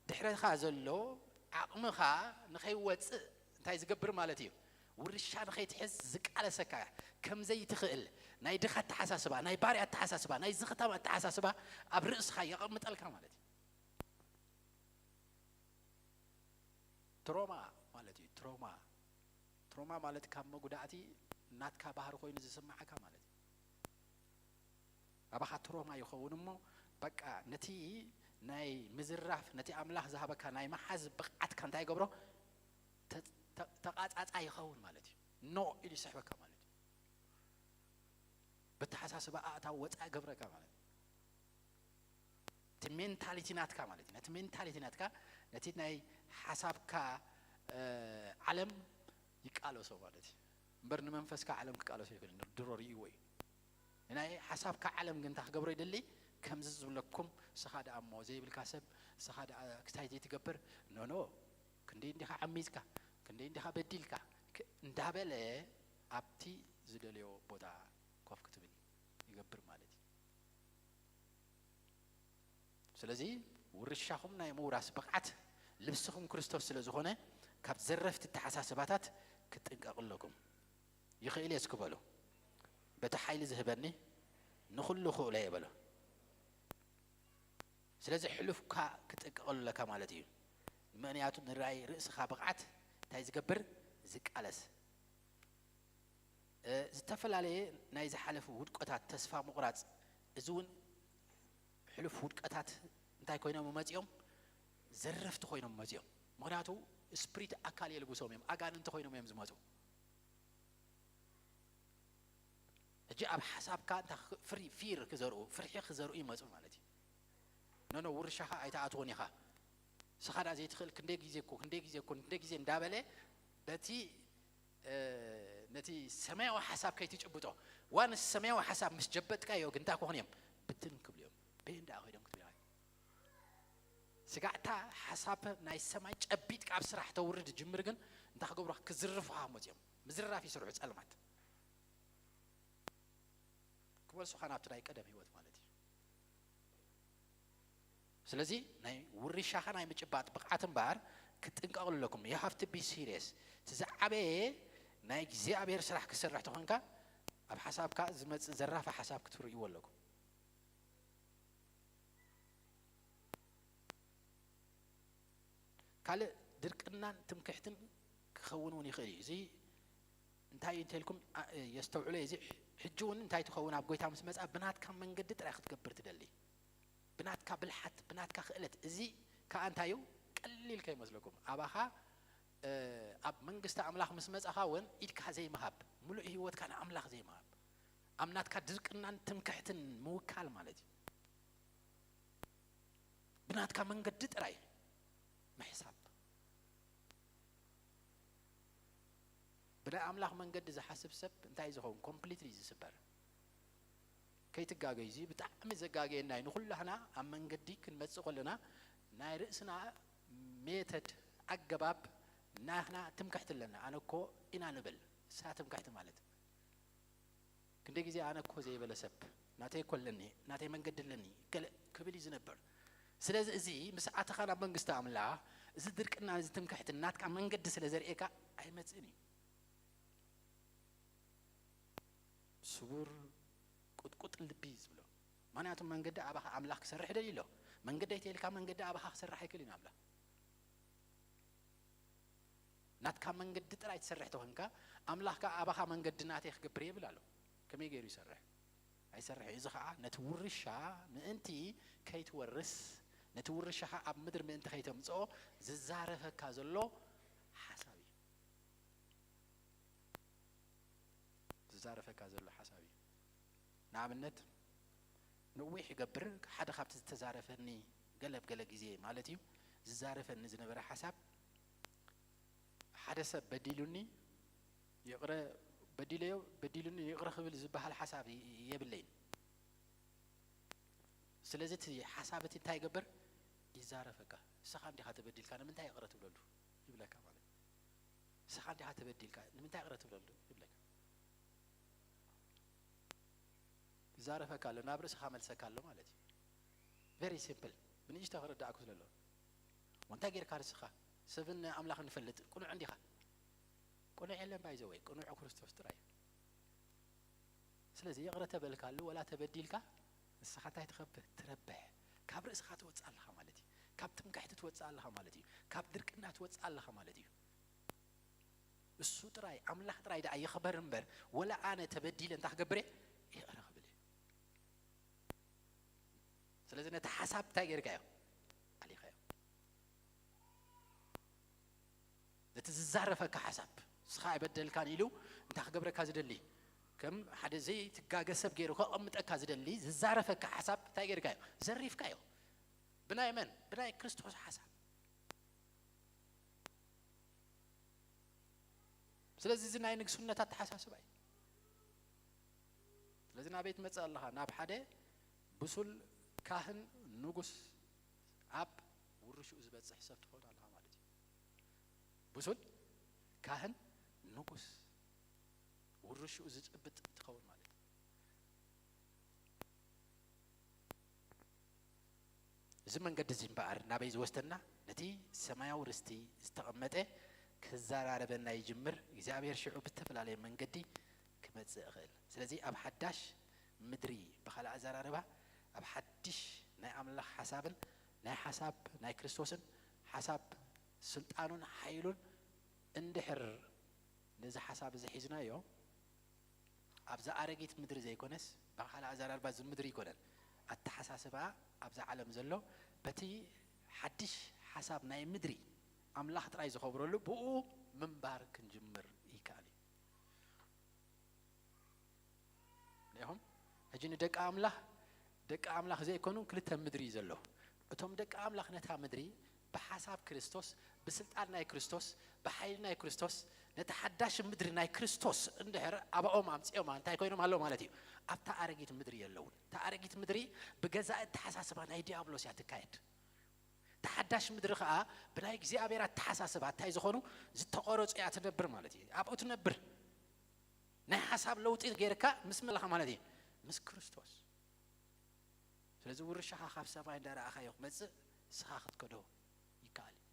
ድሕረኻ ዘሎ ዓቕምኻ ንኸይወጽእ እንታይ ዝገብር ማለት እዩ? ውርሻ ንኸይትሕዝ ዝቃለሰካ፣ ከም ዘይትኽእል፣ ናይ ድኻ ኣተሓሳስባ፣ ናይ ባርያ ኣተሓሳስባ፣ ናይ ዝኽታም ኣተሓሳስባ ኣብ ርእስኻ የቐምጠልካ ማለት እዩ። ትሮማ ማለት እዩ። ትሮማ፣ ትሮማ ማለት ካብ መጉዳእቲ ናትካ ባህሪ ኮይኑ ዝስምዓካ ማለት እዩ። ኣባኻ ትሮማ ይኸውን እሞ፣ በቃ ነቲ ናይ ምዝራፍ፣ ነቲ ኣምላኽ ዝሃበካ ናይ መሓዝ ብቕዓትካ እንታይ ይገብሮ? ተ-፣ ተ-፣ ተቓጻጻ ይኸውን ማለት እዩ። ኖ ኢሉ ይስሕበካ ማለት እዩ። ብተሓሳስባ ኣእታው ወጻኢ ገብረካ ማለት እዩ። እቲ ሜንታሊቲ ናትካ ማለት እዩ። ነቲ ሜንታሊቲ ናትካ፣ ነቲ ናይ ሓሳብካ፣ እ፣ ዓለም ይቃለሶ ማለት እዩ። እምበር ንመንፈስካ ዓለም ክቃለሶ ይኽእል፣ ድሮ ርእይዎ እዩ። ናይ ሓሳብካ ዓለም ግን እንታይ ክገብሮ ይደሊ? ከምዚ ዝብለኩም፣ ንስኻ ደኣ እሞ ዘይብልካ ሰብ፣ ንስኻ ደኣ ክሳይ ዘይትገብር፣ ኖ፣ ኖ፣ ክንደይ እንዲኻ ዓሚጽካ፣ ክንደይ እንዲኻ በዲልካ፣ ክ-፣ እንዳበለ ኣብቲ ዝደልዮ ቦታ ኮፍ ክትብል ይገብር ማለት እዩ። ስለዚ ውርሻኹም ናይ ምውራስ ብቕዓት ልብስኹም ክርስቶስ ስለ ዝኾነ፣ ካብ ዘረፍቲ ኣተሓሳስባታት ክትጥንቀቑ ኣለኩም። ይኽእል እየ እስኪ በሉ። በቲ ሓይሊ ዝህበኒ ንኹሉ ክእሎ እየ በሉ። ስለዚ ሕሉፍካ ክትጥንቀቐሉ ኣለካ ማለት እዩ። ምኽንያቱ ንራይ ርእስኻ ብቕዓት እንታይ ዝገብር? ዝቃለስ። እ፣ ዝተፈላለየ ናይ ዝሓለፉ ውድቀታት፣ ተስፋ ምቑራጽ፣ እዚ እውን ሕሉፍ ውድቀታት እንታይ ኮይኖም መጺኦም? ዘረፍቲ ኮይኖም መጺኦም። ምኽንያቱ ስፕሪት ኣካል የልግሶም እዮም፣ ኣጋንንቲ ኮይኖም እዮም ዝመጹ። ሕጂ ኣብ ሓሳብካ እንታ ክ-፣ ፍሪ-፣ ፊር ክዘርኡ፣ ፍርሒ ክዘርኡ ይመጹ ማለት እዩ። ኖ፣ ኖ፣ ውርሻኻ ኣይትኣትዎን ኢኻ። ንስኻ ደኣ ዘይትኽእል፣ ክንደይ ግዜ እኮ፣ ክንደይ ግዜ እኮ፣ ክንደይ ግዜ እንዳበለ በቲ፣ እ፣ ነቲ ሰማያዊ ሓሳብ ከይትጭብጦ፣ ዋንስ ሰማያዊ ሓሳብ ምስ ጀበጥካዮ ግን እንታይ ክኾኑ እዮም? ብትን ክብሉ እዮም። በየን ደኣ ከይዶም ክትብል ኢኻ? ስጋዕታ ሓሳብ ናይ ሰማይ ጨቢጥካ ኣብ ስራሕ ተውርድ ጅምር ግን እንታይ ክገብሩኻ? ክዝርፉኻ መጺኦም። ምዝራፍ ይሰርሑ ጸልማት። ክመልሱኻ ናብቲ ናይ ቀደም ህይወት ማለት እዩ። ስለዚ ናይ ውርሻኻ ናይ ምጭባጥ ብቕዓት እምበኣር ክትጥንቀቕሉ ኣለኩም። You have to be serious። እቲ ዝዓበየ ናይ እግዚኣብሔር ስራሕ ክሰርሕ ተኾንካ ኣብ ሓሳብካ ዝመጽእ ዘራፊ ሓሳብ ክትርእይዎ ኣለኩም። ካልእ ድርቅናን ትምክሕትን ክኸውን እውን ይኽእል እዩ። እዚ እንታይ እዩ እንተልኩም፣ ኣ-፣ የስተውዕሎ እዩ። እዚ ሕጂ እውን እንታይ ትኸውን፣ ኣብ ጎይታ ምስ መጻ ብናትካ መንገዲ ጥራይ ክትገብር ትደሊ። ብናትካ ብልሓት፣ ብናትካ ክእለት። እዚ ከኣ እንታይ እዩ? ቀሊል ከይመስለኩም። ኣባኻ፣ እ፣ ኣብ መንግስቲ ኣምላኽ ምስ መጻኻ እውን ኢድካ ዘይምሃብ፣ ምሉእ ህይወትካ ንኣምላኽ ዘይምሃብ። ኣብ ናትካ ድርቅናን ትምክሕትን ምውካል ማለት እዩ። ብናትካ መንገዲ ጥራይ ምሕሳብ። ብናይ ኣምላኽ መንገዲ ዝሓስብ ሰብ እንታይ ዝኸውን? ኮምፕሊትሊ ዝስበር። ከይትጋገዩ፣ እዚ ብጣዕሚ ዘጋገየና እዩ። ንኹላህና ኣብ መንገዲ ክንመጽእ ከለና ናይ ርእስና ሜተድ፣ ኣገባብ፣ ናህና ትምክሕቲ ኣለና። ኣነ እኮ ኢና ንብል። እሳ ትምክሕቲ ማለት ክንደይ ግዜ ኣነ እኮ ዘይበለ ሰብ፣ ናተይ እኮ ኣለኒ፣ ናተይ መንገዲ ኣለኒ፣ ገለ ክብል እዩ ዝነብር። ስለዚ እዚ ምስ ኣተኻ ናብ መንግስቲ ኣምላኽ፣ እዚ ድርቅና፣ እዚ ትምክሕቲ ናትካ መንገዲ ስለ ዘርእየካ ኣይመጽእን እዩ። ስቡር ቁጥቁጥ ልቢ ዝብሎ። ምኽንያቱ መንገዲ ኣባኻ ኣምላኽ ክሰርሕ ደልዩ ኣሎ። መንገደይ ተይልካ መንገዲ ኣባኻ ክሰርሕ ኣይክእልን ኣምላኽ። ናትካ መንገዲ ጥራይ ትሰርሕ ተኾንካ፣ ኣምላኽ ከኣ ኣባኻ መንገዲ ናተይ ክገብር እየ ይብል ኣሎ። ከመይ ገይሩ ይሰርሕ? ኣይሰርሕ። እዚ ኸኣ ነቲ ውርሻ ምእንቲ ከይትወርስ፣ ነቲ ውርሻኻ ኣብ ምድሪ ምእንቲ ከይተምጽኦ ዝዛረፈካ ዘሎ ሓሳብ እዩ። ዝዛረፈካ ዘሎ ሓሳብ እዩ። ንኣብነት፣ ነዊሕ ይገብር፣ ሓደ ካብቲ ዝተዛረፈኒ፣ ገለ ብ ገለ ግዜ ማለት እዩ፣ ዝዛረፈኒ ዝነበረ ሓሳብ፣ ሓደ ሰብ በዲሉኒ፣ ይቕረ፣ በዲለዮ፣ በዲሉኒ፣ ይቕረ ክብል ዝበሃል ሓሳብ ይ-፣ የብለይን። ስለዚ እቲ ሓሳብ እቲ እንታይ ይገብር? ይዛረፈካ። ንስኻ እንዲኻ ተበዲልካ፣ ንምንታይ ይቕረ ትብለሉ? ይብለካ ማለት እዩ። ንስኻ እንዲኻ ተበዲልካ፣ ንምንታይ ይቕረ ትብለሉ? ይብለካ። ይዛረፈካ ኣሎ፣ ናብ ርእስኻ መልሰካ ኣሎ ማለት እዩ። ቨሪ ሲምፕል። ብንእሽቶ ክርዳእኩ ስለ ኣለዎ። ወንታይ ጌርካ ንስኻ? ሰብን ኣምላኽን ንፈልጥ፣ ቅኑዕ እንዲኻ? ቅኑዕ የለን፣ ባይ ዘ ወይ፣ ቅኑዕ ኣብ ክርስቶስ ጥራይ እዩ። ስለዚ ይቕረ ተበልካሉ፣ ወላ ተበዲልካ፣ ንስኻ እንታይ ትኸብር? ትረብሕ። ካብ ርእስኻ ትወጽእ ኣለኻ ማለት እዩ። ካብ ትምክሕቲ ትወጽእ ኣለኻ ማለት እዩ። ካብ ድርቅና ትወጽእ ኣለኻ ማለት እዩ። እሱ ጥራይ፣ ኣምላኽ ጥራይ ደኣ ይኽበር እምበር፣ ወላ ኣነ ተበዲለ እንታይ ክገብር እየ? ይቕረ ክብል እየ። ስለዚ ነቲ ሓሳብ እንታይ ጌርካዮ? ኣሊኻዮ። ነቲ ዝዛረፈካ ሓሳብ፣ ንስኻ ኣይበደልካን ኢሉ እንታይ ክገብረካ ዝደሊ? ከም ሓደ ዘይትጋገ ሰብ ገይሩ ከቐምጠካ ዝደሊ ዝዛረፈካ ሓሳብ እንታይ ጌርካዮ? ዘሪፍካዮ። ብናይ መን? ብናይ ክርስቶስ ሓሳብ። ስለዚ እዚ ናይ ንግስነት ኣተሓሳስባ እዩ። ስለዚ ናበይ ትመጽእ ኣለኻ? ናብ ሓደ ብሱል ካህን፣ ንጉስ፣ ኣብ ውርሽኡ ዝበጽሕ ሰብ ትኸውን ኣለኻ ማለት እዩ። ብሱል ካህን፣ ንጉስ፣ ውርሽኡ ዝጭብጥ ትኸውን ማለት እዩ። እዚ መንገዲ እዚ እምበኣር ናበይ ዝወስደና? ነቲ ሰማያዊ ርስቲ ዝተቐመጠ ክዘራረበና ይጅምር። እግዚኣብሔር ሽዑ ብዝተፈላለየ መንገዲ ክመጽእ ይኽእል። ስለዚ ኣብ ሓዳሽ ምድሪ፣ ብኻልእ ኣዘራርባ፣ ኣብ ሓድሽ ናይ ኣምላኽ ሓሳብን ናይ ሓሳብ ናይ ክርስቶስን ሓሳብ ስልጣኑን ሓይሉን እንድሕር ነዚ ሓሳብ እዚ ሒዝናዮ፣ ኣብዛ ኣረጊት ምድሪ ዘይኮነስ፣ ብኻልእ ኣዘራርባ እዚ ምድሪ ኣይኮነን። ኣተሓሳስባ ኣብዛ ዓለም ዘሎ በቲ ሓድሽ ሓሳብ ናይ ምድሪ ኣምላኽ ጥራይ ዝኸብረሉ ብኡ ምንባር ክንጅምር ይከኣል እዩ። ርኢኹም? ሕጂ ንደቂ ኣምላኽ፣ ደቂ ኣምላኽ ዘይኮኑ ክልተ ምድሪ እዩ ዘሎ። እቶም ደቂ ኣምላኽ ነታ ምድሪ ብሓሳብ ክርስቶስ፣ ብስልጣን ናይ ክርስቶስ፣ ብሓይሊ ናይ ክርስቶስ፣ ነቲ ሓዳሽ ምድሪ ናይ ክርስቶስ እንድሕር ኣባኦም ኣምጺኦማ እንታይ ኮይኖም ኣለዉ ማለት እዩ? ኣብታ ኣረጊት ምድሪ የለውን። እታ ኣረጊት ምድሪ ብገዛእ ኣተሓሳስባ ናይ ዲያብሎስ እያ ትካየድ። እታ ሓዳሽ ምድሪ ኸኣ ብናይ እግዚኣብሔር ኣተሓሳስባ እንታይ ዝኾኑ ዝተቖረጹ እያ ትነብር ማለት እዩ። ኣብኡ ትነብር። ናይ ሓሳብ ለውጢ ጌርካ ምስ መለኻ ማለት እዩ። ምስ ክርስቶስ። ስለዚ ውርሻኻ ካብ ሰማይ እንዳረኣኻዮ ክመጽእ ንስኻ ክትከዶ ይከኣል እዩ።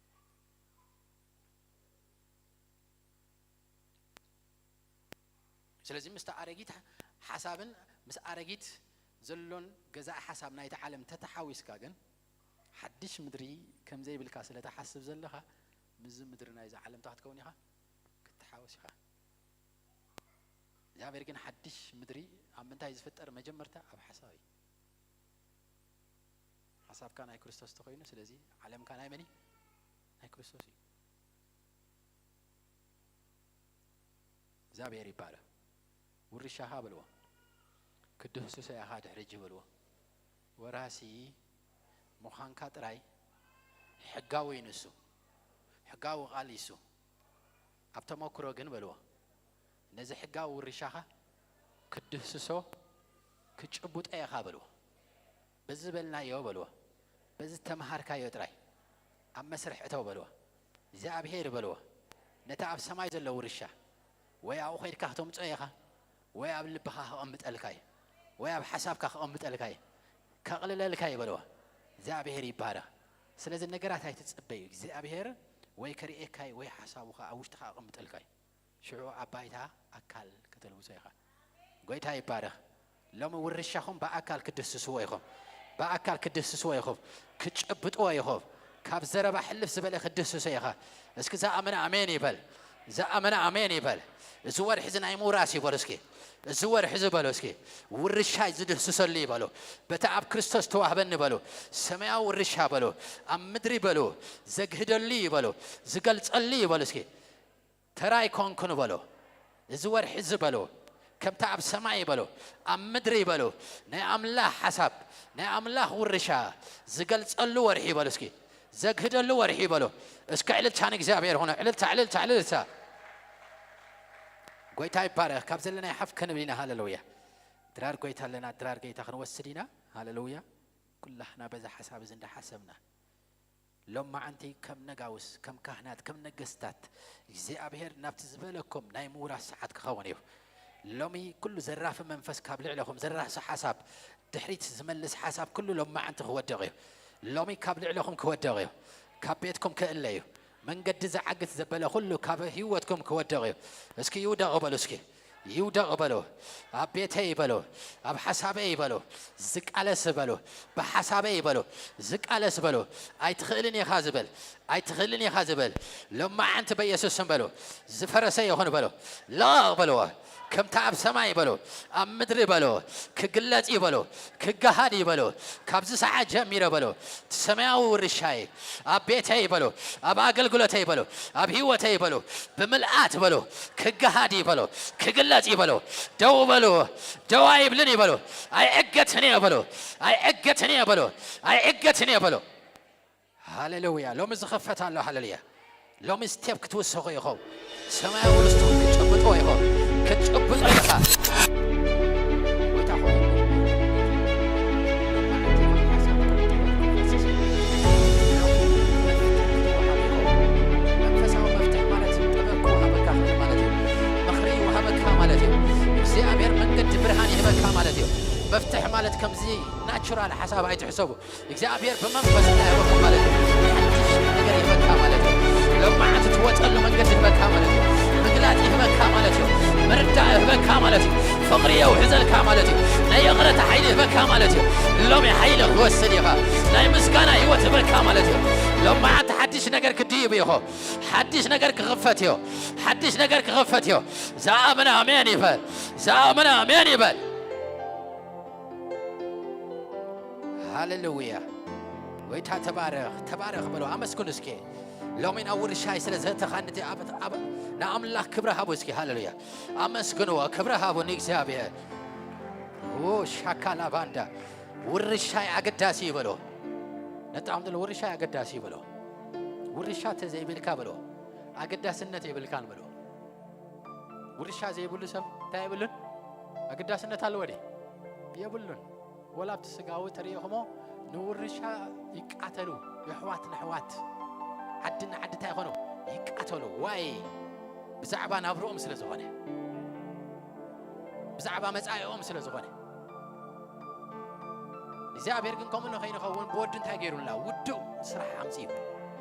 ስለዚ ምስቲ ኣረጊት ሓሳብን ምስ ኣረጊት ዘሎን ገዛኢ ሓሳብ ናይቲ ዓለም ተተሓዊስካ ግን ሓድሽ ምድሪ ከም ዘይብልካ ስለ ትሓስብ ዘለኻ ምስዚ ምድሪ ናይዚ ዓለም እንታይ ክትከውን ኢኻ? ክትሓወስ ኢኻ። እግዚኣብሔር ግን ሓድሽ ምድሪ ኣብ ምንታይ ዝፍጠር? መጀመርታ ኣብ ሓሳብ እዩ። ሓሳብካ ናይ ክርስቶስ ተኾይኑ፣ ስለዚ ዓለምካ ናይ መን እዩ? ናይ ክርስቶስ እዩ። እግዚኣብሔር ይባረክ። ውርሻኻ በልዎ። ክድህስሶ ኢኻ ድሕሪ ሕጂ በልዎ። ወራሲ ምዃንካ ጥራይ ሕጋዊ እዩ ንሱ። ሕጋዊ ቃል እዩ እሱ። ኣብ ተመክሮ ግን በልዎ፣ ነዚ ሕጋዊ ውርሻኻ ክትድህስሶ ክትጭብጦ ኢኻ በልዎ። በዚ ዝበልናዮ በልዎ፣ በዚ ዝተምሃርካዮ ጥራይ ኣብ መስርሕ እተው በልዎ። እግዚኣብሔር በልዎ፣ ነቲ ኣብ ሰማይ ዘሎ ውርሻ ወይ ኣብኡ ኸይድካ ክተምፅኦ ኢኻ፣ ወይ ኣብ ልብኻ ከቐምጠልካ እዩ፣ ወይ ኣብ ሓሳብካ ከቐምጠልካ እዩ፣ ከቕልለልካ እዩ በልዎ። እግዚኣብሔር ይባረኽ። ስለዚ ነገራት ኣይትፅበዩ። እግዚኣብሔር ወይ ከርእየካ እዩ፣ ወይ ሓሳቡ ኸዓ ኣብ ውሽጥኻ ኣቐምጠልካ እዩ። ሽዑ ኣብ ባይታ ኣካል ከተልብሶ ኢኻ። ጎይታ ይባረኽ። ሎሚ ውርሻኹም ብኣካል ክትድህስስዎ ኢኹም። ብኣካል ክትድህስስዎ ኢኹም። ክትጭብጥዎ ኢኹም። ካብ ዘረባ ሕልፍ ዝበለ ክትድህስሶ ኢኻ። እስኪ ዝኣመነ ኣሜን ይበል። ዝኣመነ ኣሜን ይበል። እዚ ወርሒ እዚ ናይ ምውራስ እዩ በሉ እስኪ። እዚ ወርሒ እዚ በሉ እስኪ። ውርሻይ ዝድህስሰሉ እዩ በሉ። በቲ ኣብ ክርስቶስ ተዋህበኒ በሉ። ሰማያዊ ውርሻ በሉ። ኣብ ምድሪ በሉ። ዘግህደሉ እዩ በሉ። ዝገልጸሉ እዩ በሉ እስኪ። ተራ ኣይኮንኩን በሎ። እዚ ወርሒ እዚ በሎ፣ ከምቲ ኣብ ሰማይ በሎ፣ ኣብ ምድሪ በሎ፣ ናይ ኣምላኽ ሓሳብ፣ ናይ ኣምላኽ ውርሻ ዝገልጸሉ ወርሒ በሎ። እስኪ ዘግህደሉ ወርሒ በሎ። እስከ ዕልልታ ንእግዚኣብሔር ሆነ። ዕልልታ፣ ዕልልታ፣ ዕልልታ። ጎይታ ይባረኽ። ካብ ዘለናይ ሓፍ ክንብል ኢና። ሃሌሉያ። ድራር ጎይታ ኣለና። ድራር ጎይታ ክንወስድ ኢና። ሃሌሉያ። ኩላህና በዛ ሓሳብ እዚ እንዳሓሰብና ሎማዓንቲ ከም ነጋውስ፣ ከም ካህናት፣ ከም ነገስታት እግዚኣብሔር ናብቲ ዝበለኩም ናይ ምውራስ ሰዓት ክኸውን እዩ። ሎሚ ኩሉ ዘራፊ መንፈስ ካብ ልዕለኹም፣ ዘራሲ ሓሳብ፣ ድሕሪት ዝመልስ ሓሳብ ኩሉ ሎማዓንቲ ክወድቕ እዩ። ሎሚ ካብ ልዕለኹም ክወድቕ እዩ። ካብ ቤትኩም ክእለ እዩ። መንገዲ ዝዓግት ዘበለ ኩሉ ካብ ህይወትኩም ክወድቕ እዩ። እስኪ ይውደቕ በሉ እስኪ። ይውደቕ በሎ። ኣብ ቤተይ በሎ፣ ኣብ ሓሳበይ በሎ፣ ዝቃለስ በሎ፣ ብሓሳበይ በሎ፣ ዝቃለስ በሎ። ኣይትኽእልን ኢኻ ዝበል፣ ኣይትኽእልን ኢኻ ዝበል። ሎማዓንቲ በኢየሱስ ስም በሎ፣ ዝፈረሰ ይኹን በሎ። ለቕ በልዎ። ከምታ ኣብ ሰማይ በሎ፣ ኣብ ምድሪ በሎ፣ ክግለጽ እዩ በሎ፣ ክገሃድ እዩ በሎ። ካብዚ ሰዓት ጀሚረ በሎ፣ እቲ ሰማያዊ ውርሻይ ኣብ ቤተይ በሎ፣ ኣብ ኣገልግሎተይ በሎ፣ ኣብ ህይወተይ በሎ፣ ብምልኣት በሎ፣ ክገሃድ እዩ በሎ፣ ክግለጽ እዩ በሎ። ደው በሎ፣ ደው ኣይብልን እዩ በሎ። ኣይዕገትን እየ በሎ፣ ኣይዕገትን እየ በሎ፣ ኣይዕገትን እየ በሎ። ሃሌሉያ። ሎሚ ዝኸፈት ኣሎ። ሃሌሉያ። ሎሚ ስቴፕ ክትውስኹ ኢኹም። ሰማያዊ ርስትኹም ክትጭብጡ ኢኹም። ክትጭብጡ ኢኻ። ጎይታ ሆይ፣ መንፈሳዊ መፍትሒ ማለት ጥበብ ክወሃበካ ማለት እዩ። ምኽሪ ይወሃበካ ማለት እዩ። እግዚኣብሔር መንገዲ ብርሃን ይህበካ ማለት እዩ። መፍትሒ ማለት ከምዚ ናቹራል ሓሳብ ኣይትሕሰቡ። እግዚኣብሔር ብመንፈስ እንዳያበኩም ማለት እዩ። ሓድሽ ነገር ይህበካ ማለት እዩ። ሎማዓንቲ ትወፀሉ መንገዲ ይህበካ ማለት እዩ። ምግላጥ ይህበካ ማለት እዩ። ምርዳእ ይህበካ ማለት እዩ። ፍቕሪ የውሕዘልካ ማለት እዩ። ናይ ይቕረታ ሓይሊ ይህበካ ማለት እዩ። ሎሚ ሓይሊ ክወስድ ኢኻ። ናይ ምስጋና ህይወት ይህበካ ማለት እዩ። ሎማዓንቲ ሓድሽ ነገር ክድይብ ኢኹ። ሓድሽ ነገር ክኽፈት እዩ። ሓድሽ ነገር ክኽፈት እዩ። ዝኣመነ ኣሜን ይበል። ዝኣመነ ኣሜን ይበል። ሃሌሉያ። ጎይታ ተባረኽ፣ ተባረኽ በሎ። ኣመስግኑ እስኪ። ሎሚ ናብ ውርሻይ ስለ ዘእተኻኒ እቲ ኣብ፣ ኣብ፣ ንኣምላኽ ክብሪ ሃቡ እስኪ። ሃሌሉያ። ኣመስግንዎ፣ ክብሪ ሃቡ ንእግዚኣብሔር። ኦ ሻካላ ባንዳ። ውርሻይ ኣገዳሲ እዩ በሎ። ነጣም ዘሎ ውርሻይ ኣገዳሲ እዩ በሎ። ውርሻ ተዘይብልካ በሎ፣ ኣገዳስነት የብልካን በሎ። ውርሻ ዘይብሉ ሰብ እንታይ የብሉን? ኣገዳስነት ኣለዎ ድዩ? የብሉን። ወላ ኣብቲ ስጋዊ ተርእዮኹሞ ንውርሻ ይቃተሉ፣ የሕዋት ንሕዋት፣ ዓዲ ንዓዲ እንታይ ይኾኑ? ይቃተሉ። ዋይ? ብዛዕባ ናብርኦም ስለ ዝኾነ፣ ብዛዕባ መጻኢኦም ስለ ዝኾነ። እግዚኣብሔር ግን ከምኡ ንኸይንኸውን ብወዱ እንታይ ገይሩልና? ውዱእ ስራሕ ኣምጺኡ።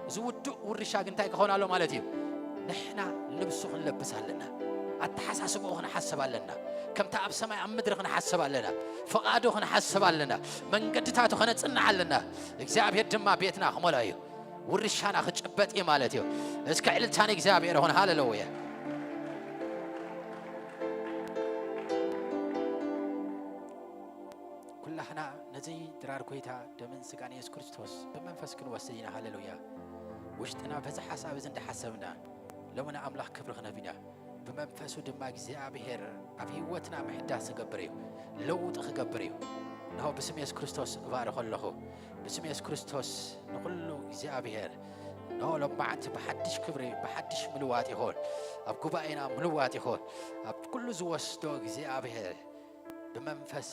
እዚ ውዱእ ውርሻ ግን እንታይ ክኸውን ኣሎ ማለት እዩ? ንሕና ልብሱ ክንለብስ ኣለና። ኣተሓሳስብኡ ክንሓስብ ኣለና። ከምቲ ኣብ ሰማይ ኣብ ምድሪ ክንሓስብ ኣለና። ፍቓዱ ክንሓስብ ኣለና። መንገድታቱ ከነጽንዕ ኣለና። እግዚኣብሔር ድማ ቤትና ክመልኦ እዩ። ውርሻና ክጭበጥ እዩ ማለት እዩ። እስከ ዕልልታ ንእግዚኣብሔር ይኹን። ሃሌሉያ። ኩላህና ነዚ ድራር ጎይታ ደምን ስጋን የሱስ ክርስቶስ ብመንፈስ ክንወስድ ኢና። ሃሌሉያ። ውሽጥና በዚ ሓሳብ እዚ እንዳሓሰብና ሎሚ ንኣምላኽ ክብሪ ክነብ ኢና። ብመንፈሱ ድማ እግዚኣብሔር ኣብ ህይወትና ምሕዳስ ክገብር እዩ፣ ለውጢ ክገብር እዩ። እንሆ ብስም የሱስ ክርስቶስ እባርኾ ኣለኹ። ብስም የሱስ ክርስቶስ ንኹሉ እግዚኣብሔር እንሆ ሎማዓንቲ ብሓድሽ ክብሪ፣ ብሓድሽ ምልዋጥ ይኹን። ኣብ ጉባኤና ምልዋጥ ይኹን። ኣብ ኩሉ ዝወስዶ እግዚኣብሔር ብመንፈስ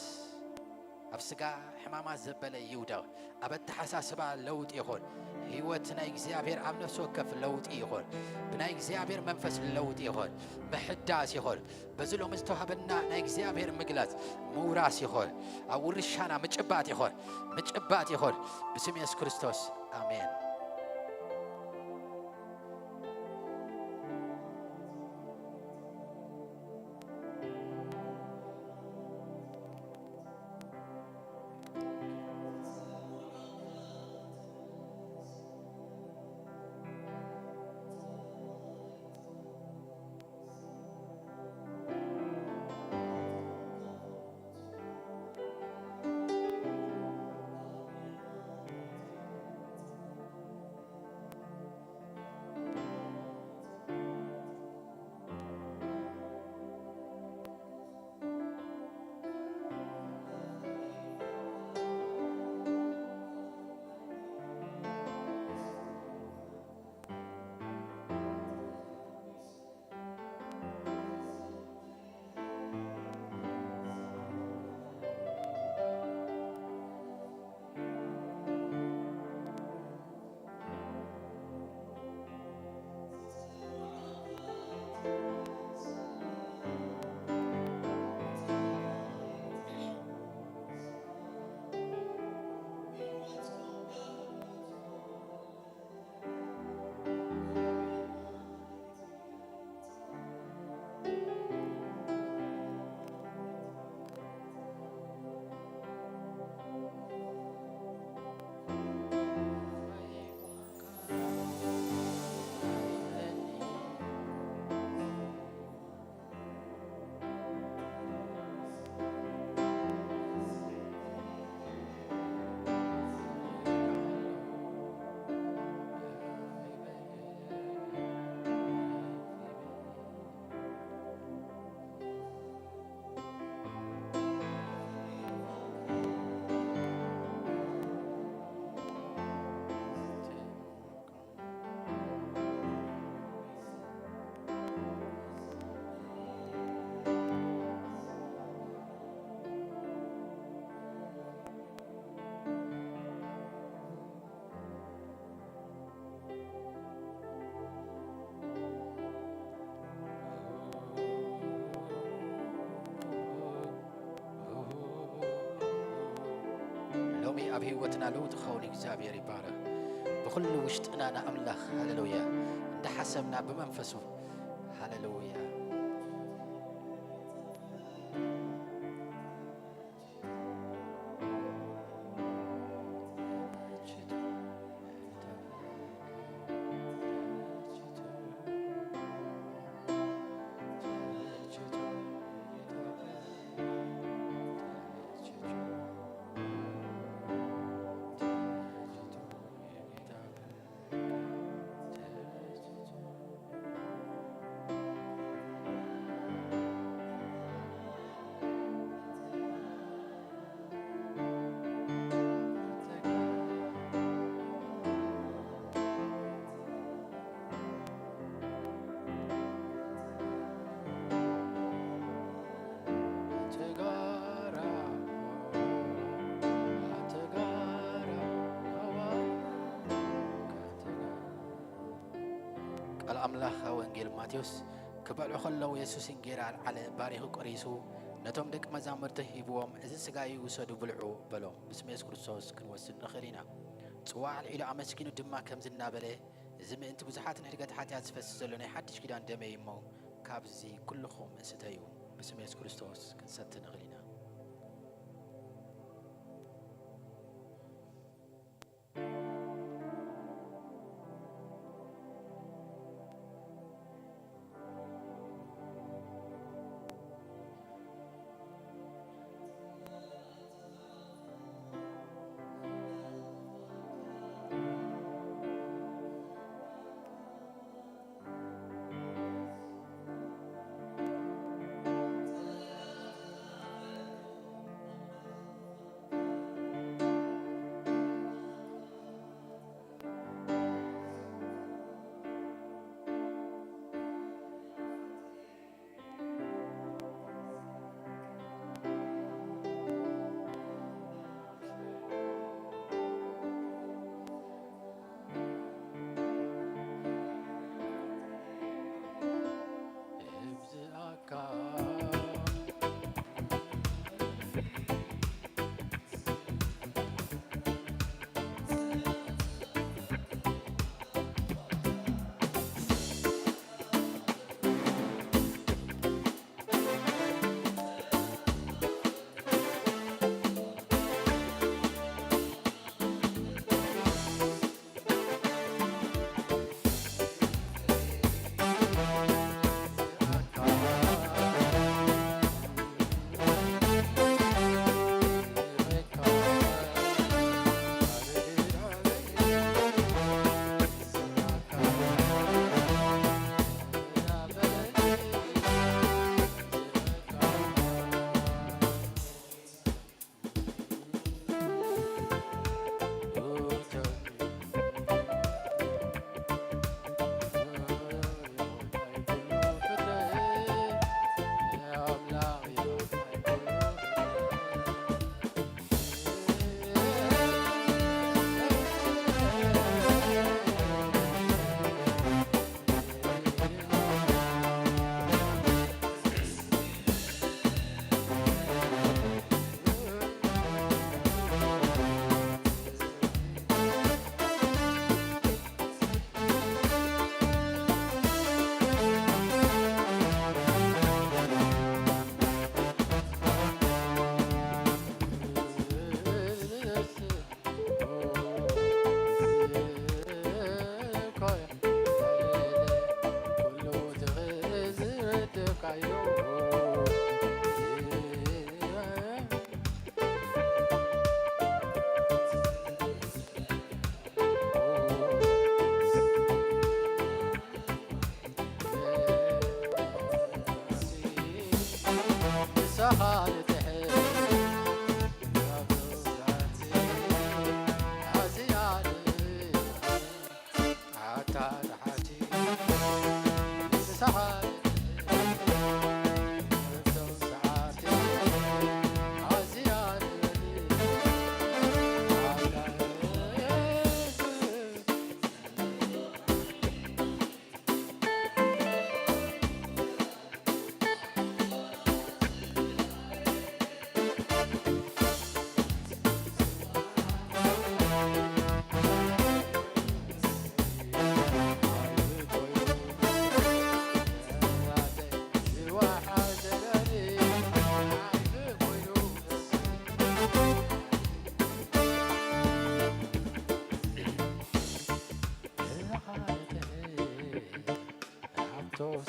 ኣብ ስጋ ሕማማት ዘበለ ይውደቕ። ኣብ ኣተሓሳስባ ለውጢ ይኹን። ህይወት ናይ እግዚኣብሔር ኣብ ነፍሲ ወከፍ ለውጢ ይኹን። ብናይ እግዚኣብሔር መንፈስ ለውጢ ይኹን። ምሕዳስ ይኹን። በዚ ሎሚ ዝተዋህበና ናይ እግዚኣብሔር ምግላጽ ምውራስ ይኹን። ኣብ ውርሻና ምጭባጥ ይኹን። ምጭባጥ ይኹን። ብስም የሱስ ክርስቶስ ኣሜን። ሎሚ ኣብ ህይወትና ለውጢ ክኸውን እግዚኣብሔር ይባረኽ። ብኹሉ ውሽጥና ንኣምላኽ ሃሌሉያ እንዳሓሰብና ብመንፈሱ ሃሌሉያ። ቃል ኣምላኽ ኣብ ወንጌል ማቴዎስ፣ ክበልዑ ከለዉ የሱስ እንጌራ ኣልዓለ፣ ባሪኹ ቆሪሱ ነቶም ደቂ መዛሙርቱ ሂብዎም፣ "እዚ ስጋይ ውሰዱ ብልዑ" በሎም። ብስም የሱስ ክርስቶስ ክንወስድ ንኽእል ኢና። ጽዋዕ ኣልዒሉ ኣመስጊኑ ድማ ከምዚ እናበለ፣ "እዚ ምእንቲ ብዙሓት ንሕድገት ሓጢኣት ዝፈስስ ዘሎ ናይ ሓድሽ ኪዳን ደመይ እሞ፣ ካብዚ ኩልኹም ስተዩ።" ብስም የሱስ ክርስቶስ ክንሰቲ ንኽእል ኢና።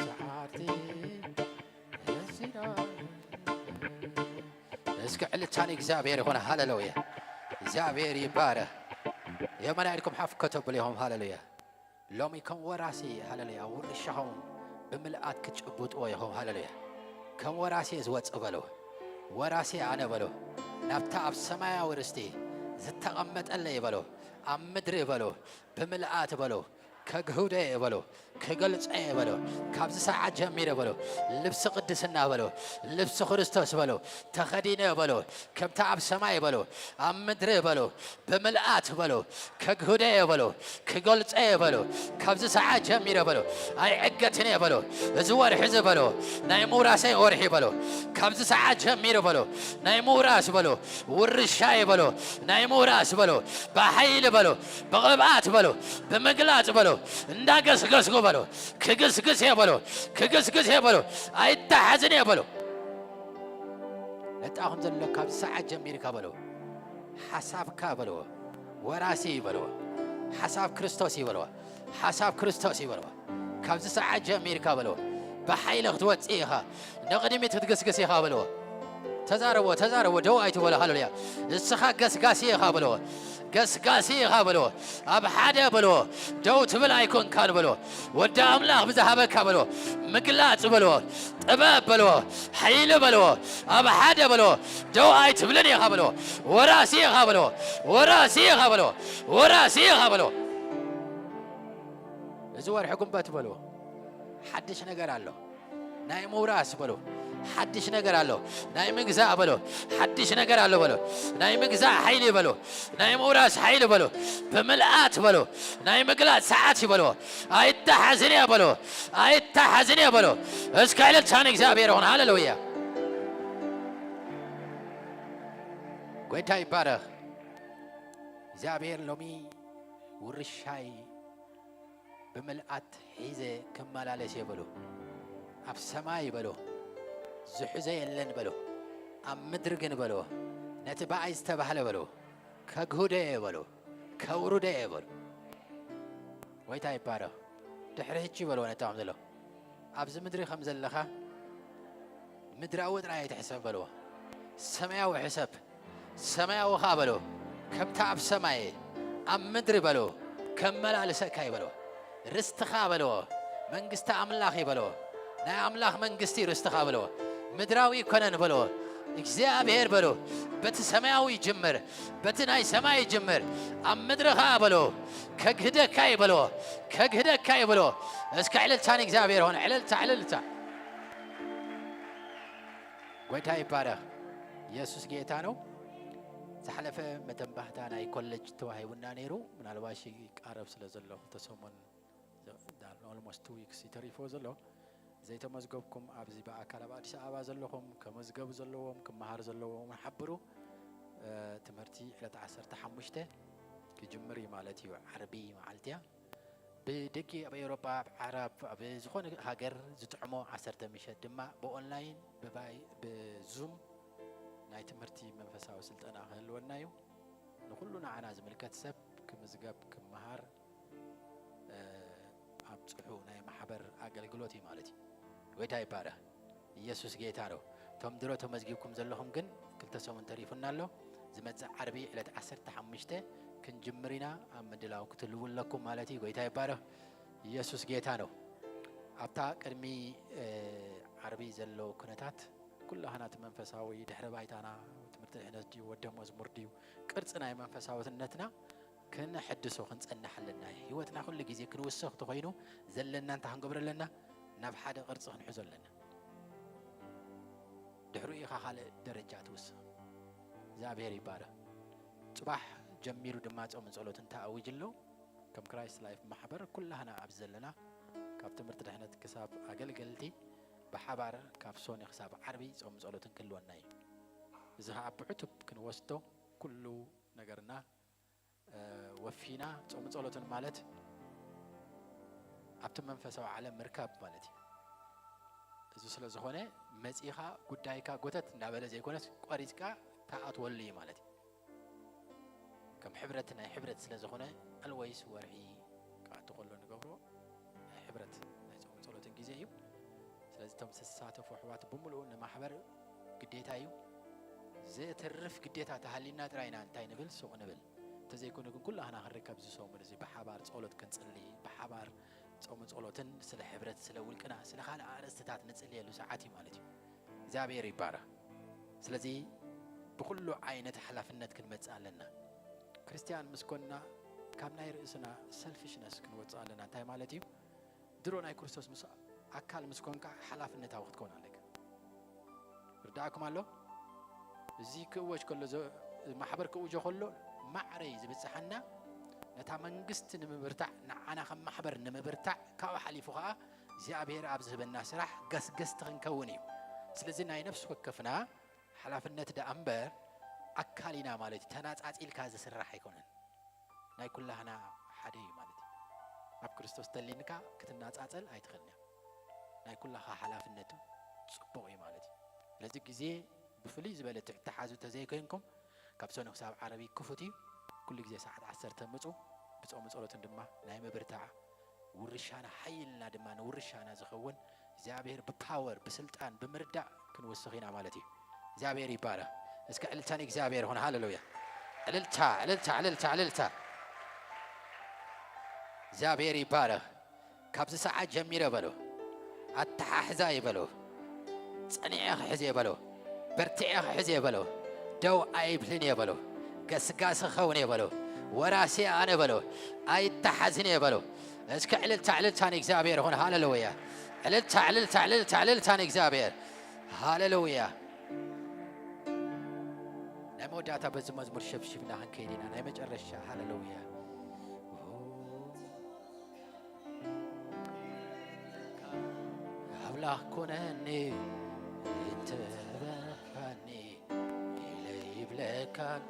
ሰዓቲ እዚና። እስኪ ዕልልታ ንእግዚኣብሔር ይኹን። ሃሌሉያ። እግዚኣብሔር ይባረክ። የመና ኢድኩም ሓፍ ከተብሉ ኢኹም። ሃሌሉያ። ሎሚ ከም ወራሲ፣ ሃሌሉያ፣ ውርሻኹም ብምልኣት ክትጭብጥዎ ኢኹም። ሃሌሉያ። ከም ወራሲ እየ ዝወጽእ በሉ። ወራሲ ኣነ በሉ። ናብታ ኣብ ሰማያዊ ርስቲ ዝተቐመጠለይ በሉ። ኣብ ምድሪ በሉ። ብምልኣት በሉ። ከግህደ እየ በሉ። ክገልጸ እየ በሉ። ካብዚ ሰዓት ጀሚረ በሉ። ልብሲ ቅድስና በሉ። ልብሲ ክርስቶስ በሉ። ተኸዲነ በሉ። ከምታ ኣብ ሰማይ በሉ። ኣብ ምድሪ በሉ። ብምልኣት በሉ። ከግህደ እየ በሉ። ክገልጸ እየ በሉ። ካብዚ ሰዓት ጀሚረ በሉ። ኣይዕገትን እየ በሉ። እዚ ወርሒ እዚ በሉ። ናይ ምውራሰይ ወርሒ በሉ። ካብዚ ሰዓት ጀሚረ በሉ። ናይ ምውራስ በሉ። ውርሻ እየ በሉ። ናይ ምውራስ በሉ። ብሓይሊ በሉ። ብቕብኣት በሉ። ብምግላጽ በሉ። እንዳገስገስኩ በሉ። ክግስግስ እየ በሉ። ክግስግስ እየ በሉ። ኣይተሓዝን እየ በሉ። ነጣኹም ዘሎ ካብዚ ሰዓት ጀሚርካ በሉ። ሓሳብካ በልዎ። ወራሲ ይበልዎ። ሓሳብ ክርስቶስ ይበልዎ። ሓሳብ ክርስቶስ ይበልዎ። ካብዚ ሰዓት ጀሚርካ በልዎ። ብሓይሊ ክትወጽእ ኢኻ። ንቕድሚት ክትግስግስ ኢኻ በልዎ። ተዛረቦ፣ ተዛረቦ፣ ደው ኣይትበሎ። ሃሌሉያ። ንስኻ ገስጋሲ ኢኻ በልዎ። ገስጋሲ ኢኻ በልዎ። ኣብ ሓደ በልዎ። ደው ትብል ኣይኮንካን በልዎ። ወዲ ኣምላኽ ብዝሃበካ በልዎ። ምግላጽ በልዎ። ጥበብ በልዎ። ሓይሊ በልዎ። ኣብ ሓደ በልዎ። ደው ኣይትብልን ኢኻ በልዎ። ወራሲ ኢኻ በልዎ። ወራሲ ኢኻ በልዎ። ወራሲ ኢኻ በልዎ። እዚ ወርሒ ጉንበት በልዎ። ሓድሽ ነገር ኣሎ። ናይ ምውራስ በሎ። ሓድሽ ነገር ኣሎ። ናይ ምግዛእ በሎ። ሓድሽ ነገር ኣሎ በሎ። ናይ ምግዛእ ሓይሊ በሎ። ናይ ምውራስ ሓይሊ በሎ። ብምልኣት በሎ። ናይ ምግላጽ ሰዓት እዩ በሎ። ኣይተሓዝን እየ በሎ። ኣይተሓዝን እየ በሎ። እስከ ዕልልታ ንእግዚኣብሔር ይኹን። ሃሌሉያ። ጎይታ ይባረኽ። እግዚኣብሔር ሎሚ ውርሻይ ብምልኣት ሒዘ ክመላለስ እየ በሎ። ኣብ ሰማይ በሎ፣ ዝሕዞ የለን በሎ። ኣብ ምድሪ ግን በሎ፣ ነቲ ብኣይ ዝተባህለ በሎ፣ ከግህዶ እየ በሎ፣ ከውርዶ እየ በሎ። ጎይታ ይባረኽ። ድሕሪ ሕጂ በሎ ነቶም ዘሎ፣ ኣብዚ ምድሪ ከም ዘለኻ ምድራዊ ጥራይ ኣይትሕሰብ በልዎ። ሰማያዊ ሕሰብ። ሰማያዊ ኸኣ በልዎ፣ ከምታ ኣብ ሰማይ ኣብ ምድሪ በልዎ፣ ከመላልሰካ እዩ በልዎ። ርስትኻ በልዎ፣ መንግስቲ ኣምላኽ እዩ በልዎ። ናይ ኣምላኽ መንግስቲ እዩ ርስትኻ በልዎ። ምድራዊ ኣይኮነን በልዎ። እግዚኣብሔር በልዎ፣ በቲ ሰማያዊ ይጅምር፣ በቲ ናይ ሰማይ ይጅምር። ኣብ ምድሪ ኸኣ በልዎ፣ ከግህደካ እዩ በልዎ፣ ከግህደካ እዩ በልዎ። እስከ ዕልልታ ንእግዚኣብሔር ሆነ፣ ዕልልታ፣ ዕልልታ። ጎይታ ይባረኽ። ኢየሱስ ጌታ ነው። ዝሓለፈ መተንባህታ ናይ ኮሌጅ ተዋሂቡና ነይሩ። ምናልባሽ ይቃረብ ስለ ዘሎ፣ ክልተ ሰሙን፣ ኦልሞስት ቱ ዊክስ ይተሪፎ ዘሎ። ዘይተመዝገብኩም፣ ኣብዚ ብኣካል ኣብ ኣዲስ ኣበባ ዘለኹም፣ ከመዝገቡ ዘለዎም፣ ክመሃር ዘለዎም ሓብሩ። እ፣ ትምህርቲ ዕለት ዓሰርተ ሓሙሽተ ክጅምር እዩ ማለት እዩ። ዓርቢ መዓልቲ እያ። ብደጊ ኣብ ኤውሮጳ፣ ኣብ ዓረብ፣ ኣብ ዝኾነ ሃገር ዝጥዕሞ ዓሰርተ ምሸት ድማ ብኦንላይን፣ ብባይ-፣ ብዙም ናይ ትምህርቲ መንፈሳዊ ስልጠና ክህልወና እዩ። ንኹሉ ንዓና ዝምልከት ሰብ ክምዝገብ፣ ክመሃር፣ እ፣ ኣብጽሑ ናይ ማሕበር ኣገልግሎት እዩ ማለት እዩ። ጎይታ ይባረኽ። ኢየሱስ ጌታ ነው። እቶም ድሮ ተመዝጊብኩም ዘለኹም ግን ክልተ ሰሙን ተሪፉና ኣሎ። ዝመጽእ ዓርቢ ዕለት ዓሰርተ ሓሙሽተ ክንጅምር ኢና። ኣብ ምድላው ክትህልዉ ኣለኩም ማለት እዩ። ጎይታ ይባረኽ። ኢየሱስ ጌታ ነው። ኣብታ ቅድሚ፣ እ፣ ዓርቢ ዘሎ ኩነታት ኩላህና እቲ መንፈሳዊ ድሕረ ባይታና ትምህርቲ ድሕነት ድዩ፣ ወደ መዝሙር ድዩ፣ ቅርጺ ናይ መንፈሳውነትና ክንሕድሶ ክንጸንሕ ኣለና። ህይወትና ኩሉ ግዜ ክንውስኽ ተኾይኑ ዘለና እንታይ ክንገብር ኣለና? ናብ ሓደ ቅርጺ ክንሕዞ ኣለና። ድሕሪኡ ኢኻ ካልእ ደረጃ ትውስኽ። እግዚኣብሔር ይባረኽ። ጽባሕ ጀሚሩ ድማ ጾምን ጸሎትን ተኣዊጁ ኣሎ። ከም ክራይስት ላይፍ ማሕበር ኩላህና ኣብዚ ዘለና ካብ ትምህርቲ ድሕነት ክሳብ ኣገልገልቲ ብሓባር ካብ ሶኒ ክሳብ ዓርቢ ጾምን ጸሎትን ክህልወና እዩ። እዚ ኸዓ ብዕቱብ ክንወስዶ ኩሉ ነገርና፣ እ፣ ወፊና ጾምን ጸሎትን ማለት ኣብቲ መንፈሳዊ ዓለም ምርካብ ማለት እዩ። እዚ ስለ ዝኾነ መጺኻ ጉዳይካ ጎተት እንዳበለ ዘይኮነስ ቆሪጽካ ትኣትወሉ እዩ ማለት እዩ። ከም ሕብረት ናይ ሕብረት ስለ ዝኾነ ኣልወይስ ወርሒ ክኣቱ ከሎ ንገብሮ ናይ ሕብረት ናይ ጾምን ጸሎትን ግዜ እዩ። ስለዚ እቶም ዝተሳተፉ ኣሕዋት ብምልኡ ንማሕበር ግዴታ እዩ። ዘትርፍ ግዴታ ተሃሊና ጥራይ ኢና እንታይ ንብል፣ ሱቕ ንብል። እንተዘይኮነ ግን ኩላህና ክንርከብ እዚ ሰሙን እዚ ብሓባር ጸሎት ክንጽሊ፣ ብሓባር ጾም ጸሎትን ስለ ሕብረት፣ ስለ ውልቅና፣ ስለ ካልእ ኣርእስትታት ንጽልየሉ ሰዓት እዩ ማለት እዩ። እግዚኣብሔር ይባረኽ። ስለዚ ብኹሉ ዓይነት ሓላፍነት ክንመጽእ ኣለና። ክርስትያን ምስ ኮንና ካብ ናይ ርእስና ሰልፊሽነስ ክንወጽእ ኣለና። እንታይ ማለት እዩ? ድሮ ናይ ክርስቶስ ምስ ኣካል ምስ ኮንካ ሓላፍነታዊ ክትከውን ኣለካ። ርዳእኩም ኣሎ? እዚ ክእወጅ ከሎ፣ ዘ-፣ ማሕበር ክእውጆ ከሎ ማዕረይ ዝብጽሓና ነታ መንግስቲ ንምብርታዕ፣ ንዓና ከም ማሕበር ንምብርታዕ፣ ካብኡ ሓሊፉ ኸዓ እግዚኣብሔር ኣብ ዝህበና ስራሕ ገስገስቲ ክንከውን እዩ። ስለዚ ናይ ነፍሲ ወከፍና ሓላፍነት ደኣ እምበር ኣካል ኢና ማለት እዩ። ተናጻጺልካ ዝስራሕ ኣይኮነን። ናይ ኩላህና ሓደ እዩ ማለት እዩ። ኣብ ክርስቶስ ተሊንካ ክትናጻጸል ኣይትኽእልን እያ። ናይ ኩላኻ ሓላፍነቱ ጽቡቕ እዩ ማለት እዩ። ስለዚ ግዜ ብፍልይ ዝበለ ትሕተሓዙ ተዘይኮይንኩም፣ ካብ ሰኑይ ክሳብ ዓረቢ ክፉት እዩ። ኩሉ ግዜ ሰዓት ዓሰርተ ምጹ፣ ብጾም ጸሎትን ድማ ናይ ምብርታዕ ውርሻና ሓይልና ድማ ንውርሻና ዝኸውን እግዚኣብሔር ብፓወር፣ ብስልጣን፣ ብምርዳእ ክንውስኽ ኢና ማለት እዩ። እግዚኣብሔር ይባረኽ። እስከ ዕልልታ ንእግዚኣብሔር ይኹን። ሃሌሉያ። ዕልልታ፣ ዕልልታ፣ ዕልልታ፣ ዕልልታ። እግዚኣብሔር ይባረኽ። ካብዚ ሰዓት ጀሚረ በሎ፣ ኣተሓሕዛ ይበሎ፣ ጸኒዐ ክሕዝ እየ በሎ፣ በርቲዐ ክሕዝ እየ በሎ፣ ደው ኣይብልን እየ በሎ፣ ገስጋሲ ክኸውን እየ በሎ፣ ወራሲ ኣነ በሎ፣ ኣይተሓዝን እየ በሎ። እስከ ዕልልታ፣ ዕልልታ ንእግዚኣብሔር ይኹን። ሃሌሉያ። ዕልልታ፣ ዕልልታ፣ ዕልልታ፣ ዕልልታ ንእግዚኣብሔር። ሃሌሉያ። ናይ መወዳእታ በዚ መዝሙር ሸብሽብና ክንከይድ ኢና። ናይ መጨረሻ። ሃሌሉያ። ኣምላኽ ኩነኒ እንተበልካኒ ኢለ ይብለካን፣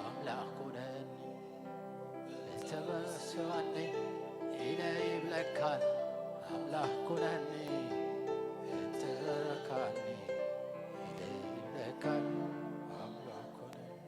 ኣምላኽ ኩነኒ እንተበልካኒ ኢለ ይብለካን፣ ኣምላኽ ኩነኒ እንተበልካኒ ኢለ ይብለካን፣ ኣምላኽ ኩነኒ።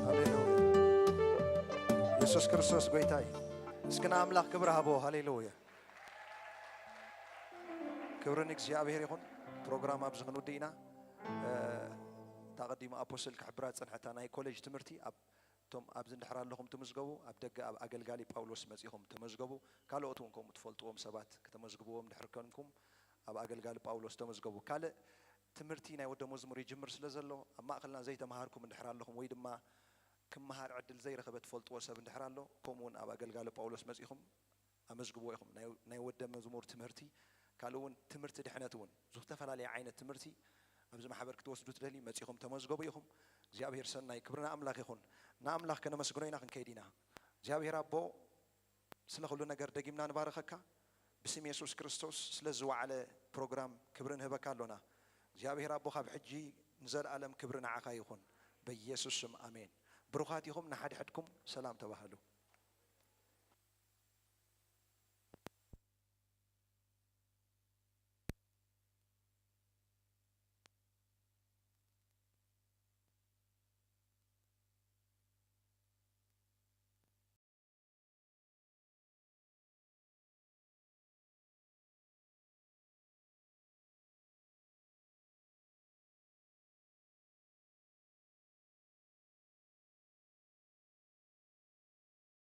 ሃሌሉያ። የሱስ ክርስቶስ ጎይታ እዩ። እስኪ ንኣምላኽ ክብሪ ሃቦ። ሃሌሉያ። ክብሪ ንእግዚኣብሔር ይኹን። ፕሮግራም ኣብዚ ክንውድእ ኢና። እ፣ እታ ቀዲሙ ኣፖስትል ክሕብራ ዝጸንሐታ ናይ ኮሌጅ ትምህርቲ፣ ኣብ፣ እቶም ኣብዚ እንድሕር ኣለኹም ትምዝገቡ፣ ኣብ ደገ ኣብ ኣገልጋሊ ጳውሎስ መጺኹም ተመዝገቡ። ካልኦት እውን ከምኡ ትፈልጥዎም ሰባት ከተመዝግብዎም እንድሕር ኮንኩም ኣብ ኣገልጋሊ ጳውሎስ ተመዝገቡ። ካልእ ትምህርቲ ናይ ወደ መዝሙር ይጅምር ስለ ዘሎ፣ ኣብ ማእከልና ዘይተማሃርኩም እንድሕር ኣለኹም ወይ ድማ ክመሃር ዕድል ዘይረኸበ ትፈልጥዎ ሰብ እንድሕር ኣሎ፣ ከምኡ እውን ኣብ ኣገልጋሊ ጳውሎስ መጺኹም ኣመዝግብዎ ኢኹም። ናይ፣ ናይ ወደ መዝሙር ትምህርቲ፣ ካልእ እውን ትምህርቲ ድሕነት እውን፣ ዝተፈላለየ ዓይነት ትምህርቲ ኣብዚ ማሕበር ክትወስዱ ትደልዩ መጺኹም ተመዝገቡ ኢኹም። እግዚኣብሔር ሰናይ፣ ክብሪ ንኣምላኽ ይኹን። ንኣምላኽ ከነመስግኖ ኢና ክንከይድ ኢና። እግዚኣብሔር ኣቦ፣ ስለ ኩሉ ነገር ደጊምና ንባርኸካ። ብስም የሱስ ክርስቶስ ስለ ዝወዓለ ፕሮግራም ክብሪ ንህበካ ኣሎና። እግዚኣብሔር ኣቦ ካብ ሕጂ ንዘለኣለም ክብሪ ንዓኻ ይኹን። በኢየሱስ ስም ኣሜን። ብሩኻት ኢኹም። ንሓድሕድኩም ሰላም ተባህሉ።